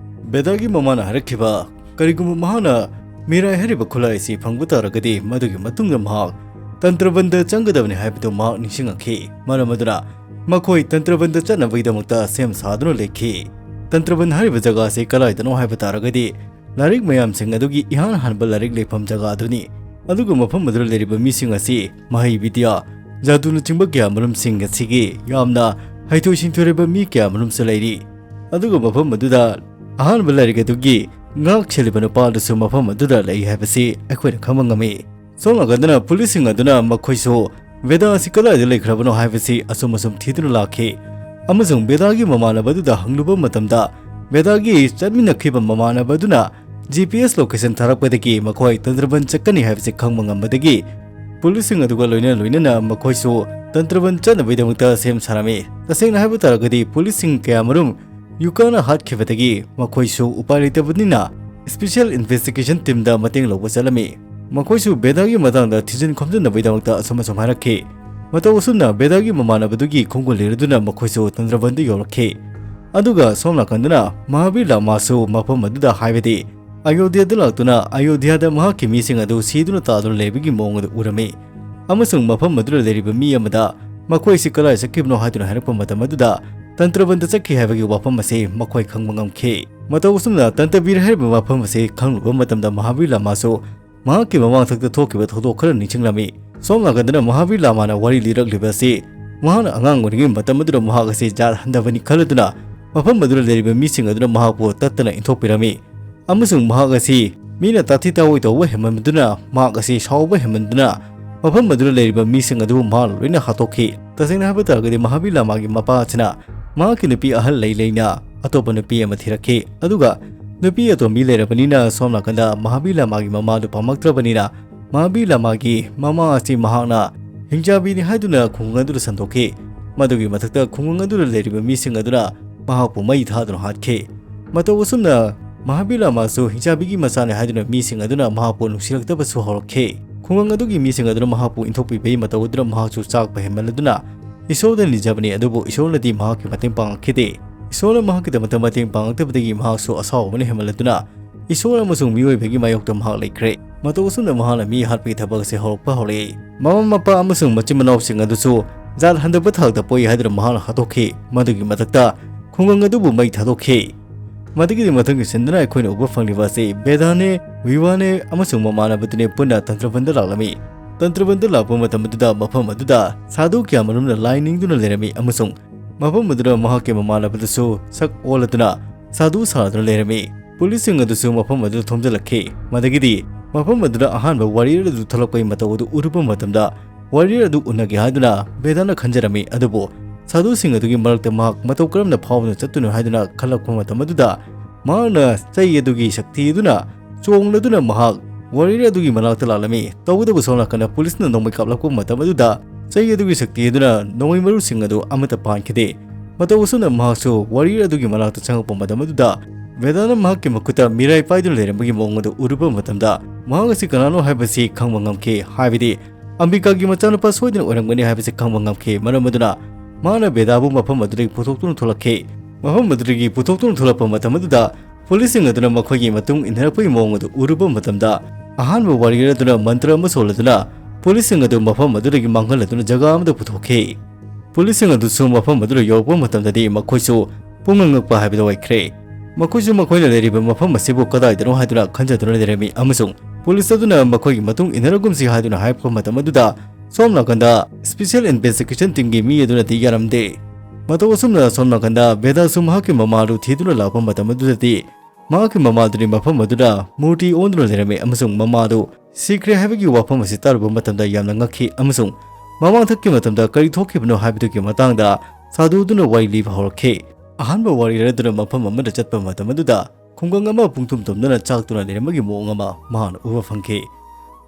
ꯚꯦꯗꯥꯒꯤ ꯃꯃꯥꯅ ꯍꯥꯏꯔꯛꯈꯤꯕ, ꯀꯔꯤꯒꯨꯝꯕ ꯃꯍꯥꯛꯅ ꯃꯤꯔꯥꯏ ꯍꯥꯏꯔꯤꯕ ꯈꯨꯠꯂꯥꯏ ꯑꯁꯤ ꯐꯪꯕ ꯇꯥꯔꯒꯗꯤ ꯃꯗꯨꯒꯤ ꯃꯇꯨꯡꯗ ꯃꯍꯥꯛ ꯇꯟꯇ꯭ꯔꯕꯟꯗ ꯆꯪꯒꯗꯕꯅꯤ ꯍꯥꯏꯕꯗꯨ ꯃꯍꯥꯛ ꯅꯤꯡꯁꯤꯡꯉꯛꯈꯤ꯫ ꯃꯔꯝ ꯑꯗꯨꯅ ꯃꯈꯣꯏ ꯇꯟꯇ꯭ꯔꯕꯟꯗ ꯆꯠꯅꯕꯒꯤꯗꯃꯛꯇ ꯁꯦꯝ ꯁꯥꯗꯨꯅ ꯂꯩꯈꯤ꯫ ꯇꯟꯇ꯭ꯔꯕꯟ ꯍꯥꯏꯔꯤꯕ ꯖꯒꯥ ꯑꯁꯤ ꯀꯗꯥꯏꯗꯅꯣ ꯍꯥꯏꯕ ꯇꯥꯔꯒꯗꯤ ꯂꯥꯏꯔꯤꯛ ꯃꯌꯥꯝꯁꯤꯡ ꯑꯗꯨꯒꯤ ꯏꯍꯥꯟ ꯍꯥꯟꯕ ꯂꯥꯏꯔꯤꯛ ꯂꯩꯐꯝ ꯖꯒꯥ ꯑꯗꯨꯅꯤ꯫ ꯑꯗꯨꯒ ꯃꯐꯝ ꯑꯗꯨꯗ ꯂꯩꯔꯤꯕ ꯃꯤꯁꯤꯡ ꯑꯁꯤ ꯃꯍꯩ ꯕꯤꯗ꯭ꯌꯥ, ꯖꯥꯗꯨꯅꯆꯤꯡꯕ ꯀꯌꯥ ꯃꯔꯨꯝꯁꯤꯡ ꯑꯁꯤꯒꯤ ꯌꯥꯝꯅ ꯍꯩꯊꯣꯏ ꯁꯤꯡꯊꯣꯏꯔꯕ ꯃꯤ ꯀꯌꯥ ꯃꯔꯨꯝꯁꯨ ꯂꯩꯔꯤ꯫ ꯑꯗꯨꯒ ꯃꯐꯝ ꯑꯗꯨꯗ ꯑꯍꯥꯟꯕ ꯂꯥꯏꯔꯤꯛ ꯑꯗꯨꯒꯤ ꯉꯥꯛ ꯁꯦꯜꯂꯤꯕ ꯅꯨꯄꯥ ꯑꯗꯨꯁꯨ ꯃꯐꯝ ꯑꯗꯨꯗ ꯂꯩ ꯍꯥꯏꯕꯁꯤ ꯑꯩꯈꯣꯏꯅ ꯈꯪꯕ ꯉꯝꯃꯤ꯫ ꯁꯣꯝ ꯅꯥꯀꯟꯗꯅ ꯄꯨꯂꯤꯁꯁꯤꯡ ꯑꯗꯨꯅ ꯃꯈꯣꯏꯁꯨ ꯚꯦꯗꯥ ꯑꯁꯤ ꯀꯗꯥꯏꯗ ꯂꯩꯈ꯭ꯔꯕꯅꯣ ꯍꯥꯏꯕꯁꯤ ꯑꯁꯨꯝ ꯑꯁꯨꯝ ꯊꯤꯗꯨꯅ ꯂꯥꯛꯈꯤ꯫ ꯑꯃꯁꯨꯡ ꯚꯦꯗꯥꯒꯤ ꯃꯃꯥꯟꯅꯕ ꯑꯗꯨꯗ ꯍꯪꯂꯨꯕ ꯃꯇꯝꯗ ꯚꯦꯗꯥꯒꯤ ꯆꯠꯃꯤꯟꯅꯈꯤꯕ ꯃꯃꯥꯟꯅꯕ ꯑꯗꯨꯅ G P S location ꯊꯥꯔꯛꯄꯗꯒꯤ ꯃꯈꯣꯏ ꯇꯟꯇ꯭ꯔꯕꯟ ꯆꯠꯀꯅꯤ ꯍꯥꯏꯕꯁꯤ ꯈꯪꯕ ꯉꯝꯕꯗꯒꯤ ꯄꯨꯂꯤꯁꯁꯤꯡ ꯑꯗꯨꯒ ꯂꯣꯏꯅ ꯂꯣꯏꯅꯅ ꯃꯈꯣꯏꯁꯨ ꯇꯟꯇ꯭ꯔꯕꯟ ꯆꯠꯅꯕꯒꯤꯗꯃꯛꯇ ꯁꯦꯝ ꯁꯥꯔꯝꯃꯤ꯫ ꯇꯁꯦꯡꯅ ꯍꯥꯏꯕ ꯇꯥꯔꯒꯗꯤ ꯄꯨꯂꯤꯁꯁꯤꯡ ꯀꯌꯥꯃꯔꯨꯝ ꯌꯨꯀꯥꯅ ꯍꯥꯠꯈꯤꯕꯗꯒꯤ ꯃꯈꯣꯏꯁꯨ ꯎꯄꯥꯏ ꯂꯩꯇꯕꯅꯤꯅ special investigation teamꯗ ꯃꯇꯦꯡ ꯂꯧꯕ ꯆꯠꯂꯝꯃꯤ꯫ ꯃꯈꯣꯏꯁꯨ ꯚꯦꯗꯥꯒꯤ ꯃꯇꯥꯡꯗ ꯊꯤꯖꯤꯟ ꯈꯣꯝꯖꯤꯟꯅꯕꯒꯤꯗꯃꯛꯇ ꯑꯁꯨꯝ ꯑꯁꯨꯝ ꯍꯥꯏꯔꯛꯈꯤ꯫ ꯃꯇꯧ ꯑꯁꯨꯝꯅ ꯚꯦꯗꯥꯒꯤ ꯃꯃꯥꯟꯅꯕꯗꯨꯒꯤ ꯈꯣꯡꯒꯨꯜ ꯂꯤꯔꯗꯨꯅ ꯃꯈꯣꯏꯁꯨ ꯇꯟꯗ꯭ꯔꯕꯟꯗꯨ ꯌꯧꯔꯛꯈꯤ꯫ ꯑꯗꯨꯒ ꯁꯣꯝ ꯅꯥꯀꯟꯗꯅ ꯃꯍꯥꯕꯤꯔ ꯂꯥꯃꯥꯁꯨ ꯃꯐꯝ ꯑꯗꯨꯗ, ꯍꯥꯏꯕꯗꯤ ꯑꯌꯣꯙ꯭ꯌꯥꯗ ꯂꯥꯛꯇꯨꯅ ꯑꯌꯣꯙ꯭ꯌꯥꯗ ꯃꯍꯥꯛꯀꯤ ꯃꯤꯁꯤꯡ ꯑꯗꯨ ꯁꯤꯗꯨꯅ ꯇꯥꯗꯨꯅ ꯂꯩꯕꯒꯤ ꯃꯑꯣꯡ ꯑꯗꯨ ꯎꯔꯝꯃꯤ꯫ ꯑꯃꯁꯨꯡ ꯃꯐꯝ ꯑꯗꯨꯗ ꯂꯩꯔꯤꯕ ꯃꯤ ꯑꯃꯗ ꯃꯈꯣꯏꯁꯤ ꯀꯗꯥꯏ ꯆꯠꯈꯤꯕꯅꯣ ꯍꯥꯏꯗꯨꯅ ꯍꯥꯏꯔꯛꯄ ꯃꯇꯝ ꯑꯗꯨꯗ ꯇꯟꯇ꯭ꯔꯕꯟꯗ ꯆꯠꯈꯤ ꯍꯥꯏꯕꯒꯤ ꯋꯥꯐꯝ ꯑꯁꯤ ꯃꯈꯣꯏ ꯈꯪꯕ ꯉꯝꯈꯤ꯫ ꯃꯇꯧ ꯑꯁꯨꯝꯅ ꯇꯟꯇꯕꯤꯔ ꯍꯥꯏꯔꯤꯕ ꯃꯐꯝ ꯑꯁꯤ ꯈꯪꯂꯨꯕ ꯃꯇꯝꯗ ꯃꯍꯥꯕꯤꯔ ꯂꯥꯃꯥꯁꯨ ꯃꯍꯥꯛꯀꯤ ꯃꯃꯥꯡꯊꯛꯇ ꯊꯣꯛꯈꯤꯕ ꯊꯧꯗꯣꯛ ꯈꯔ ꯅꯤꯡꯁꯤꯡꯂꯝꯃꯤ꯫ ꯁꯣꯝ ꯅꯥꯀꯟꯗꯅ ꯃꯍꯥꯕꯤꯔ ꯂꯥꯃꯥꯅ ꯋꯥꯔꯤ ꯂꯤꯔꯛꯂꯤꯕ ꯑꯁꯤ ꯃꯍꯥꯛꯅ ꯑꯉꯥꯡ ꯑꯣꯏꯔꯤꯉꯩ ꯃꯇꯝ ꯑꯗꯨꯗ ꯃꯍꯥꯛ ꯑꯁꯤ ꯖꯥꯠ ꯍꯟꯗꯕꯅꯤ ꯈꯜꯂꯗꯨꯅ ꯃꯐꯝ ꯑꯗꯨꯗ ꯂꯩꯔꯤꯕ ꯃꯤꯁꯤꯡ ꯑꯗꯨꯅ ꯃꯍꯥꯛꯄꯨ ꯇꯠꯇꯅ ꯏꯟꯊꯣꯛꯄꯤꯔꯝꯃꯤ꯫ ꯑꯃꯁꯨꯡ ꯃꯍꯥꯛ ꯑꯁꯤ ꯃꯤꯅ ꯇꯥꯊꯤ ꯇꯥꯑꯣꯏ ꯇꯧꯕ ꯍꯦꯟꯃꯟꯕꯗꯨꯅ ꯃꯍꯥꯛ ꯑꯁꯤ ꯁꯥꯎꯕ ꯍꯦꯟꯃꯟꯗꯨꯅ ꯃꯐꯝ ꯑꯗꯨꯗ ꯂꯩꯔꯤꯕ ꯃꯤꯁꯤꯡ ꯑꯗꯨꯕꯨ ꯃꯍꯥꯛꯅ ꯂꯣꯏꯅ ꯍꯥꯠꯇꯣꯛꯈꯤ꯫ ꯇꯁꯦꯡꯅ ꯍꯥꯏꯕ ꯇꯥꯔꯒꯗꯤ ꯃꯍꯥꯕꯤꯔ ꯂꯥꯃꯥꯒꯤ ꯃꯄꯥ ꯑꯁꯤꯅ ꯃꯍꯥꯛꯀꯤ ꯅꯨꯄꯤ ꯑꯍꯜ ꯂꯩ ꯂꯩꯅ ꯑꯇꯣꯞꯄ ꯅꯨꯄꯤ ꯑꯃ ꯊꯤꯔꯛꯈꯤ꯫ ꯑꯗꯨꯒ ꯅꯨꯄꯤ ꯑꯇꯣꯝꯕꯤ ꯂꯩꯔꯕꯅꯤꯅ ꯁꯣꯝ ꯅꯥꯀꯟꯗ ꯃꯍꯥꯕꯤꯔ ꯂꯥꯃꯥꯒꯤ ꯃꯃꯥꯗꯨ ꯄꯥꯝꯃꯛꯇ꯭ꯔꯕꯅꯤꯅ ꯃꯍꯥꯕꯤꯔ ꯂꯥꯃꯥꯒꯤ ꯃꯃꯥ ꯑꯁꯤ ꯃꯍꯥꯛꯅ ꯍꯤꯡꯆꯥꯕꯤꯅꯤ ꯍꯥꯏꯗꯨꯅ ꯈꯨꯡꯒꯪ ꯑꯗꯨꯗ ꯁꯟꯗꯣꯛꯈꯤ꯫ ꯃꯗꯨꯒꯤ ꯃꯊꯛꯇ ꯈꯨꯡꯒꯪ ꯑꯗꯨꯗ ꯂꯩꯔꯤꯕ ꯃꯤꯁꯤꯡ ꯑꯗꯨꯅ ꯃꯍꯥꯛꯄꯨ ꯃꯩ ꯊꯥꯗꯨꯅ ꯍꯥꯠꯈꯤ꯫ ꯃꯇꯧ ꯑꯁꯨꯝꯅ ꯃꯍꯥꯕꯤꯔ ꯂꯥꯃꯥꯁꯨ ꯍꯤꯡꯆꯥꯕꯤꯒꯤ ꯃꯆꯥꯅꯤ ꯍꯥꯏꯗꯨꯅ ꯃꯤꯁꯤꯡ ꯑꯗꯨꯅ ꯃꯍꯥꯛꯄꯨ ꯅꯨꯡꯁꯤꯔꯛꯇꯕꯁꯨ ꯍꯧꯔꯛꯈꯤ꯫ ꯈꯨꯡꯒꯪ ꯑꯗꯨꯒꯤ ꯃꯤꯁꯤꯡ ꯑꯗꯨꯅ ꯃꯍꯥꯛꯄꯨ ꯏꯟꯊꯣꯛꯄꯤꯕꯒꯤ ꯃꯇꯧ ꯑꯗꯨꯅ ꯃꯍꯥꯛꯁꯨ ꯆꯥꯛꯄ ꯍꯦꯟꯃꯟꯂꯗꯨꯅ ꯏꯁꯣꯔꯗ ꯅꯤꯖꯕꯅꯤ, ꯑꯗꯨꯕꯨ ꯏꯁꯣꯔꯅꯗꯤ ꯃꯍꯥꯛꯀꯤ ꯃꯇꯦꯡ ꯄꯥꯡꯉꯛꯈꯤꯗꯦ꯫ ꯏꯁꯣꯔꯅ ꯃꯍꯥꯛꯀꯤꯗꯃꯛꯇ ꯃꯇꯦꯡ ꯄꯥꯡꯉꯛꯇꯕꯗꯒꯤ ꯃꯍꯥꯛꯁꯨ ꯑꯁꯥꯎꯕꯅ ꯍꯦꯟꯃꯟꯂꯗꯨꯅ ꯏꯁꯣꯔ ꯑꯃꯁꯨꯡ ꯃꯤꯑꯣꯏꯕꯒꯤ ꯃꯥꯌꯣꯛꯇ ꯃꯍꯥꯛ ꯂꯩꯈ꯭ꯔꯦ꯫ ꯃꯇꯧ ꯑꯁꯨꯝꯅ ꯃꯍꯥꯛꯅ ꯃꯤ ꯍꯥꯠꯄꯒꯤ ꯊꯕꯛ ꯑꯁꯤ ꯍꯧꯔꯛꯄ ꯍꯧꯔꯛꯏ꯫ ꯃꯃꯥ ꯃꯄꯥ ꯑꯃꯁꯨꯡ ꯃꯆꯤꯟ ꯃꯅꯥꯎꯁꯤꯡ ꯑꯗꯨꯁꯨ ꯖꯥꯠ ꯍꯟꯗꯕ ꯊꯥꯛꯇ ꯄꯣꯛꯏ ꯍꯥꯏꯗꯨꯅ ꯃꯍꯥꯛꯅ ꯍꯥꯠꯇꯣꯛꯈꯤ꯫ ꯃꯗꯨꯒꯤ ꯃꯊꯛꯇ ꯈꯨꯡꯒꯪ ꯑꯗꯨꯕꯨ ꯃꯩ ꯊꯥꯗꯣꯛꯈꯤ꯫ ꯃꯗꯨꯒꯤꯗꯤ ꯃꯊꯪꯒꯤ ꯁꯤꯟꯗꯨꯅ ꯑꯩꯈꯣꯏꯅ ꯎꯕ ꯐꯪꯂꯤꯕ ꯑꯁꯤ ꯕꯦꯗꯥꯅꯦ, ꯋꯤꯋꯥꯅꯦ ꯑꯃꯁꯨꯡ ꯃꯃꯥꯟꯅꯕꯗꯨꯅꯦ ꯄꯨꯟꯅ ꯇꯟꯇ꯭ꯔꯕꯟꯗ ꯂꯥꯛꯂꯝꯃꯤ꯫ ꯇꯟꯇ꯭ꯔꯕꯟꯗ ꯂꯥꯛꯄ ꯃꯇꯝ ꯑꯗꯨꯗ ꯃꯐꯝ ꯑꯗꯨꯗ ꯁꯥꯙꯨ ꯀꯌꯥꯃꯔꯨꯝꯅ ꯂꯥꯏ ꯅꯤꯡꯗꯨꯅ ꯂꯩꯔꯝꯃꯤ ꯑꯃꯁꯨꯡ ꯃꯐꯝ ꯑꯗꯨꯗ ꯃꯍꯥꯛꯀꯤ ꯃꯃꯥꯟꯅꯕꯗꯨꯁꯨ ꯁꯛ ꯑꯣꯜꯂꯗꯨꯅ ꯁꯥꯙꯨ ꯁꯥꯗꯨꯅ ꯂꯩꯔꯝꯃꯤ꯫ ꯄꯨꯂꯤꯁꯁꯤꯡ ꯑꯗꯨꯁꯨ ꯃꯐꯝ ꯑꯗꯨꯗ ꯊꯣꯝꯖꯤꯜꯂꯛꯈꯤ꯫ ꯃꯗꯒꯤꯗꯤ ꯃꯐꯝ ꯑꯗꯨꯗ ꯑꯍꯥꯟꯕ ꯋꯥꯔꯤꯌꯔ ꯑꯗꯨ ꯊꯣꯛꯂꯛꯄꯒꯤ ꯃꯇꯧ ꯑꯗꯨ ꯎꯔꯨꯕ ꯃꯇꯝꯗ ꯋꯥꯔꯤꯌꯔ ꯑꯗꯨ ꯎꯅꯒꯦ ꯍꯥꯏꯗꯨꯅ ꯕꯦꯗꯥꯅ ꯈꯟꯖꯔꯝꯃꯤ꯫ ꯑꯗꯨꯕꯨ ꯁꯥꯙꯨꯁꯤꯡ ꯑꯗꯨꯒꯤ ꯃꯔꯛꯇ ꯃꯍꯥꯛ ꯃꯇꯧ ꯀꯔꯝꯅ ꯐꯥꯎꯗꯨꯅ ꯆꯠꯇꯣꯏꯅꯣ ꯍꯥꯏꯗꯨꯅ ꯈꯜꯂꯛꯄ ꯃꯇꯝ ꯑꯗꯨꯗ ꯃꯍꯥꯛꯅ ꯆꯩ ꯑꯗꯨꯒꯤ ꯁꯛꯇꯤ ꯑꯗꯨꯅ ꯆꯣꯡꯂꯗꯨꯅ ꯃꯍꯥꯛ ꯋꯥꯔꯤꯌꯔ ꯑꯗꯨꯒꯤ ꯃꯅꯥꯛꯇ ꯂꯥꯛꯂꯝꯃꯤ꯫ ꯇꯧꯕꯇꯕꯨ ꯁꯣꯝ ꯅꯥꯀꯟꯗ ꯄꯨꯂꯤꯁꯅ ꯅꯣꯡꯃꯩ ꯀꯥꯞꯂꯛꯄ ꯃꯇꯝ ꯑꯗꯨꯗ ꯆꯩ ꯑꯗꯨꯒꯤ ꯁꯛꯇꯤ ꯑꯗꯨꯅ ꯅꯣꯡꯃꯩ ꯃꯔꯨꯁꯤꯡ ꯑꯗꯨ ꯑꯃꯠꯇ ꯄꯥꯟꯈꯤꯗꯦ꯫ ꯃꯇꯧ ꯑꯁꯨꯝꯅ ꯃꯍꯥꯛꯁꯨ ꯋꯥꯔꯤꯌꯔ ꯑꯗꯨꯒꯤ ꯃꯅꯥꯛꯇ ꯆꯪꯉꯛꯄ ꯃꯇꯝ ꯑꯗꯨꯗ ꯕꯦꯗꯥꯅ ꯃꯍꯥꯛꯀꯤ ꯃꯈꯨꯠꯇ ꯃꯤꯔꯥꯏ ꯄꯥꯏꯗꯨꯅ ꯂꯩꯔꯝꯕꯒꯤ ꯃꯑꯣꯡ ꯑꯗꯨ ꯎꯔꯨꯕ ꯃꯇꯝꯗ ꯃꯍꯥꯛ ꯑꯁꯤ ꯀꯅꯥꯅꯣ ꯍꯥꯏꯕꯁꯤ ꯈꯪꯕ ꯉꯝꯈꯤ꯫ ꯍꯥꯏꯕꯗꯤ ꯑꯝꯕꯤꯀꯥꯒꯤ ꯃꯆꯥꯅꯨꯄꯥ ꯁꯣꯏꯗꯅ ꯑꯣꯏꯔꯝꯒꯅꯤ ꯍꯥꯏꯕꯁꯤ ꯈꯪꯕ ꯉꯝꯈꯤ꯫ ꯃꯔꯝ ꯑꯗꯨꯅ ꯃꯍꯥꯛꯅ ꯕꯦꯗꯥꯕꯨ ꯃꯐꯝ ꯑꯗꯨꯗꯒꯤ ꯄꯨꯊꯣꯛꯇꯨꯅ ꯊꯣꯛꯂꯛꯈꯤ꯫ ꯃꯐꯝ ꯑꯗꯨꯗꯒꯤ ꯄꯨꯊꯣꯛꯇꯨꯅ ꯊꯣꯛꯂꯛꯄ ꯃꯇꯝ ꯑꯗꯨꯗ ꯄꯨꯂꯤꯁꯁꯤꯡ ꯑꯗꯨꯅ ꯃꯈꯣꯏꯒꯤ ꯃꯇꯨꯡ ꯏꯟꯅꯔꯛꯄꯒꯤ ꯃꯑꯣꯡ ꯑꯗꯨ ꯎꯔꯨꯕ ꯃꯇꯝꯗ, ꯑꯍꯥꯟꯕ ꯋꯥꯔꯤꯌꯔ ꯑꯗꯨꯅ ꯃꯟꯇ꯭ꯔ ꯑꯃ ꯁꯣꯜꯂꯗꯨꯅ ꯄꯨꯂꯤꯁꯁꯤꯡ ꯑꯗꯨ ꯃꯐꯝ ꯑꯗꯨꯗꯒꯤ ꯃꯥꯡꯍꯜꯂꯗꯨꯅ ꯖꯒꯥ ꯑꯃꯗ ꯄꯨꯊꯣꯛꯈꯤ꯫ ꯄꯨꯂꯤꯁꯁꯤꯡ ꯑꯗꯨꯁꯨ ꯃꯐꯝ ꯑꯗꯨꯗ ꯌꯧꯔꯛꯄ ꯃꯇꯝꯗꯗꯤ ꯃꯈꯣꯏꯁꯨ ꯄꯨꯡꯉꯛ ꯉꯛꯄ ꯍꯥꯏꯕꯗꯨ ꯑꯣꯏꯈ꯭ꯔꯦ꯫ ꯃꯈꯣꯏꯁꯨ ꯃꯈꯣꯏꯅ ꯂꯩꯔꯤꯕ ꯃꯐꯝ ꯑꯁꯤꯕꯨ ꯀꯗꯥꯏꯗꯅꯣ ꯍꯥꯏꯗꯨꯅ ꯈꯟꯖꯗꯨꯅ ꯂꯩꯔꯝꯃꯤ, ꯑꯃꯁꯨꯡ ꯄꯨꯂꯤꯁ ꯑꯗꯨꯅ ꯃꯈꯣꯏꯒꯤ ꯃꯇꯨꯡ ꯏꯟꯅꯔꯒꯨꯝꯁꯤ ꯍꯥꯏꯗꯨꯅ ꯍꯥꯏꯔꯛꯄ ꯃꯇꯝ ꯑꯗꯨꯗ, ꯁꯣꯝ ꯅꯥꯀꯟꯗ special investigation teamꯒꯤ ꯃꯤ ꯑꯗꯨꯅꯗꯤ ꯌꯥꯔꯝꯗꯦ꯫ ꯃꯇꯧ ꯑꯁꯨꯝꯅ ꯁꯣꯝ ꯅꯥꯀꯟꯗ ꯕꯦꯗꯥꯁꯨ ꯃꯍꯥꯛꯀꯤ ꯃꯃꯥꯗꯨ ꯊꯤꯗꯨꯅ ꯂꯥꯛꯄ ꯃꯇꯝ ꯑꯗꯨꯗꯗꯤ, ꯃꯍꯥꯛꯀꯤ ꯃꯃꯥꯗꯨꯗꯤ ꯃꯐꯝ ꯑꯗꯨꯗ ꯃꯨꯔꯇꯤ ꯑꯣꯟꯗꯨꯅ ꯂꯩꯔꯝꯃꯤ, ꯑꯃꯁꯨꯡ ꯃꯃꯥꯗꯨ ꯁꯤꯈ꯭ꯔꯦ ꯍꯥꯏꯕꯒꯤ ꯋꯥꯐꯝ ꯑꯁꯤ ꯇꯥꯔꯨꯕ ꯃꯇꯝꯗ ꯌꯥꯝꯅ ꯉꯛꯈꯤ, ꯑꯃꯁꯨꯡ ꯃꯃꯥꯡꯊꯛꯀꯤ ꯃꯇꯝꯗ ꯀꯔꯤ ꯊꯣꯛꯈꯤꯕꯅꯣ ꯍꯥꯏꯕꯗꯨꯒꯤ ꯃꯇꯥꯡꯗ ꯁꯥꯗꯨꯗꯨꯅ ꯋꯥꯔꯤ ꯂꯤꯕ ꯍꯧꯔꯛꯈꯤ꯫ ꯑꯍꯥꯟꯕ ꯋꯥꯔꯤꯌꯔ ꯑꯗꯨꯅ ꯃꯐꯝ ꯑꯃꯗ ꯆꯠꯄ ꯃꯇꯝ ꯑꯗꯨꯗ ꯈꯨꯡꯒꯪ ꯑꯃ ꯄꯨꯡꯇꯨꯝ ꯇꯨꯝꯗꯨꯅ ꯆꯥꯛꯇꯨꯅ ꯂꯩꯔꯝꯕꯒꯤ ꯃꯑꯣꯡ ꯑꯃ ꯃꯍꯥꯛꯅ ꯎꯕ ꯐꯪꯈꯤ꯫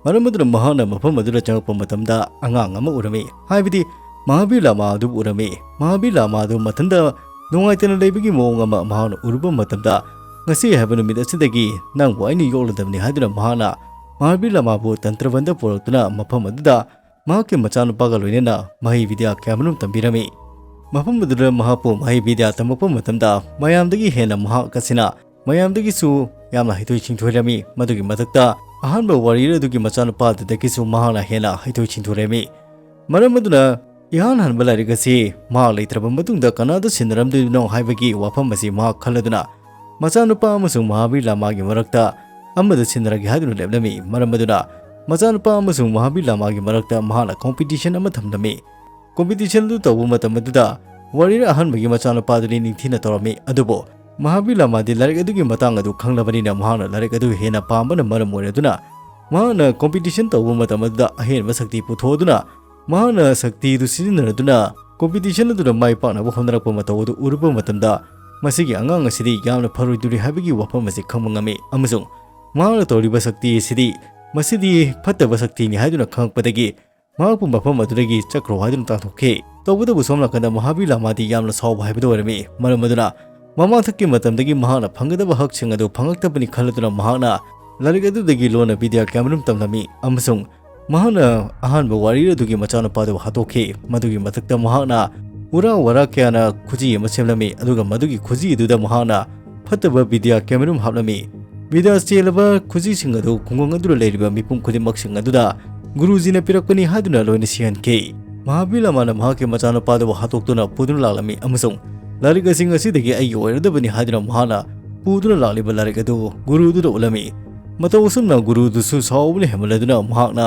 ꯃꯔꯝ ꯑꯗꯨꯅ ꯃꯍꯥꯛꯅ ꯃꯐꯝ ꯑꯗꯨꯗ ꯆꯪꯂꯛꯄ ꯃꯇꯝꯗ ꯑꯉꯥꯡ ꯑꯃ ꯎꯔꯝꯃꯤ, ꯍꯥꯏꯕꯗꯤ ꯃꯍꯥꯕꯤꯔ ꯂꯥꯃꯥ ꯑꯗꯨꯕꯨ ꯎꯔꯝꯃꯤ꯫ ꯃꯍꯥꯕꯤꯔ ꯂꯥꯃꯥ ꯑꯗꯨ ꯃꯊꯟꯇ ꯅꯨꯡꯉꯥꯏꯇꯅ ꯂꯩꯕꯒꯤ ꯃꯑꯣꯡ ꯑꯃ ꯃꯍꯥꯛꯅ ꯎꯔꯨꯕ ꯃꯇꯝꯗ, "ꯉꯁꯤ ꯍꯥꯏꯕ ꯅꯨꯃꯤꯠ ꯑꯁꯤꯗꯒꯤ ꯅꯪꯕꯨ ꯑꯩꯅ ꯌꯣꯛꯂꯗꯕꯅꯤ" ꯍꯥꯏꯗꯨꯅ ꯃꯍꯥꯛꯅ ꯃꯍꯥꯕꯤꯔ ꯂꯥꯃꯥꯕꯨ ꯇꯟꯇ꯭ꯔꯕꯟꯗ ꯄꯨꯔꯛꯇꯨꯅ ꯃꯐꯝ ꯑꯗꯨꯗ ꯃꯍꯥꯛꯀꯤ ꯃꯆꯥꯅꯨꯄꯥꯒ ꯂꯣꯏꯅꯅ ꯃꯍꯩ ꯕꯤꯗ꯭ꯌꯥ ꯀꯌꯥꯃꯔꯨꯝ ꯇꯝꯕꯤꯔꯝꯃꯤ꯫ ꯃꯐꯝ ꯑꯗꯨꯗ ꯃꯍꯥꯛꯄꯨ ꯃꯍꯩ ꯕꯤꯗ꯭ꯌꯥ ꯇꯝꯃꯛꯄ ꯃꯇꯝꯗ ꯃꯌꯥꯝꯗꯒꯤ ꯍꯦꯟꯅ ꯃꯍꯥꯛ ꯑꯁꯤꯅ ꯃꯌꯥꯝꯗꯒꯤꯁꯨ ꯌꯥꯝꯅ ꯍꯩꯊꯣꯏ ꯁꯤꯡꯊꯣꯏꯔꯝꯃꯤ꯫ ꯃꯗꯨꯒꯤ ꯃꯊꯛꯇ ꯑꯍꯥꯟꯕ ꯋꯥꯔꯤꯌꯔ ꯑꯗꯨꯒꯤ ꯃꯆꯥꯅꯨꯄꯥ ꯑꯗꯨꯗꯒꯤꯁꯨ ꯃꯍꯥꯛꯅ ꯍꯦꯟꯅ ꯍꯩꯊꯣꯏ ꯁꯤꯡꯊꯣꯏꯔꯝꯃꯤ꯫ ꯃꯔꯝ ꯑꯗꯨꯅ ꯏꯍꯥꯟ ꯍꯥꯟꯕ ꯂꯥꯏꯔꯤꯛ ꯑꯁꯤ ꯃꯍꯥꯛ ꯂꯩꯇ꯭ꯔꯕ ꯃꯇꯨꯡꯗ ꯀꯅꯥꯗ ꯁꯤꯟꯅꯔꯝꯗꯣꯏꯅꯣ ꯍꯥꯏꯕꯒꯤ ꯋꯥꯐꯝ ꯑꯁꯤ ꯃꯍꯥꯛ ꯈꯜꯂꯗꯨꯅ, ꯃꯆꯥꯅꯨꯄꯥ ꯑꯃꯁꯨꯡ ꯃꯍꯥꯕꯤꯔ ꯂꯥꯃꯥꯒꯤ ꯃꯔꯛꯇ ꯑꯃꯗ ꯁꯤꯟꯅꯔꯒꯦ ꯍꯥꯏꯗꯨꯅ ꯂꯦꯞꯂꯝꯃꯤ꯫ ꯃꯔꯝ ꯑꯗꯨꯅ ꯃꯆꯥꯅꯨꯄꯥ ꯑꯃꯁꯨꯡ ꯃꯍꯥꯕꯤꯔ ꯂꯥꯃꯥꯒꯤ ꯃꯔꯛꯇ ꯃꯍꯥꯛꯅ ꯀꯣꯝꯄꯤꯇꯤꯁꯟ ꯑꯃ ꯊꯝꯂꯝꯃꯤ꯫ ꯀꯣꯝꯄꯤꯇꯤꯁꯟ ꯑꯗꯨ ꯇꯧꯕ ꯃꯇꯝ ꯑꯗꯨꯗ ꯋꯥꯔꯤꯌꯔ ꯑꯍꯥꯟꯕꯒꯤ ꯃꯆꯥꯅꯨꯄꯥꯗꯨꯗꯤ ꯅꯤꯡꯊꯤꯅ ꯇꯧꯔꯝꯃꯤ, ꯑꯗꯨꯕꯨ ꯃꯍꯥꯕꯤꯔ ꯂꯥꯃꯥꯗꯤ ꯂꯥꯏꯔꯤꯛ ꯑꯗꯨꯒꯤ ꯃꯇꯥꯡ ꯑꯗꯨ ꯈꯪꯂꯕꯅꯤꯅ ꯃꯍꯥꯛꯅ ꯂꯥꯏꯔꯤꯛ ꯑꯗꯨ ꯍꯦꯟꯅ ꯄꯥꯝꯕꯅ ꯃꯔꯝ ꯑꯣꯏꯔꯗꯨꯅ ꯃꯍꯥꯛꯅ ꯀꯣꯝꯄꯤꯇꯤꯁꯟ ꯇꯧꯕ ꯃꯇꯝ ꯑꯗꯨꯗ ꯑꯍꯦꯟꯕ ꯁꯛꯇꯤ ꯄꯨꯊꯣꯛꯗꯨꯅ ꯃꯍꯥꯛꯅ ꯁꯛꯇꯤ ꯑꯗꯨ ꯁꯤꯖꯤꯟꯅꯔꯗꯨꯅ ꯀꯣꯝꯄꯤꯇꯤꯁꯟ ꯑꯗꯨꯗ ꯃꯥꯏ ꯄꯥꯛꯅꯕ ꯍꯣꯠꯅꯔꯛꯄ ꯃꯇꯧ ꯑꯗꯨ ꯎꯔꯨꯕ ꯃꯇꯝꯗ, ꯃꯁꯤꯒꯤ ꯑꯉꯥꯡ ꯑꯁꯤꯗꯤ ꯌꯥꯝꯅ ꯐꯔꯣꯏꯗꯣꯔꯤ ꯍꯥꯏꯕꯒꯤ ꯋꯥꯐꯝ ꯑꯁꯤ ꯈꯪꯕ ꯉꯝꯃꯤ, ꯑꯃꯁꯨꯡ ꯃꯍꯥꯛꯅ ꯇꯧꯔꯤꯕ ꯁꯛꯇꯤ ꯑꯁꯤꯗꯤ ꯃꯁꯤꯗꯤ ꯐꯠꯇꯕ ꯁꯛꯇꯤꯅꯤ ꯍꯥꯏꯗꯨꯅ ꯈꯪꯂꯛꯄꯗꯒꯤ ꯃꯍꯥꯛꯄꯨ ꯃꯐꯝ ꯑꯗꯨꯗꯒꯤ ꯆꯠꯈ꯭ꯔꯣ ꯍꯥꯏꯗꯨꯅ ꯇꯥꯟꯊꯣꯛꯈꯤ꯫ ꯇꯧꯕꯇꯕꯨ ꯁꯣꯝ ꯅꯥꯀꯟꯗ ꯃꯍꯥꯕꯤꯔ ꯂꯥꯃꯥꯗꯤ ꯌꯥꯝꯅ ꯁꯥꯎꯕ ꯍꯥꯏꯕꯗꯨ ꯑꯣꯏꯔꯝꯃꯤ꯫ ꯃꯔꯝ ꯑꯗꯨꯅ ꯃꯃꯥꯡꯊꯛꯀꯤ ꯃꯇꯝꯗꯒꯤ ꯃꯍꯥꯛꯅ ꯐꯪꯒꯗꯕ ꯍꯛꯁꯤꯡ ꯑꯗꯨ ꯐꯪꯂꯛꯇꯕꯅꯤ ꯈꯜꯂꯗꯨꯅ ꯃꯍꯥꯛꯅ ꯂꯥꯏꯔꯤꯛ ꯑꯗꯨꯗꯒꯤ ꯂꯣꯟꯅ ꯕꯤꯗ꯭ꯌꯥ ꯀꯌꯥꯃꯔꯨꯝ ꯇꯝꯂꯝꯃꯤ, ꯑꯃꯁꯨꯡ ꯃꯍꯥꯛꯅ ꯑꯍꯥꯟꯕ ꯋꯥꯔꯤꯌꯔ ꯑꯗꯨꯒꯤ ꯃꯆꯥꯅꯨꯄꯥꯗꯨ ꯍꯥꯠꯇꯣꯛꯈꯤ꯫ ꯃꯗꯨꯒꯤ ꯃꯊꯛꯇ ꯃꯍꯥꯛꯅ ꯎꯔꯥ ꯋꯥꯔꯥ ꯀꯌꯥꯅ ꯈꯨꯖꯤ ꯑꯃ ꯁꯦꯝꯂꯝꯃꯤ, ꯑꯗꯨꯒ ꯃꯗꯨꯒꯤ ꯈꯨꯖꯤ ꯑꯗꯨꯗ ꯃꯍꯥꯛꯅ ꯐꯠꯇꯕ ꯕꯤꯗ꯭ꯌꯥ ꯀꯌꯥꯃꯔꯨꯝ ꯍꯥꯞꯂꯝꯃꯤ꯫ ꯕꯤꯗ꯭ꯌꯥ ꯆꯦꯜꯂꯕ ꯈꯨꯖꯤꯁꯤꯡ ꯑꯗꯨ ꯈꯨꯡꯒꯪ ꯑꯗꯨꯗ ꯂꯩꯔꯤꯕ ꯃꯤꯄꯨꯝ ꯈꯨꯗꯤꯡꯃꯛꯁꯤꯡ ꯑꯗꯨꯗ ꯒꯨꯔꯨꯖꯤꯅ ꯄꯤꯔꯛꯄꯅꯤ ꯍꯥꯏꯗꯨꯅ ꯂꯣꯏꯅ ꯁꯤꯍꯟꯈꯤ꯫ ꯃꯍꯥꯕꯤꯔ ꯂꯥꯃꯥꯅ ꯃꯍꯥꯛꯀꯤ ꯃꯆꯥꯅꯨꯄꯥꯗꯨꯕꯨ ꯍꯥꯠꯇꯣꯛꯇꯨꯅ ꯄꯨꯗꯨꯅ ꯂꯥꯛꯂꯝꯃꯤ ꯑꯃꯁꯨꯡ ꯂꯥꯏꯔꯤꯛ ꯑꯁꯤ ꯉꯁꯤꯗꯒꯤ ꯑꯩꯒꯤ ꯑꯣꯏꯔꯗꯕꯅꯤ ꯍꯥꯏꯗꯨꯅ ꯃꯍꯥꯛꯅ ꯄꯨꯗꯨꯅ ꯂꯥꯛꯂꯤꯕ ꯂꯥꯏꯔꯤꯛ ꯑꯗꯨ ꯒꯨꯔꯨꯗꯨꯗ ꯎꯠꯂꯝꯃꯤ꯫ ꯃꯇꯧ ꯑꯁꯨꯝꯅ ꯒꯨꯔꯨꯗꯨꯁꯨ ꯁꯥꯎꯕꯅ ꯍꯦꯟꯃꯟꯂꯗꯨꯅ ꯃꯍꯥꯛꯅ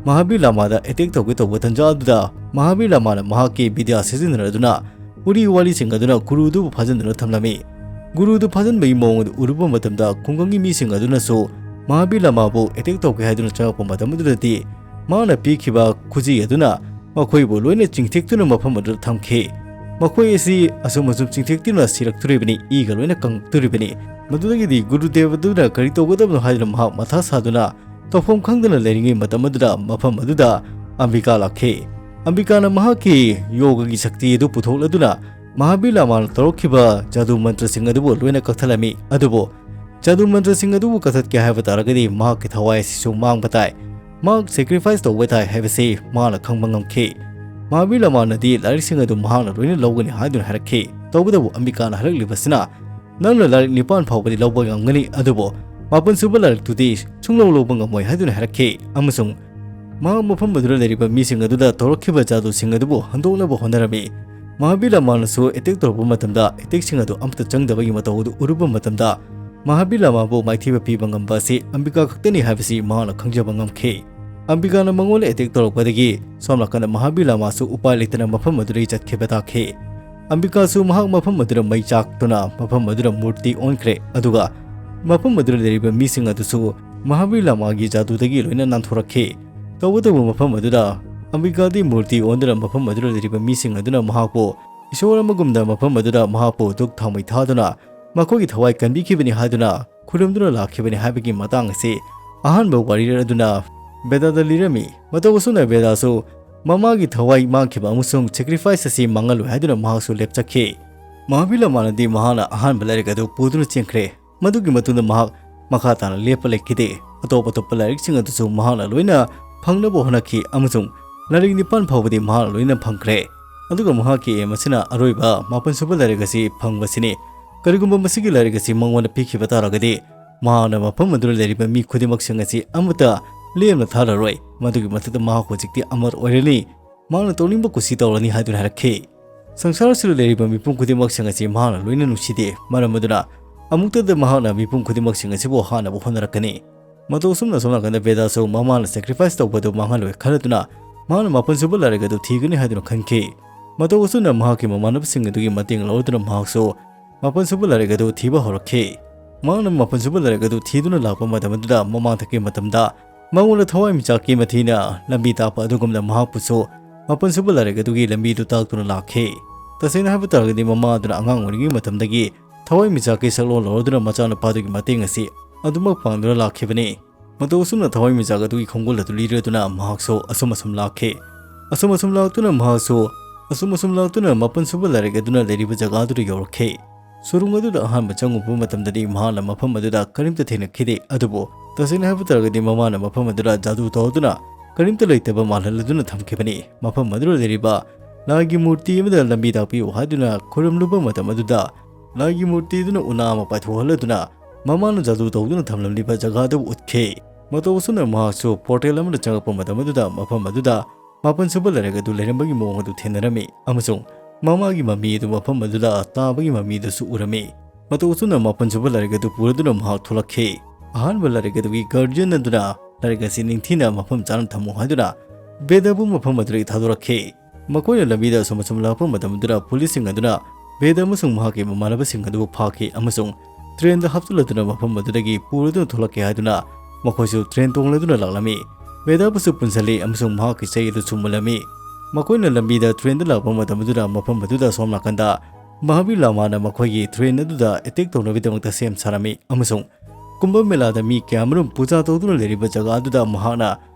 ꯃꯍꯥꯕꯤꯔ ꯂꯥꯃꯥꯗ ꯑꯦꯇꯦꯛ ꯇꯧꯒꯦ ꯇꯧꯕ ꯇꯟꯖꯥ ꯑꯗꯨꯗ ꯃꯍꯥꯕꯤꯔ ꯂꯥꯃꯥꯅ ꯃꯍꯥꯛꯀꯤ ꯕꯤꯗ꯭ꯌꯥ ꯁꯤꯖꯤꯟꯅꯔꯗꯨꯅ ꯎꯔꯤ ꯋꯥꯔꯤꯁꯤꯡ ꯑꯗꯨꯅ ꯒꯨꯔꯨꯗꯨꯕꯨ ꯐꯥꯖꯤꯟꯗꯨꯅ ꯊꯝꯂꯝꯃꯤ꯫ ꯒꯨꯔꯨꯗꯨ ꯐꯥꯖꯤꯟꯕꯒꯤ ꯃꯑꯣꯡ ꯑꯗꯨ ꯎꯔꯨꯕ ꯃꯇꯝꯗ ꯈꯨꯡꯒꯪꯒꯤ ꯃꯤꯁꯤꯡ ꯑꯗꯨꯅꯁꯨ ꯃꯍꯥꯕꯤꯔ ꯂꯥꯃꯥꯕꯨ ꯑꯦꯇꯦꯛ ꯇꯧꯒꯦ ꯍꯥꯏꯗꯨꯅ ꯆꯪꯉꯛꯄ ꯃꯇꯝ ꯑꯗꯨꯗꯗꯤ ꯃꯍꯥꯛꯅ ꯄꯤꯈꯤꯕ ꯈꯨꯖꯤ ꯑꯗꯨꯅ ꯃꯈꯣꯏꯕꯨ ꯂꯣꯏꯅ ꯆꯤꯡꯊꯦꯛꯇꯨꯅ ꯃꯐꯝ ꯑꯗꯨꯗ ꯊꯝꯈꯤ꯫ ꯃꯈꯣꯏ ꯑꯁꯤ ꯑꯁꯨꯝ ꯑꯁꯨꯝ ꯆꯤꯡꯊꯦꯛꯇꯨꯅ ꯁꯤꯔꯛꯇꯣꯔꯤꯕꯅꯤ, ꯏꯒ ꯂꯣꯏꯅ ꯀꯪꯉꯛꯇꯣꯔꯤꯕꯅꯤ꯫ ꯃꯗꯨꯗꯒꯤꯗꯤ ꯒꯨꯔꯨꯗꯦꯕ ꯑꯗꯨꯅ ꯀꯔꯤ ꯇꯧꯒꯗꯕꯅꯣ ꯍꯥꯏꯗꯨꯅ ꯃꯍꯥꯛ ꯃꯊꯥ ꯁꯥꯗꯨꯅ ꯇꯧꯐꯝ ꯈꯪꯗꯅ ꯂꯩꯔꯤꯉꯩ ꯃꯇꯝ ꯑꯗꯨꯗ ꯃꯐꯝ ꯑꯗꯨꯗ ꯑꯝꯕꯤꯀꯥ ꯂꯥꯛꯈꯤ꯫ ꯑꯝꯕꯤꯀꯥꯅ ꯃꯍꯥꯛꯀꯤ ꯌꯣꯒꯒꯤ ꯁꯛꯇꯤ ꯑꯗꯨ ꯄꯨꯊꯣꯛꯂꯗꯨꯅ ꯃꯍꯥꯕꯤꯔ ꯂꯥꯃꯥꯅ ꯇꯧꯔꯛꯈꯤꯕ ꯖꯥꯗꯨ ꯃꯟꯇ꯭ꯔꯁꯤꯡ ꯑꯗꯨꯕꯨ ꯂꯣꯏꯅ ꯀꯛꯊꯠꯂꯝꯃꯤ꯫ ꯑꯗꯨꯕꯨ ꯖꯥꯗꯨ ꯃꯟꯇ꯭ꯔꯁꯤꯡ ꯑꯗꯨꯕꯨ ꯀꯛꯊꯠꯀꯦ ꯍꯥꯏꯕ ꯇꯥꯔꯒꯗꯤ ꯃꯍꯥꯛꯀꯤ ꯊꯋꯥꯏ ꯑꯁꯤꯁꯨ ꯃꯥꯡꯕ ꯇꯥꯏ꯫ ꯃꯍꯥꯛ ꯁꯦꯀ꯭ꯔꯤꯐꯥꯏꯁ ꯇꯧꯕ ꯇꯥꯏ ꯍꯥꯏꯕꯁꯤ ꯃꯥꯅ ꯈꯪꯕ ꯉꯝꯈꯤ꯫ ꯃꯍꯥꯕꯤꯔ ꯂꯥꯃꯥꯅꯗꯤ ꯂꯥꯏꯔꯤꯛꯁꯤꯡ ꯑꯗꯨ ꯃꯍꯥꯛꯅ ꯂꯣꯏꯅ ꯂꯧꯒꯅꯤ ꯍꯥꯏꯗꯨꯅ ꯍꯥꯏꯔꯛꯈꯤ꯫ ꯇꯧꯕꯇꯕꯨ ꯑꯝꯕꯤꯀꯥꯅ ꯍꯥꯏꯔꯛꯂꯤꯕꯁꯤꯅ, "ꯅꯪꯅ ꯂꯥꯏꯔꯤꯛ ꯅꯤꯄꯥꯟ ꯐꯥꯎꯕꯗꯤ ꯂꯧꯕ ꯉꯝꯒꯅꯤ, ꯑꯗꯨꯕꯨ ꯃꯥꯄꯟ ꯁꯨꯕ ꯂꯥꯏꯔꯤꯛꯇꯨꯗꯤ ꯁꯨꯡꯂꯧ ꯂꯧꯕ ꯉꯝꯃꯣꯏ" ꯍꯥꯏꯗꯨꯅ ꯍꯥꯏꯔꯛꯈꯤ꯫ ꯑꯃꯁꯨꯡ ꯃꯍꯥꯛ ꯃꯐꯝ ꯑꯗꯨꯗ ꯂꯩꯔꯤꯕ ꯃꯤꯁꯤꯡ ꯑꯗꯨꯗ ꯇꯧꯔꯛꯈꯤꯕ ꯖꯥꯗꯨꯁꯤꯡ ꯑꯗꯨꯕꯨ ꯍꯟꯗꯣꯛꯅꯕ ꯍꯣꯠꯅꯔꯝꯃꯤ꯫ ꯃꯍꯥꯕꯤꯔ ꯂꯥꯃꯥꯅꯁꯨ ꯑꯦꯇꯦꯛ ꯇꯧꯔꯛꯄ ꯃꯇꯝꯗ ꯑꯦꯇꯦꯛꯁꯤꯡ ꯑꯗꯨ ꯑꯃꯠꯇ ꯆꯪꯗꯕꯒꯤ ꯃꯇꯧ ꯑꯗꯨ ꯎꯔꯨꯕ ꯃꯇꯝꯗ ꯃꯍꯥꯕꯤꯔ ꯂꯥꯃꯥꯕꯨ ꯃꯥꯏꯊꯤꯕ ꯄꯤꯕ ꯉꯝꯕ ꯑꯁꯤ ꯑꯝꯕꯤꯀꯥ ꯈꯛꯇꯅꯤ ꯍꯥꯏꯕꯁꯤ ꯃꯍꯥꯛꯅ ꯈꯪꯖꯕ ꯉꯝꯈꯤ꯫ ꯑꯝꯕꯤꯀꯥꯅ ꯃꯉꯣꯟꯗ ꯑꯦꯇꯦꯛ ꯇꯧꯔꯛꯄꯗꯒꯤ ꯁꯣꯝ ꯅꯥꯀꯟꯗ ꯃꯍꯥꯕꯤꯔ ꯂꯥꯃꯥꯁꯨ ꯎꯄꯥꯏ ꯂꯩꯇꯅ ꯃꯐꯝ ꯑꯗꯨꯗꯒꯤ ꯆꯠꯈꯤꯕ ꯇꯥꯈꯤ꯫ ꯑꯝꯕꯤꯀꯥꯁꯨ ꯃꯍꯥꯛ ꯃꯐꯝ ꯑꯗꯨꯗ ꯃꯩ ꯆꯥꯛꯇꯨꯅ ꯃꯐꯝ ꯑꯗꯨꯗ ꯃꯨꯔꯇꯤ ꯑꯣꯟꯈ꯭ꯔꯦ, ꯑꯗꯨꯒ ꯃꯐꯝ ꯑꯗꯨꯗ ꯂꯩꯔꯤꯕ ꯃꯤꯁꯤꯡ ꯑꯗꯨꯁꯨ ꯃꯍꯥꯕꯤꯔ ꯂꯥꯃꯥꯒꯤ ꯖꯥꯗꯨꯗꯒꯤ ꯂꯣꯏꯅ ꯅꯥꯟꯊꯣꯔꯛꯈꯤ꯫ ꯇꯧꯕꯇꯕꯨ ꯃꯐꯝ ꯑꯗꯨꯗ ꯑꯝꯕꯤꯀꯥꯗꯤ ꯃꯨꯔꯇꯤ ꯑꯣꯟꯗꯨꯅ ꯃꯐꯝ ꯑꯗꯨꯗ ꯂꯩꯔꯤꯕ ꯃꯤꯁꯤꯡ ꯑꯗꯨꯅ ꯃꯍꯥꯛꯄꯨ ꯏꯁꯣꯔ ꯑꯃꯒꯨꯝꯅ ꯃꯐꯝ ꯑꯗꯨꯗ ꯃꯍꯥꯛꯄꯨ ꯙꯨꯛ ꯊꯥꯎꯃꯩ ꯊꯥꯗꯨꯅ ꯃꯈꯣꯏꯒꯤ ꯊꯋꯥꯏ ꯀꯟꯕꯤꯈꯤꯕꯅꯤ ꯍꯥꯏꯗꯨꯅ ꯈꯨꯔꯨꯝꯗꯨꯅ ꯂꯥꯛꯈꯤꯕꯅꯤ ꯍꯥꯏꯕꯒꯤ ꯃꯇꯥꯡ ꯑꯁꯤ ꯑꯍꯥꯟꯕ ꯋꯥꯔꯤꯔ ꯑꯗꯨꯅ ꯕꯦꯗꯥꯗ ꯂꯤꯔꯝꯃꯤ꯫ ꯃꯇꯧ ꯑꯁꯨꯝꯅ ꯕꯦꯗꯥꯁꯨ ꯃꯃꯥꯒꯤ ꯊꯋꯥꯏ ꯃꯥꯡꯈꯤꯕ ꯑꯃꯁꯨꯡ ꯁꯦꯀ꯭ꯔꯤꯐꯥꯏꯁ ꯑꯁꯤ ꯃꯥꯡꯍꯜꯂꯣꯏ ꯍꯥꯏꯗꯨꯅ ꯃꯍꯥꯛꯁꯨ ꯂꯦꯞꯆꯈꯤ꯫ ꯃꯍꯥꯕꯤꯔ ꯂꯥꯃꯥꯅꯗꯤ ꯃꯍꯥꯛꯅ ꯑꯍꯥꯟꯕ ꯂꯥꯏꯔꯤꯛ ꯑꯗꯨ ꯄꯨꯗꯨꯅ ꯆꯦꯟꯈ꯭ꯔꯦ꯫ ꯃꯗꯨꯒꯤ ꯃꯇꯨꯡꯗ ꯃꯍꯥꯛ ꯃꯈꯥ ꯇꯥꯅ ꯂꯦꯞꯄ ꯂꯩꯈꯤꯗꯦ꯫ ꯑꯇꯣꯞ ꯑꯇꯣꯞꯄ ꯂꯥꯏꯔꯤꯛꯁꯤꯡ ꯑꯗꯨꯁꯨ ꯃꯍꯥꯛꯅ ꯂꯣꯏꯅ ꯐꯪꯅꯕ ꯍꯣꯠꯅꯈꯤ ꯑꯃꯁꯨꯡ ꯂꯥꯏꯔꯤꯛ ꯅꯤꯄꯥꯟ ꯐꯥꯎꯕꯗꯤ ꯃꯍꯥꯛꯅ ꯂꯣꯏꯅ ꯐꯪꯈ꯭ꯔꯦ꯫ ꯑꯗꯨꯒ ꯃꯍꯥꯛꯀꯤ ꯑꯦꯝ ꯑꯁꯤꯅ ꯑꯔꯣꯏꯕ ꯃꯥꯄꯟ ꯁꯨꯕ ꯂꯥꯏꯔꯤꯛ ꯑꯁꯤ ꯐꯪꯕꯁꯤꯅꯤ꯫ ꯀꯔꯤꯒꯨꯝꯕ ꯃꯁꯤꯒꯤ ꯂꯥꯏꯔꯤꯛ ꯑꯁꯤ ꯃꯉꯣꯟꯗ ꯄꯤꯈꯤꯕ ꯇꯥꯔꯒꯗꯤ, ꯃꯍꯥꯛꯅ ꯃꯐꯝ ꯑꯗꯨꯗ ꯂꯩꯔꯤꯕ ꯃꯤ ꯈꯨꯗꯤꯡꯃꯛꯁꯤꯡ ꯑꯁꯤ ꯑꯃꯠꯇ ꯂꯦꯝꯅ ꯊꯥꯔꯔꯣꯏ꯫ ꯃꯗꯨꯒꯤ ꯃꯊꯛꯇ ꯃꯍꯥꯛ ꯍꯧꯖꯤꯛꯇꯤ ꯑꯃꯔ ꯑꯣꯏꯔꯅꯤ꯫ ꯃꯍꯥꯛꯅ ꯇꯧꯅꯤꯡꯕ ꯀꯨꯁꯤ ꯇꯧꯔꯅꯤ ꯍꯥꯏꯗꯨꯅ ꯍꯥꯏꯔꯛꯈꯤ꯫ ꯁꯪꯁꯥꯔ ꯑꯁꯤꯗ ꯂꯩꯔꯤꯕ ꯃꯤꯄꯨꯝ ꯈꯨꯗꯤꯡꯃꯛꯁꯤꯡ ꯑꯁꯤ ꯃꯍꯥꯛꯅ ꯂꯣꯏꯅ ꯅꯨꯡꯁꯤꯗꯦ꯫ ꯃꯔꯝ ꯑꯗꯨꯅ ꯑꯃꯨꯛꯇꯗ ꯃꯍꯥꯛꯅ ꯃꯤꯄꯨꯝ ꯈꯨꯗꯤꯡꯃꯛꯁꯤꯡ ꯑꯁꯤꯕꯨ ꯍꯥꯠꯅꯕ ꯍꯣꯠꯅꯔꯛꯀꯅꯤ꯫ ꯃꯇꯧ ꯑꯁꯨꯝꯅ ꯑꯁꯣꯝ ꯅꯥꯀꯟꯗ ꯕꯦꯗꯥꯁꯨ ꯃꯃꯥꯅ sacrifice ꯇꯧꯕꯗꯨ ꯃꯥꯡꯍꯜꯂꯣꯏ ꯈꯜꯂꯗꯨꯅ ꯃꯍꯥꯛꯅ ꯃꯥꯄꯟ ꯁꯨꯕ ꯂꯥꯏꯔꯤꯛ ꯑꯗꯨ ꯊꯤꯒꯅꯤ ꯍꯥꯏꯗꯨꯅ ꯈꯟꯈꯤ꯫ ꯃꯇꯧ ꯑꯁꯨꯝꯅ ꯃꯍꯥꯛꯀꯤ ꯃꯃꯥꯟꯅꯕꯁꯤꯡ ꯑꯗꯨꯒꯤ ꯃꯇꯦꯡ ꯂꯧꯔꯗꯨꯅ ꯃꯍꯥꯛꯁꯨ ꯃꯥꯄꯟ ꯁꯨꯕ ꯂꯥꯏꯔꯤꯛ ꯑꯗꯨ ꯊꯤꯕ ꯍꯧꯔꯛꯈꯤ꯫ ꯃꯍꯥꯛꯅ ꯃꯥꯄꯟ ꯁꯨꯕ ꯂꯥꯏꯔꯤꯛ ꯑꯗꯨ ꯊꯤꯗꯨꯅ ꯂꯥꯛꯄ ꯃꯇꯝ ꯑꯗꯨꯗ ꯃꯃꯥꯡꯊꯛꯀꯤ ꯃꯇꯝꯗ ꯃꯉꯣꯟꯗ ꯊꯋꯥꯏꯃꯤꯆꯥꯛꯀꯤ ꯃꯊꯤꯅ ꯂꯝꯕꯤ ꯇꯥꯛꯄ ꯑꯗꯨꯒꯨꯝꯅ ꯃꯍꯥꯛꯄꯨꯁꯨ ꯃꯥꯄꯟ ꯁꯨꯕ ꯂꯥꯏꯔꯤꯛ ꯑꯗꯨꯒꯤ ꯂꯝꯕꯤꯗꯨ ꯇꯥꯛꯇꯨꯅ ꯂꯥꯛꯈꯤ꯫ ꯇꯁꯦꯡꯅ ꯍꯥꯏꯕ ꯇꯥꯔꯒꯗꯤ ꯃꯃꯥ ꯑꯗꯨꯅ ꯑꯉꯥꯡ ꯑꯣꯏꯔꯤꯉꯩ ꯃꯇꯝꯗꯒꯤ ꯊꯋꯥꯏꯃꯤꯆꯥꯛꯀꯤ ꯁꯛꯂꯣꯟ ꯂꯧꯔꯗꯨꯅ ꯃꯆꯥꯅꯨꯄꯥꯗꯨꯒꯤ ꯃꯇꯦꯡ ꯑꯁꯤ ꯑꯗꯨꯃꯛ ꯄꯥꯡꯗꯨꯅ ꯂꯥꯛꯈꯤꯕꯅꯤ꯫ ꯃꯇꯧ ꯑꯁꯨꯝꯅ ꯊꯋꯥꯏꯃꯤꯆꯥꯛ ꯑꯗꯨꯒꯤ ꯈꯣꯡꯒꯨꯜ ꯑꯗꯨ ꯂꯤꯔꯗꯨꯅ ꯃꯍꯥꯛꯁꯨ ꯑꯁꯨꯝ ꯑꯁꯨꯝ ꯂꯥꯛꯈꯤ꯫ ꯑꯁꯨꯝ ꯑꯁꯨꯝ ꯂꯥꯛꯇꯨꯅ ꯃꯍꯥꯛꯁꯨ ꯑꯁꯨꯝ ꯑꯁꯨꯝ ꯂꯥꯛꯇꯨꯅ ꯃꯥꯄꯟ ꯁꯨꯕ ꯂꯥꯏꯔꯤꯛ ꯑꯗꯨꯅ ꯂꯩꯔꯤꯕ ꯖꯒꯥ ꯑꯗꯨꯗ ꯌꯧꯔꯛꯈꯤ꯫ ꯁꯨꯔꯨꯡ ꯑꯗꯨꯗ ꯑꯍꯥꯟꯕ ꯆꯪꯉꯨꯕ ꯃꯇꯝꯗꯗꯤ ꯃꯍꯥꯛꯅ ꯃꯐꯝ ꯑꯗꯨꯗ ꯀꯔꯤꯝꯇ ꯊꯦꯡꯅꯈꯤꯗꯦ꯫ ꯑꯗꯨꯕꯨ ꯇꯁꯦꯡꯅ ꯍꯥꯏꯕ ꯇꯥꯔꯒꯗꯤ ꯃꯃꯥꯅ ꯃꯐꯝ ꯑꯗꯨꯗ ꯖꯥꯗꯨ ꯇꯧꯗꯨꯅ ꯀꯔꯤꯝꯇ ꯂꯩꯇꯕ ꯃꯥꯜꯍꯜꯂꯗꯨꯅ ꯊꯝꯈꯤꯕꯅꯤ꯫ ꯃꯐꯝ ꯑꯗꯨꯗ ꯂꯩꯔꯤꯕ ꯂꯥꯏꯒꯤ ꯃꯨꯔꯇꯤ ꯑꯃꯗ ꯂꯝꯕꯤ ꯇꯥꯛꯄꯤꯌꯨ ꯍꯥꯏꯗꯨꯅ ꯈꯨꯔꯨꯝꯂꯨꯕ ꯃꯇꯝ ꯑꯗꯨꯗ ꯂꯥꯏꯒꯤ ꯃꯨꯔꯇꯤꯗꯨꯅ ꯎꯅꯥ ꯑꯃ ꯄꯥꯏꯊꯣꯛꯍꯜꯂꯗꯨꯅ ꯃꯃꯥꯅ ꯖꯥꯗꯨ ꯇꯧꯗꯨꯅ ꯊꯝꯂꯝꯂꯤꯕ ꯖꯒꯥ ꯑꯗꯨꯕꯨ ꯎꯠꯈꯤ꯫ ꯃꯇꯧ ꯑꯁꯨꯝꯅ ꯃꯍꯥꯛꯁꯨ ꯄꯣꯔꯇꯦꯜ ꯑꯃꯗ ꯆꯪꯂꯛꯄ ꯃꯇꯝ ꯑꯗꯨꯗ ꯃꯐꯝ ꯑꯗꯨꯗ ꯃꯥꯄꯟ ꯁꯨꯕ ꯂꯥꯏꯔꯤꯛ ꯑꯗꯨ ꯂꯩꯔꯝꯕꯒꯤ ꯃꯑꯣꯡ ꯑꯗꯨ ꯊꯦꯡꯅꯔꯝꯃꯤ ꯑꯃꯁꯨꯡ ꯃꯃꯥꯒꯤ ꯃꯃꯤ ꯑꯗꯨ ꯃꯐꯝ ꯑꯗꯨꯗ ꯇꯥꯕꯒꯤ ꯃꯃꯤ ꯑꯗꯨꯁꯨ ꯎꯔꯝꯃꯤ꯫ ꯃꯇꯧ ꯑꯁꯨꯝꯅ ꯃꯥꯄꯟ ꯁꯨꯕ ꯂꯥꯏꯔꯤꯛ ꯑꯗꯨ ꯄꯨꯔꯗꯨꯅ ꯃꯍꯥꯛ ꯊꯣꯛꯂꯛꯈꯤ꯫ ꯑꯍꯥꯟꯕ ꯂꯥꯏꯔꯤꯛ ꯑꯗꯨꯒꯤ guardian ꯑꯗꯨꯅ ꯂꯥꯏꯔꯤꯛ ꯑꯁꯤ ꯅꯤꯡꯊꯤꯅ ꯃꯐꯝ ꯆꯥꯅ ꯊꯝꯃꯨ ꯍꯥꯏꯗꯨꯅ ꯕꯦꯗꯥꯕꯨ ꯃꯐꯝ ꯑꯗꯨꯗꯒꯤ ꯊꯥꯗꯣꯔꯛꯈꯤ꯫ ꯃꯈꯣꯏꯅ ꯂꯝꯕꯤꯗ ꯑꯁꯨꯝ ꯑꯁꯨꯝ ꯂꯥꯛꯄ ꯃꯇꯝꯗꯨꯗ ꯄꯨꯂꯤꯁꯁꯤꯡ ꯑꯗꯨꯅ ꯕꯦꯗꯥ ꯑꯃꯁꯨꯡ ꯃꯍꯥꯛꯀꯤ ꯃꯃꯥꯟꯅꯕꯁꯤꯡ ꯑꯗꯨꯕꯨ ꯐꯥꯈꯤ ꯑꯃꯁꯨꯡ ꯇ꯭ꯔꯦꯟꯗ ꯍꯥꯞꯆꯤꯜꯂꯗꯨꯅ ꯃꯐꯝ ꯑꯗꯨꯗꯒꯤ ꯄꯨꯔꯗꯨꯅ ꯊꯣꯛꯂꯛꯀꯦ ꯍꯥꯏꯗꯨꯅ ꯃꯈꯣꯏꯁꯨ ꯇ꯭ꯔꯦꯟ ꯇꯣꯡꯂꯗꯨꯅ ꯂꯥꯛꯂꯝꯃꯤ꯫ ꯕꯦꯗꯥꯕꯨꯁꯨ ꯄꯨꯟꯁꯤꯜꯂꯤ ꯑꯃꯁꯨꯡ ꯃꯍꯥꯛꯀꯤ ꯆꯩ ꯑꯗꯨꯁꯨ ꯃꯨꯜꯂꯝꯃꯤ꯫ ꯃꯈꯣꯏꯅ ꯂꯝꯕꯤꯗ ꯇ꯭ꯔꯦꯟꯗ ꯂꯥꯛꯄ ꯃꯇꯝ ꯑꯗꯨꯗ ꯃꯐꯝ ꯑꯗꯨꯗ ꯑꯁꯣꯝ ꯅꯥꯀꯟꯗ ꯃꯍꯥꯕꯤꯔ ꯂꯥꯃꯥꯅ ꯃꯈꯣꯏꯒꯤ ꯇ꯭ꯔꯦꯟ ꯑꯗꯨꯗ ꯑꯦꯇꯦꯛ ꯇꯧꯅꯕꯒꯤꯗꯃꯛꯇ ꯁꯦꯝ ꯁꯥꯔꯝꯃꯤ ꯑꯃꯁꯨꯡ ꯀꯨꯝꯚ ꯃꯦꯂꯥꯗ ꯃꯤ ꯀꯌꯥꯃꯔꯨꯝ ꯄꯨꯖꯥ ꯇꯧꯗꯨꯅ ꯂꯩꯔꯤꯕ ꯖꯒꯥ ꯑꯗꯨꯗ ꯃꯍꯥꯛꯅ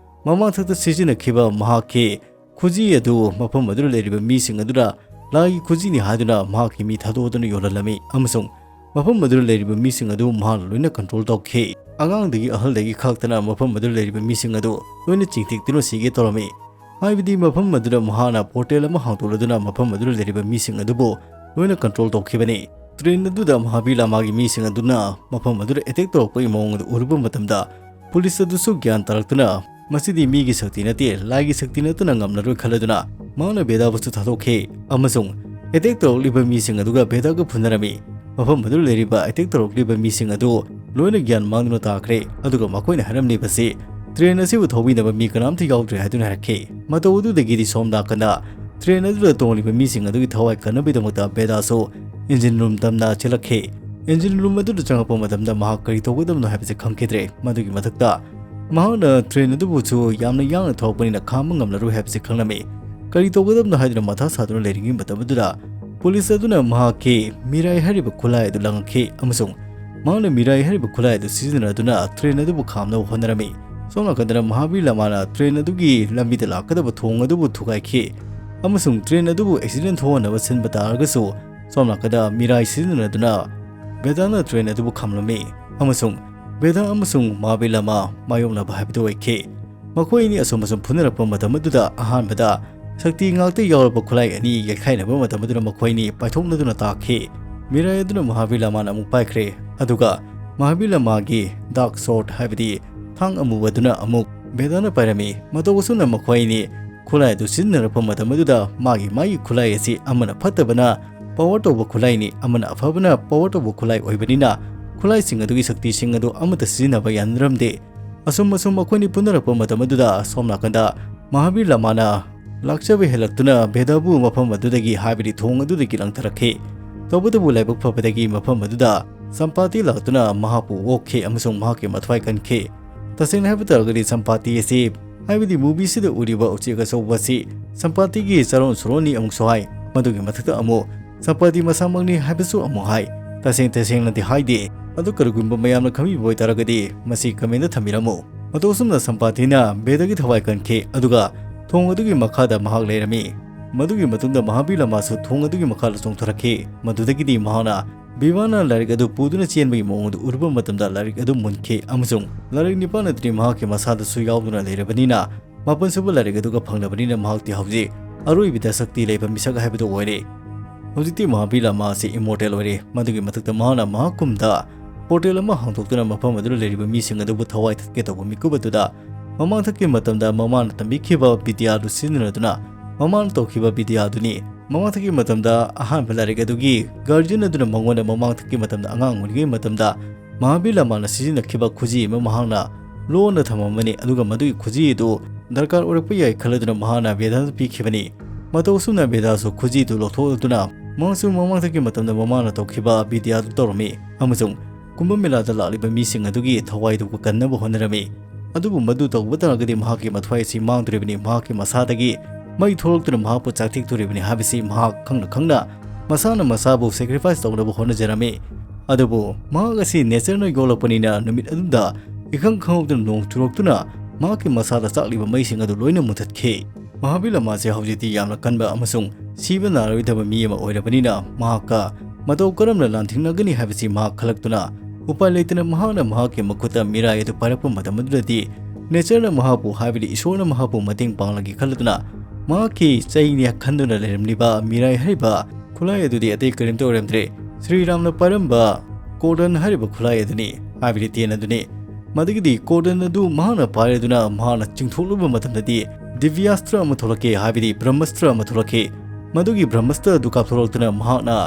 ꯃꯃꯥꯡꯊꯛꯇ ꯁꯤꯖꯤꯟꯅꯈꯤꯕ ꯃꯍꯥꯛꯀꯤ ꯈꯨꯖꯤ ꯑꯗꯨ ꯃꯐꯝ ꯑꯗꯨꯗ ꯂꯩꯔꯤꯕ ꯃꯤꯁꯤꯡ ꯑꯗꯨꯗ ꯂꯥꯏꯒꯤ ꯈꯨꯖꯤꯅꯤ ꯍꯥꯏꯗꯨꯅ ꯃꯍꯥꯛꯀꯤ ꯃꯤ ꯊꯥꯗꯣꯛꯇꯨꯅ ꯌꯣꯜꯍꯜꯂꯝꯃꯤ ꯑꯃꯁꯨꯡ ꯃꯐꯝ ꯑꯗꯨꯗ ꯂꯩꯔꯤꯕ ꯃꯤꯁꯤꯡ ꯑꯗꯨ ꯃꯍꯥꯛꯅ ꯂꯣꯏꯅ control ꯇꯧꯈꯤ꯫ ꯑꯉꯥꯡꯗꯒꯤ ꯑꯍꯜꯗꯒꯤ ꯈꯥꯛꯇꯅ ꯃꯐꯝ ꯑꯗꯨꯗ ꯂꯩꯔꯤꯕ ꯃꯤꯁꯤꯡ ꯑꯗꯨ ꯂꯣꯏꯅ ꯆꯤꯡꯊꯤꯛꯇꯨꯅ ꯁꯤꯒꯦ ꯇꯧꯔꯝꯃꯤ꯫ ꯍꯥꯏꯕꯗꯤ ꯃꯐꯝ ꯑꯗꯨꯗ ꯃꯍꯥꯛꯅ ꯄꯣꯔꯇꯦꯜ ꯑꯃ ꯍꯥꯡꯗꯣꯛꯂꯗꯨꯅ ꯃꯐꯝ ꯑꯗꯨꯗ ꯂꯩꯔꯤꯕ ꯃꯤꯁꯤꯡ ꯑꯗꯨꯕꯨ ꯂꯣꯏꯅ control ꯇꯧꯈꯤꯕꯅꯤ꯫ ꯇ꯭ꯔꯦꯟ ꯑꯗꯨꯗ ꯃꯍꯥꯕꯤꯔ ꯂꯥꯃꯥꯒꯤ ꯃꯤꯁꯤꯡ ꯑꯗꯨꯅ ꯃꯐꯝ ꯑꯗꯨꯗ ꯑꯦꯇꯦꯛ ꯇꯧꯔꯛꯄꯒꯤ ꯃꯑꯣꯡ ꯑꯗꯨ ꯎꯔꯨꯕ ꯃꯇꯝꯗ, ꯄꯨꯂꯤꯁ ꯑꯗꯨꯁꯨ ꯒ꯭ꯌꯥꯟ ꯇꯥꯔꯛꯇꯨꯅ, "ꯃꯁꯤꯗꯤ ꯃꯤꯒꯤ ꯁꯛꯇꯤ ꯅꯠꯇꯦ, ꯂꯥꯏꯒꯤ ꯁꯛꯇꯤ ꯅꯠꯇꯅ ꯉꯝꯂꯔꯣꯏ" ꯈꯜꯂꯗꯨꯅ ꯃꯍꯥꯛꯅ ꯕꯦꯗꯥꯕꯨꯁꯨ ꯊꯥꯗꯣꯛꯈꯤ ꯑꯃꯁꯨꯡ ꯑꯦꯇꯦꯛ ꯇꯧꯔꯛꯂꯤꯕ ꯃꯤꯁꯤꯡ ꯑꯗꯨꯒ ꯕꯦꯗꯥꯒ ꯐꯨꯅꯔꯝꯃꯤ꯫ ꯃꯐꯝ ꯑꯗꯨꯗ ꯂꯩꯔꯤꯕ ꯑꯦꯇꯦꯛ ꯇꯧꯔꯛꯂꯤꯕ ꯃꯤꯁꯤꯡ ꯑꯗꯨ ꯂꯣꯏꯅ ꯒ꯭ꯌꯥꯟ ꯃꯥꯡꯗꯨꯅ ꯇꯥꯈ꯭ꯔꯦ, ꯑꯗꯨꯒ ꯃꯈꯣꯏꯅ ꯍꯥꯏꯔꯝꯂꯤꯕꯁꯤ ꯇ꯭ꯔꯦꯟ ꯑꯁꯤꯕꯨ ꯊꯧꯕꯤꯅꯕ ꯃꯤ ꯀꯅꯥꯝꯇ ꯌꯥꯎꯗ꯭ꯔꯦ ꯍꯥꯏꯗꯨꯅ ꯍꯥꯏꯔꯛꯈꯤ꯫ ꯃꯇꯧ ꯑꯗꯨꯗꯒꯤꯗꯤ ꯁꯣꯝ ꯅꯥꯀꯟꯗ ꯇ꯭ꯔꯦꯟ ꯑꯗꯨꯗ ꯇꯣꯡꯂꯤꯕ ꯃꯤꯁꯤꯡ ꯑꯗꯨꯒꯤ ꯊꯋꯥꯏ ꯀꯟꯅꯕꯒꯤꯗꯃꯛꯇ ꯕꯦꯗꯥꯁꯨ ꯏꯟꯖꯤꯟ ꯔꯨꯝ ꯇꯝꯅ ꯆꯦꯜꯂꯛꯈꯤ꯫ ꯏꯟꯖꯤꯟ ꯔꯨꯝ ꯑꯗꯨꯗ ꯆꯪꯂꯛꯄ ꯃꯇꯝꯗ ꯃꯍꯥꯛ ꯀꯔꯤ ꯇꯧꯒꯗꯕꯅꯣ ꯍꯥꯏꯕꯁꯤ ꯈꯪꯈꯤꯗ꯭ꯔꯦ꯫ ꯃꯗꯨꯒꯤ ꯃꯊꯛꯇ ꯃꯍꯥꯛꯅ ꯇ꯭ꯔꯦꯟ ꯑꯗꯨꯕꯨꯁꯨ ꯌꯥꯝꯅ ꯌꯥꯡꯅ ꯊꯧꯔꯛꯄꯅꯤꯅ ꯈꯥꯝꯕ ꯉꯝꯂꯔꯣꯏ ꯍꯥꯏꯕꯁꯤ ꯈꯪꯂꯝꯃꯤ꯫ ꯀꯔꯤ ꯇꯧꯒꯗꯕꯅꯣ ꯍꯥꯏꯗꯨꯅ ꯃꯊꯥ ꯁꯥꯗꯨꯅ ꯂꯩꯔꯤꯉꯩ ꯃꯇꯝ ꯑꯗꯨꯗ ꯄꯨꯂꯤꯁ ꯑꯗꯨꯅ ꯃꯍꯥꯛꯀꯤ ꯃꯤꯔꯥꯏ ꯍꯥꯏꯔꯤꯕ ꯈꯨꯠꯂꯥꯏ ꯑꯗꯨ ꯂꯪꯉꯛꯈꯤ ꯑꯃꯁꯨꯡ ꯃꯍꯥꯛꯅ ꯃꯤꯔꯥꯏ ꯍꯥꯏꯔꯤꯕ ꯈꯨꯠꯂꯥꯏ ꯑꯗꯨ ꯁꯤꯖꯤꯟꯅꯗꯨꯅ ꯇ꯭ꯔꯦꯟ ꯑꯗꯨꯕꯨ ꯈꯥꯝꯅꯕ ꯍꯣꯠꯅꯔꯝꯃꯤ꯫ ꯁꯣꯝ ꯅꯥꯀꯟꯗꯅ ꯃꯍꯥꯕꯤꯔ ꯂꯥꯃꯥꯅ ꯇ꯭ꯔꯦꯟ ꯑꯗꯨꯒꯤ ꯂꯝꯕꯤꯗ ꯂꯥꯛꯀꯗꯕ ꯊꯣꯡ ꯑꯗꯨꯕꯨ ꯊꯨꯒꯥꯏꯈꯤ ꯑꯃꯁꯨꯡ ꯇ꯭ꯔꯦꯟ ꯑꯗꯨꯕꯨ ꯑꯦꯛꯁꯤꯗꯦꯟ ꯊꯣꯛꯍꯟꯅꯕ ꯁꯤꯟꯕ ꯇꯥꯔꯒꯁꯨ, ꯁꯣꯝ ꯅꯥꯀꯟꯗ ꯃꯤꯔꯥꯏ ꯁꯤꯖꯤꯟꯅꯗꯨꯅ ꯕꯦꯗꯥꯅ ꯇ꯭ꯔꯦꯟ ꯑꯗꯨꯕꯨ ꯈꯥꯝꯂꯝꯃꯤ ꯑꯃꯁꯨꯡ ꯕꯦꯗꯥ ꯑꯃꯁꯨꯡ ꯃꯍꯥꯕꯤꯔ ꯂꯥꯃꯥ ꯃꯥꯌꯣꯛꯅꯕ ꯍꯥꯏꯕꯗꯨ ꯑꯣꯏꯈꯤ꯫ ꯃꯈꯣꯏ ꯑꯅꯤ ꯑꯁꯨꯝ ꯑꯁꯨꯝ ꯐꯨꯅꯔꯛꯄ ꯃꯇꯝ ꯑꯗꯨꯗ ꯑꯍꯥꯟꯕꯗ ꯁꯛꯇꯤ ꯉꯥꯛꯇ ꯌꯥꯎꯔꯕ ꯈꯨꯠꯂꯥꯏ ꯑꯅꯤ ꯌꯩꯈꯥꯏꯅꯕ ꯃꯇꯝ ꯑꯗꯨꯗ ꯃꯈꯣꯏ ꯑꯅꯤ ꯄꯥꯏꯊꯣꯛꯅꯗꯨꯅ ꯇꯥꯈꯤ꯫ ꯃꯤꯔꯥꯏ ꯑꯗꯨꯅ ꯃꯍꯥꯕꯤꯔ ꯂꯥꯃꯥꯅ ꯑꯃꯨꯛ ꯄꯥꯏꯈ꯭ꯔꯦ, ꯑꯗꯨꯒ ꯃꯍꯥꯕꯤꯔ ꯂꯥꯃꯥꯒꯤ ꯗꯥꯔꯛ ꯁꯣꯔꯗ, ꯍꯥꯏꯕꯗꯤ ꯊꯥꯡ ꯑꯃꯨꯕ ꯑꯗꯨꯅ ꯑꯃꯨꯛ ꯕꯦꯗꯥꯅ ꯄꯥꯏꯔꯝꯃꯤ꯫ ꯃꯇꯧ ꯑꯁꯨꯝꯅ ꯃꯈꯣꯏ ꯑꯅꯤ ꯈꯨꯠꯂꯥꯏ ꯑꯗꯨ ꯁꯤꯖꯤꯟꯅꯔꯛꯄ ꯃꯇꯝ ꯑꯗꯨꯗ ꯃꯥꯒꯤ ꯃꯥꯒꯤ ꯈꯨꯠꯂꯥꯏ ꯑꯁꯤ ꯑꯃꯅ ꯐꯠꯇꯕꯅ ꯄꯥꯋꯔ ꯇꯧꯕ ꯈꯨꯠꯂꯥꯏꯅꯤ, ꯑꯃꯅ ꯑꯐꯕꯅ ꯄꯥꯋꯔ ꯇꯧꯕ ꯈꯨꯠꯂꯥꯏ ꯑꯣꯏꯕꯅꯤꯅ ꯈꯨꯠꯂꯥꯏꯁꯤꯡ ꯑꯗꯨꯒꯤ ꯁꯛꯇꯤꯁꯤꯡ ꯑꯗꯨ ꯑꯃꯠꯇ ꯁꯤꯖꯤꯟꯅꯕ ꯌꯥꯅꯔꯝꯗꯦ꯫ ꯑꯁꯨꯝ ꯑꯁꯨꯝ ꯃꯈꯣꯏꯅꯤ ꯄꯨꯟꯅꯔꯛꯄ ꯃꯇꯝ ꯑꯗꯨꯗ ꯁꯣꯝ ꯅꯥꯀꯟꯗ ꯃꯍꯥꯕꯤꯔ ꯂꯥꯃꯥꯅ ꯂꯥꯛꯆꯕ ꯍꯦꯜꯂꯛꯇꯨꯅ ꯕꯦꯗꯥꯕꯨ ꯃꯐꯝ ꯑꯗꯨꯗꯒꯤ, ꯍꯥꯏꯕꯗꯤ ꯊꯣꯡ ꯑꯗꯨꯗꯒꯤ ꯂꯪꯊꯔꯛꯈꯤ꯫ ꯇꯧꯕꯇꯕꯨ ꯂꯥꯏꯕꯛ ꯐꯕꯗꯒꯤ ꯃꯐꯝ ꯑꯗꯨꯗ ꯁꯝꯄꯥꯇꯤ ꯂꯥꯛꯇꯨꯅ ꯃꯍꯥꯛꯄꯨ ꯑꯣꯛꯈꯤ ꯑꯃꯁꯨꯡ ꯃꯍꯥꯛꯀꯤ ꯃꯊ꯭ꯋꯥꯏ ꯀꯟꯈꯤ꯫ ꯇꯁꯦꯡꯅ ꯍꯥꯏꯕ ꯇꯥꯔꯒꯗꯤ ꯁꯝꯄꯥꯇꯤ ꯑꯁꯤ, ꯍꯥꯏꯕꯗꯤ movie ꯁꯤꯗ ꯎꯔꯤꯕ ꯎꯆꯦꯛ ꯑꯆꯧꯕ ꯑꯁꯤ ꯁꯝꯄꯥꯇꯤꯒꯤ ꯆꯥꯔꯣꯟ ꯁꯨꯔꯣꯟꯅꯤ ꯑꯃꯨꯛꯁꯨ ꯍꯥꯏ꯫ ꯃꯗꯨꯒꯤ ꯃꯊꯛꯇ ꯑꯃꯨꯛ ꯁꯝꯄꯥꯇꯤ ꯃꯁꯥꯃꯛꯅꯤ ꯍꯥꯏꯕꯁꯨ ꯑꯃꯨꯛ ꯍꯥꯏ꯫ ꯇꯁꯦꯡ ꯇꯁꯦꯡꯅꯗꯤ ꯍꯥꯏꯗꯦ꯫ ꯑꯗꯨ ꯀꯔꯤꯒꯨꯝꯕ ꯃꯌꯥꯝꯅ ꯈꯪꯕꯤꯕ ꯑꯣꯏꯇꯥꯔꯒꯗꯤ ꯃꯁꯤ comment ꯊꯝꯕꯤꯔꯝꯃꯨ꯫ ꯃꯇꯧ ꯑꯁꯨꯝꯅ ꯁꯝꯄꯥꯇꯤꯅ ꯕꯦꯗꯥꯒꯤ ꯊꯋꯥꯏ ꯀꯟꯈꯤ, ꯑꯗꯨꯒ ꯊꯣꯡ ꯑꯗꯨꯒꯤ ꯃꯈꯥꯗ ꯃꯍꯥꯛ ꯂꯩꯔꯝꯃꯤ꯫ ꯃꯗꯨꯒꯤ ꯃꯇꯨꯡꯗ ꯃꯍꯥꯕꯤꯔ ꯂꯥꯃꯥꯁꯨ ꯊꯣꯡ ꯑꯗꯨꯒꯤ ꯃꯈꯥꯗ ꯆꯣꯡꯊꯔꯛꯈꯤ꯫ ꯃꯗꯨꯗꯒꯤꯗꯤ ꯃꯍꯥꯛꯅ ꯕꯤꯚꯥꯅ ꯂꯥꯏꯔꯤꯛ ꯑꯗꯨ ꯄꯨꯗꯨꯅ ꯆꯦꯟꯕꯒꯤ ꯃꯑꯣꯡ ꯑꯗꯨ ꯎꯔꯨꯕ ꯃꯇꯝꯗ ꯂꯥꯏꯔꯤꯛ ꯑꯗꯨ ꯃꯨꯟꯈꯤ ꯑꯃꯁꯨꯡ ꯂꯥꯏꯔꯤꯛ ꯅꯤꯄꯥꯟ ꯑꯗꯨꯗꯤ ꯃꯍꯥꯛꯀꯤ ꯃꯁꯥꯗꯁꯨ ꯌꯥꯎꯗꯨꯅ ꯂꯩꯔꯕꯅꯤꯅ, ꯃꯥꯄꯟꯁꯨꯕ ꯂꯥꯏꯔꯤꯛ ꯑꯗꯨꯒ ꯐꯪꯂꯕꯅꯤꯅ ꯃꯍꯥꯛꯇꯤ ꯍꯧꯖꯤꯛ ꯑꯔꯣꯏꯕꯗ ꯁꯛꯇꯤ ꯂꯩꯕ ꯃꯤꯁꯛ ꯍꯥꯏꯕꯗꯨ ꯑꯣꯏꯔꯦ꯫ ꯍꯧꯖꯤꯛꯇꯤ ꯃꯍꯥꯕꯤꯔ ꯂꯥꯃꯥ ꯑꯁꯤ ꯏꯃꯣꯔꯇꯦꯜ ꯑꯣꯏꯔꯦ꯫ ꯃꯗꯨꯒꯤ ꯃꯊꯛꯇ ꯃꯍꯥꯛꯅ ꯃꯍꯥꯛꯀꯨꯝꯗ ꯄꯣꯔꯇꯦꯜ ꯑꯃ ꯍꯥꯡꯗꯣꯛꯇꯨꯅ ꯃꯐꯝ ꯑꯗꯨꯗ ꯂꯩꯔꯤꯕ ꯃꯤꯁꯤꯡ ꯑꯗꯨꯕꯨ ꯊꯋꯥꯏ ꯊꯠꯀꯦ ꯇꯧꯕ ꯃꯤꯀꯨꯞ ꯑꯗꯨꯗ ꯃꯃꯥꯡꯊꯛꯀꯤ ꯃꯇꯝꯗ ꯃꯃꯥꯅ ꯇꯝꯕꯤꯈꯤꯕ ꯕꯤꯗ꯭ꯌꯥ ꯑꯗꯨ ꯁꯤꯖꯤꯟꯅꯗꯨꯅ ꯃꯃꯥꯅ ꯇꯧꯈꯤꯕ ꯕꯤꯗ꯭ꯌꯥ ꯑꯗꯨꯅꯤ꯫ ꯃꯃꯥꯡꯊꯛꯀꯤ ꯃꯇꯝꯗ ꯑꯍꯥꯟꯕ ꯂꯥꯏꯔꯤꯛ ꯑꯗꯨꯒꯤ ꯒꯥꯔꯖꯤꯌꯟ ꯑꯗꯨꯅ ꯃꯉꯣꯟꯗ ꯃꯃꯥꯡꯊꯛꯀꯤ ꯃꯇꯝꯗ ꯑꯉꯥꯡ ꯑꯣꯏꯔꯤꯉꯩ ꯃꯇꯝꯗ ꯃꯍꯥꯕꯤꯔ ꯂꯥꯃꯥꯅ ꯁꯤꯖꯤꯟꯅꯈꯤꯕ ꯈꯨꯖꯤ ꯑꯃ ꯃꯍꯥꯛꯅ ꯂꯣꯟꯅ ꯊꯝꯃꯝꯕꯅꯤ, ꯑꯗꯨꯒ ꯃꯗꯨꯒꯤ ꯈꯨꯖꯤ ꯑꯗꯨ ꯗꯔꯀꯥꯔ ꯑꯣꯏꯔꯛꯄ ꯌꯥꯏ ꯈꯜꯂꯗꯨꯅ ꯃꯍꯥꯛꯅ ꯕꯦꯗꯥꯗ ꯄꯤꯈꯤꯕꯅꯤ꯫ ꯃꯇꯧ ꯑꯁꯨꯝꯅ ꯕꯦꯗꯥꯁꯨ ꯈꯨꯖꯤ ꯑꯗꯨ ꯂꯧꯊꯣꯛꯂꯗꯨꯅ ꯃꯍꯥꯛꯁꯨ ꯃꯃꯥꯡꯊꯛꯀꯤ ꯃꯇꯝꯗ ꯃꯃꯥꯅ ꯇꯧꯈꯤꯕ ꯕꯤꯗ꯭ꯌꯥꯗꯨ ꯇꯧꯔꯝꯃꯤ ꯑꯃꯁꯨꯡ ꯀꯨꯝꯚ ꯃꯦꯂꯥꯗ ꯂꯥꯛꯂꯤꯕ ꯃꯤꯁꯤꯡ ꯑꯗꯨꯒꯤ ꯊꯋꯥꯏꯗꯨ ꯀꯟꯅꯕ ꯍꯣꯠꯅꯔꯝꯃꯤ꯫ ꯑꯗꯨꯕꯨ ꯃꯗꯨ ꯇꯧꯕ ꯇꯥꯔꯒꯗꯤ ꯃꯍꯥꯛꯀꯤ ꯃꯊ꯭ꯋꯥꯏ ꯑꯁꯤ ꯃꯥꯡꯗꯣꯔꯤꯕꯅꯤ, ꯃꯍꯥꯛꯀꯤ ꯃꯁꯥꯗꯒꯤ ꯃꯩ ꯊꯣꯛꯂꯛꯇꯨꯅ ꯃꯍꯥꯛꯄꯨ ꯆꯥꯛꯊꯦꯛꯇꯣꯔꯤꯕꯅꯤ ꯍꯥꯏꯕꯁꯤ ꯃꯍꯥꯛ ꯈꯪꯅ ꯈꯪꯅ ꯃꯁꯥꯅ ꯃꯁꯥꯕꯨ ꯁꯦꯀ꯭ꯔꯤꯐꯥꯏꯁ ꯇꯧꯅꯕ ꯍꯣꯠꯅꯖꯔꯝꯃꯤ꯫ ꯑꯗꯨꯕꯨ ꯃꯍꯥꯛ ꯑꯁꯤ ꯅꯦꯆꯔꯅ ꯌꯣꯛꯂꯛꯄꯅꯤꯅ ꯅꯨꯃꯤꯠ ꯑꯗꯨꯗ ꯏꯈꯪ ꯈꯪꯍꯧꯗꯅ ꯅꯣꯡ ꯆꯨꯔꯛꯇꯨꯅ ꯃꯍꯥꯛꯀꯤ ꯃꯁꯥꯗ ꯆꯥꯛꯂꯤꯕ ꯃꯩꯁꯤꯡ ꯑꯗꯨ ꯂꯣꯏꯅ ꯃꯨꯊꯠꯈꯤ꯫ ꯃꯍꯥꯕꯤꯔ ꯂꯥꯃꯥꯁꯦ ꯍꯧꯖꯤꯛꯇꯤ ꯌꯥꯝꯅ ꯀꯟꯕ ꯑꯃꯁꯨꯡ ꯁꯤꯕ ꯅꯥꯔꯣꯏꯗꯕ ꯃꯤ ꯑꯃ ꯑꯣꯏꯔꯕꯅꯤꯅ ꯃꯍꯥꯛꯀ ꯃꯇꯧ ꯀꯔꯝꯅ ꯂꯥꯟꯊꯦꯡꯅꯒꯅꯤ ꯍꯥꯏꯕꯁꯤ ꯃꯍꯥꯛ ꯈꯜꯂꯛꯇꯨꯅ ꯎꯄꯥꯏ ꯂꯩꯇꯅ ꯃꯍꯥꯛꯅ ꯃꯍꯥꯛꯀꯤ ꯃꯈꯨꯠꯇ ꯃꯤꯔꯥꯏ ꯑꯗꯨ ꯄꯥꯏꯔꯛꯄ ꯃꯇꯝ ꯑꯗꯨꯗꯗꯤ ꯅꯦꯆꯔꯅ ꯃꯍꯥꯛꯄꯨ, ꯍꯥꯏꯕꯗꯤ ꯏꯁꯣꯔꯅ ꯃꯍꯥꯛꯄꯨ ꯃꯇꯦꯡ ꯄꯥꯡꯂꯒꯦ ꯈꯜꯂꯗꯨꯅ ꯃꯍꯥꯛꯀꯤ ꯆꯩꯅꯦ ꯈꯟꯗꯨꯅ ꯂꯩꯔꯝꯂꯤꯕ ꯃꯤꯔꯥꯏ ꯍꯥꯏꯔꯤꯕ ꯈꯨꯠꯂꯥꯏ ꯑꯗꯨꯗꯤ ꯑꯇꯩ ꯀꯔꯤꯝꯇ ꯑꯣꯏꯔꯝꯗ꯭ꯔꯦ, ꯁ꯭ꯔꯤꯔꯥꯝꯅ ꯄꯥꯏꯔꯝꯕ ꯀꯣꯔꯗꯟ ꯍꯥꯏꯔꯤꯕ ꯈꯨꯠꯂꯥꯏ ꯑꯗꯨꯅꯤ, ꯍꯥꯏꯕꯗꯤ ꯇꯦꯟ ꯑꯗꯨꯅꯤ꯫ ꯃꯗꯨꯒꯤꯗꯤ ꯀꯣꯔꯗꯟ ꯑꯗꯨ ꯃꯍꯥꯛꯅ ꯄꯥꯏꯔꯗꯨꯅ ꯃꯍꯥꯛꯅ ꯆꯤꯡꯊꯣꯛꯂꯨꯕ ꯃꯇꯝꯗꯗꯤ ꯗꯤꯕ꯭ꯌꯥꯁꯇ꯭ꯔ ꯑꯃ ꯊꯣꯛꯂꯛꯈꯤ, ꯍꯥꯏꯕꯗꯤ ꯕ꯭ꯔꯍꯃꯁꯇ꯭ꯔ ꯑꯃ ꯊꯣꯛꯂꯛꯈꯤ꯫ ꯃꯗꯨꯒꯤ ꯕ꯭ꯔꯍꯃꯁꯇ꯭ꯔ ꯑꯗꯨ ꯀꯥꯞꯊꯣꯔꯛꯇꯨꯅ ꯃꯍꯥꯛꯅ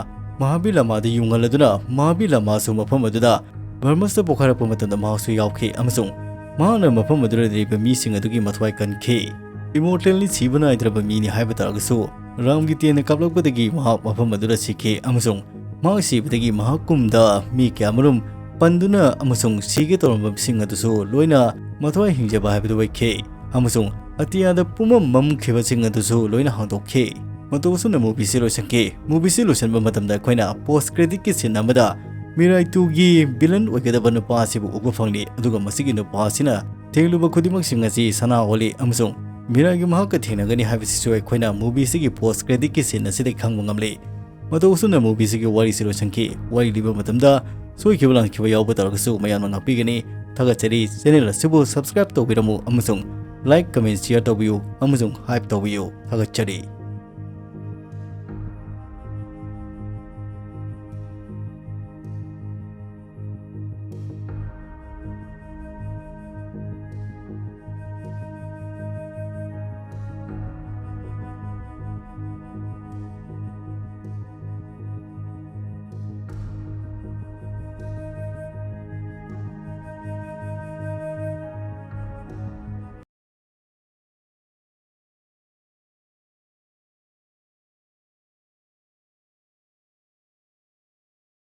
ꯃꯍꯥꯕꯤꯔ ꯂꯥꯃꯥꯗ ꯌꯨꯡꯍꯜꯂꯗꯨꯅ ꯃꯍꯥꯕꯤꯔ ꯂꯥꯃꯥꯁꯨ ꯃꯐꯝ ꯑꯗꯨꯗ ꯕ꯭ꯔꯍꯃꯁꯇ꯭ꯔ ꯄꯣꯈꯥꯏꯔꯛꯄ ꯃꯇꯝꯗ ꯃꯍꯥꯛꯁꯨ ꯌꯥꯎꯈꯤ ꯑꯃꯁꯨꯡ ꯃꯍꯥꯛꯅ ꯃꯐꯝ ꯑꯗꯨꯗ ꯂꯩꯔꯤꯕ ꯃꯤꯁꯤꯡ ꯑꯗꯨꯒꯤ ꯃꯊ꯭ꯋꯥꯏ ꯀꯟꯈꯤ꯫ ꯏꯃꯣꯔꯇꯦꯜꯅꯤ, ꯁꯤꯕ ꯅꯥꯏꯗ꯭ꯔꯕ ꯃꯤꯅꯤ ꯍꯥꯏꯕ ꯇꯥꯔꯒꯁꯨ ꯔꯥꯝꯒꯤ ꯇꯦꯟꯅ ꯀꯥꯞꯂꯛꯄꯗꯒꯤ ꯃꯍꯥꯛ ꯃꯐꯝ ꯑꯗꯨꯗ ꯁꯤꯈꯤ ꯑꯃꯁꯨꯡ ꯃꯍꯥꯛ ꯁꯤꯕꯗꯒꯤ ꯃꯍꯥꯛ ꯀꯨꯝꯗ ꯃꯤ ꯀꯌꯥꯃꯔꯨꯝ ꯄꯟꯗꯨꯅ ꯑꯃꯁꯨꯡ ꯁꯤꯒꯦ ꯇꯧꯔꯝꯕꯁꯤꯡ ꯑꯗꯨꯁꯨ ꯂꯣꯏꯅ ꯃꯊ꯭ꯋꯥꯏ ꯍꯤꯡꯖꯕ ꯍꯥꯏꯕꯗꯨ ꯑꯣꯏꯈꯤ ꯑꯃꯁꯨꯡ ꯑꯇꯤꯌꯥꯗ ꯄꯨꯝꯃꯝ ꯃꯝꯈꯤꯕꯁꯤꯡ ꯑꯗꯨꯁꯨ ꯂꯣꯏꯅ ꯍꯥꯡꯗꯣꯛꯈꯤ꯫ ꯃꯇꯧ ꯑꯁꯨꯝꯅ movieꯁꯤ ꯂꯣꯏꯁꯤꯟꯈꯤ꯫ Movieꯁꯤ ꯂꯣꯏꯁꯤꯟꯕ ꯃꯇꯝꯗ ꯑꯩꯈꯣꯏꯅ post creditꯀꯤ scene ꯑꯃꯗ ꯃꯤꯔꯥꯏ twoꯒꯤ villain ꯑꯣꯏꯒꯗꯕ ꯅꯨꯄꯥ ꯑꯁꯤꯕꯨ ꯎꯕ ꯐꯪꯂꯤ, ꯑꯗꯨꯒ ꯃꯁꯤꯒꯤ ꯅꯨꯄꯥ ꯑꯁꯤꯅ ꯊꯦꯡꯂꯨꯕ ꯈꯨꯗꯤꯡꯃꯛꯁꯤꯡ ꯑꯁꯤ ꯁꯅꯥ ꯑꯣꯜꯂꯤ ꯑꯃꯁꯨꯡ ꯃꯤꯔꯥꯏꯒꯤ ꯃꯍꯥꯛꯀ ꯊꯦꯡꯅꯒꯅꯤ ꯍꯥꯏꯕꯁꯤꯁꯨ ꯑꯩꯈꯣꯏꯅ movieꯁꯤꯒꯤ post creditꯀꯤ scene ꯑꯁꯤꯗꯒꯤ ꯈꯪꯕ ꯉꯝꯂꯤ꯫ ꯃꯇꯧ ꯑꯁꯨꯝꯅ movieꯁꯤꯒꯤ ꯋꯥꯔꯤꯁꯤ ꯂꯣꯏꯁꯤꯟꯈꯤ꯫ ꯋꯥꯔꯤ ꯂꯤꯕ ꯃꯇꯝꯗ ꯁꯣꯏꯈꯤꯕ ꯂꯥꯟꯈꯤꯕ ꯌꯥꯎꯕ ꯇꯥꯔꯒꯁꯨ ꯃꯌꯥꯝꯅ ꯉꯥꯛꯄꯤꯒꯅꯤ꯫ ꯊꯥꯒꯠꯆꯔꯤ꯫ Channel ꯑꯁꯤꯕꯨ subscribe ꯇꯧꯕꯤꯔꯝꯃꯨ ꯑꯃꯁꯨꯡ like, comment, share ꯇꯧꯕꯤꯌꯨ ꯑꯃꯁꯨꯡ hype ꯇꯧꯕꯤꯌꯨ꯫ ꯊꯥꯒꯠꯆꯔꯤ꯫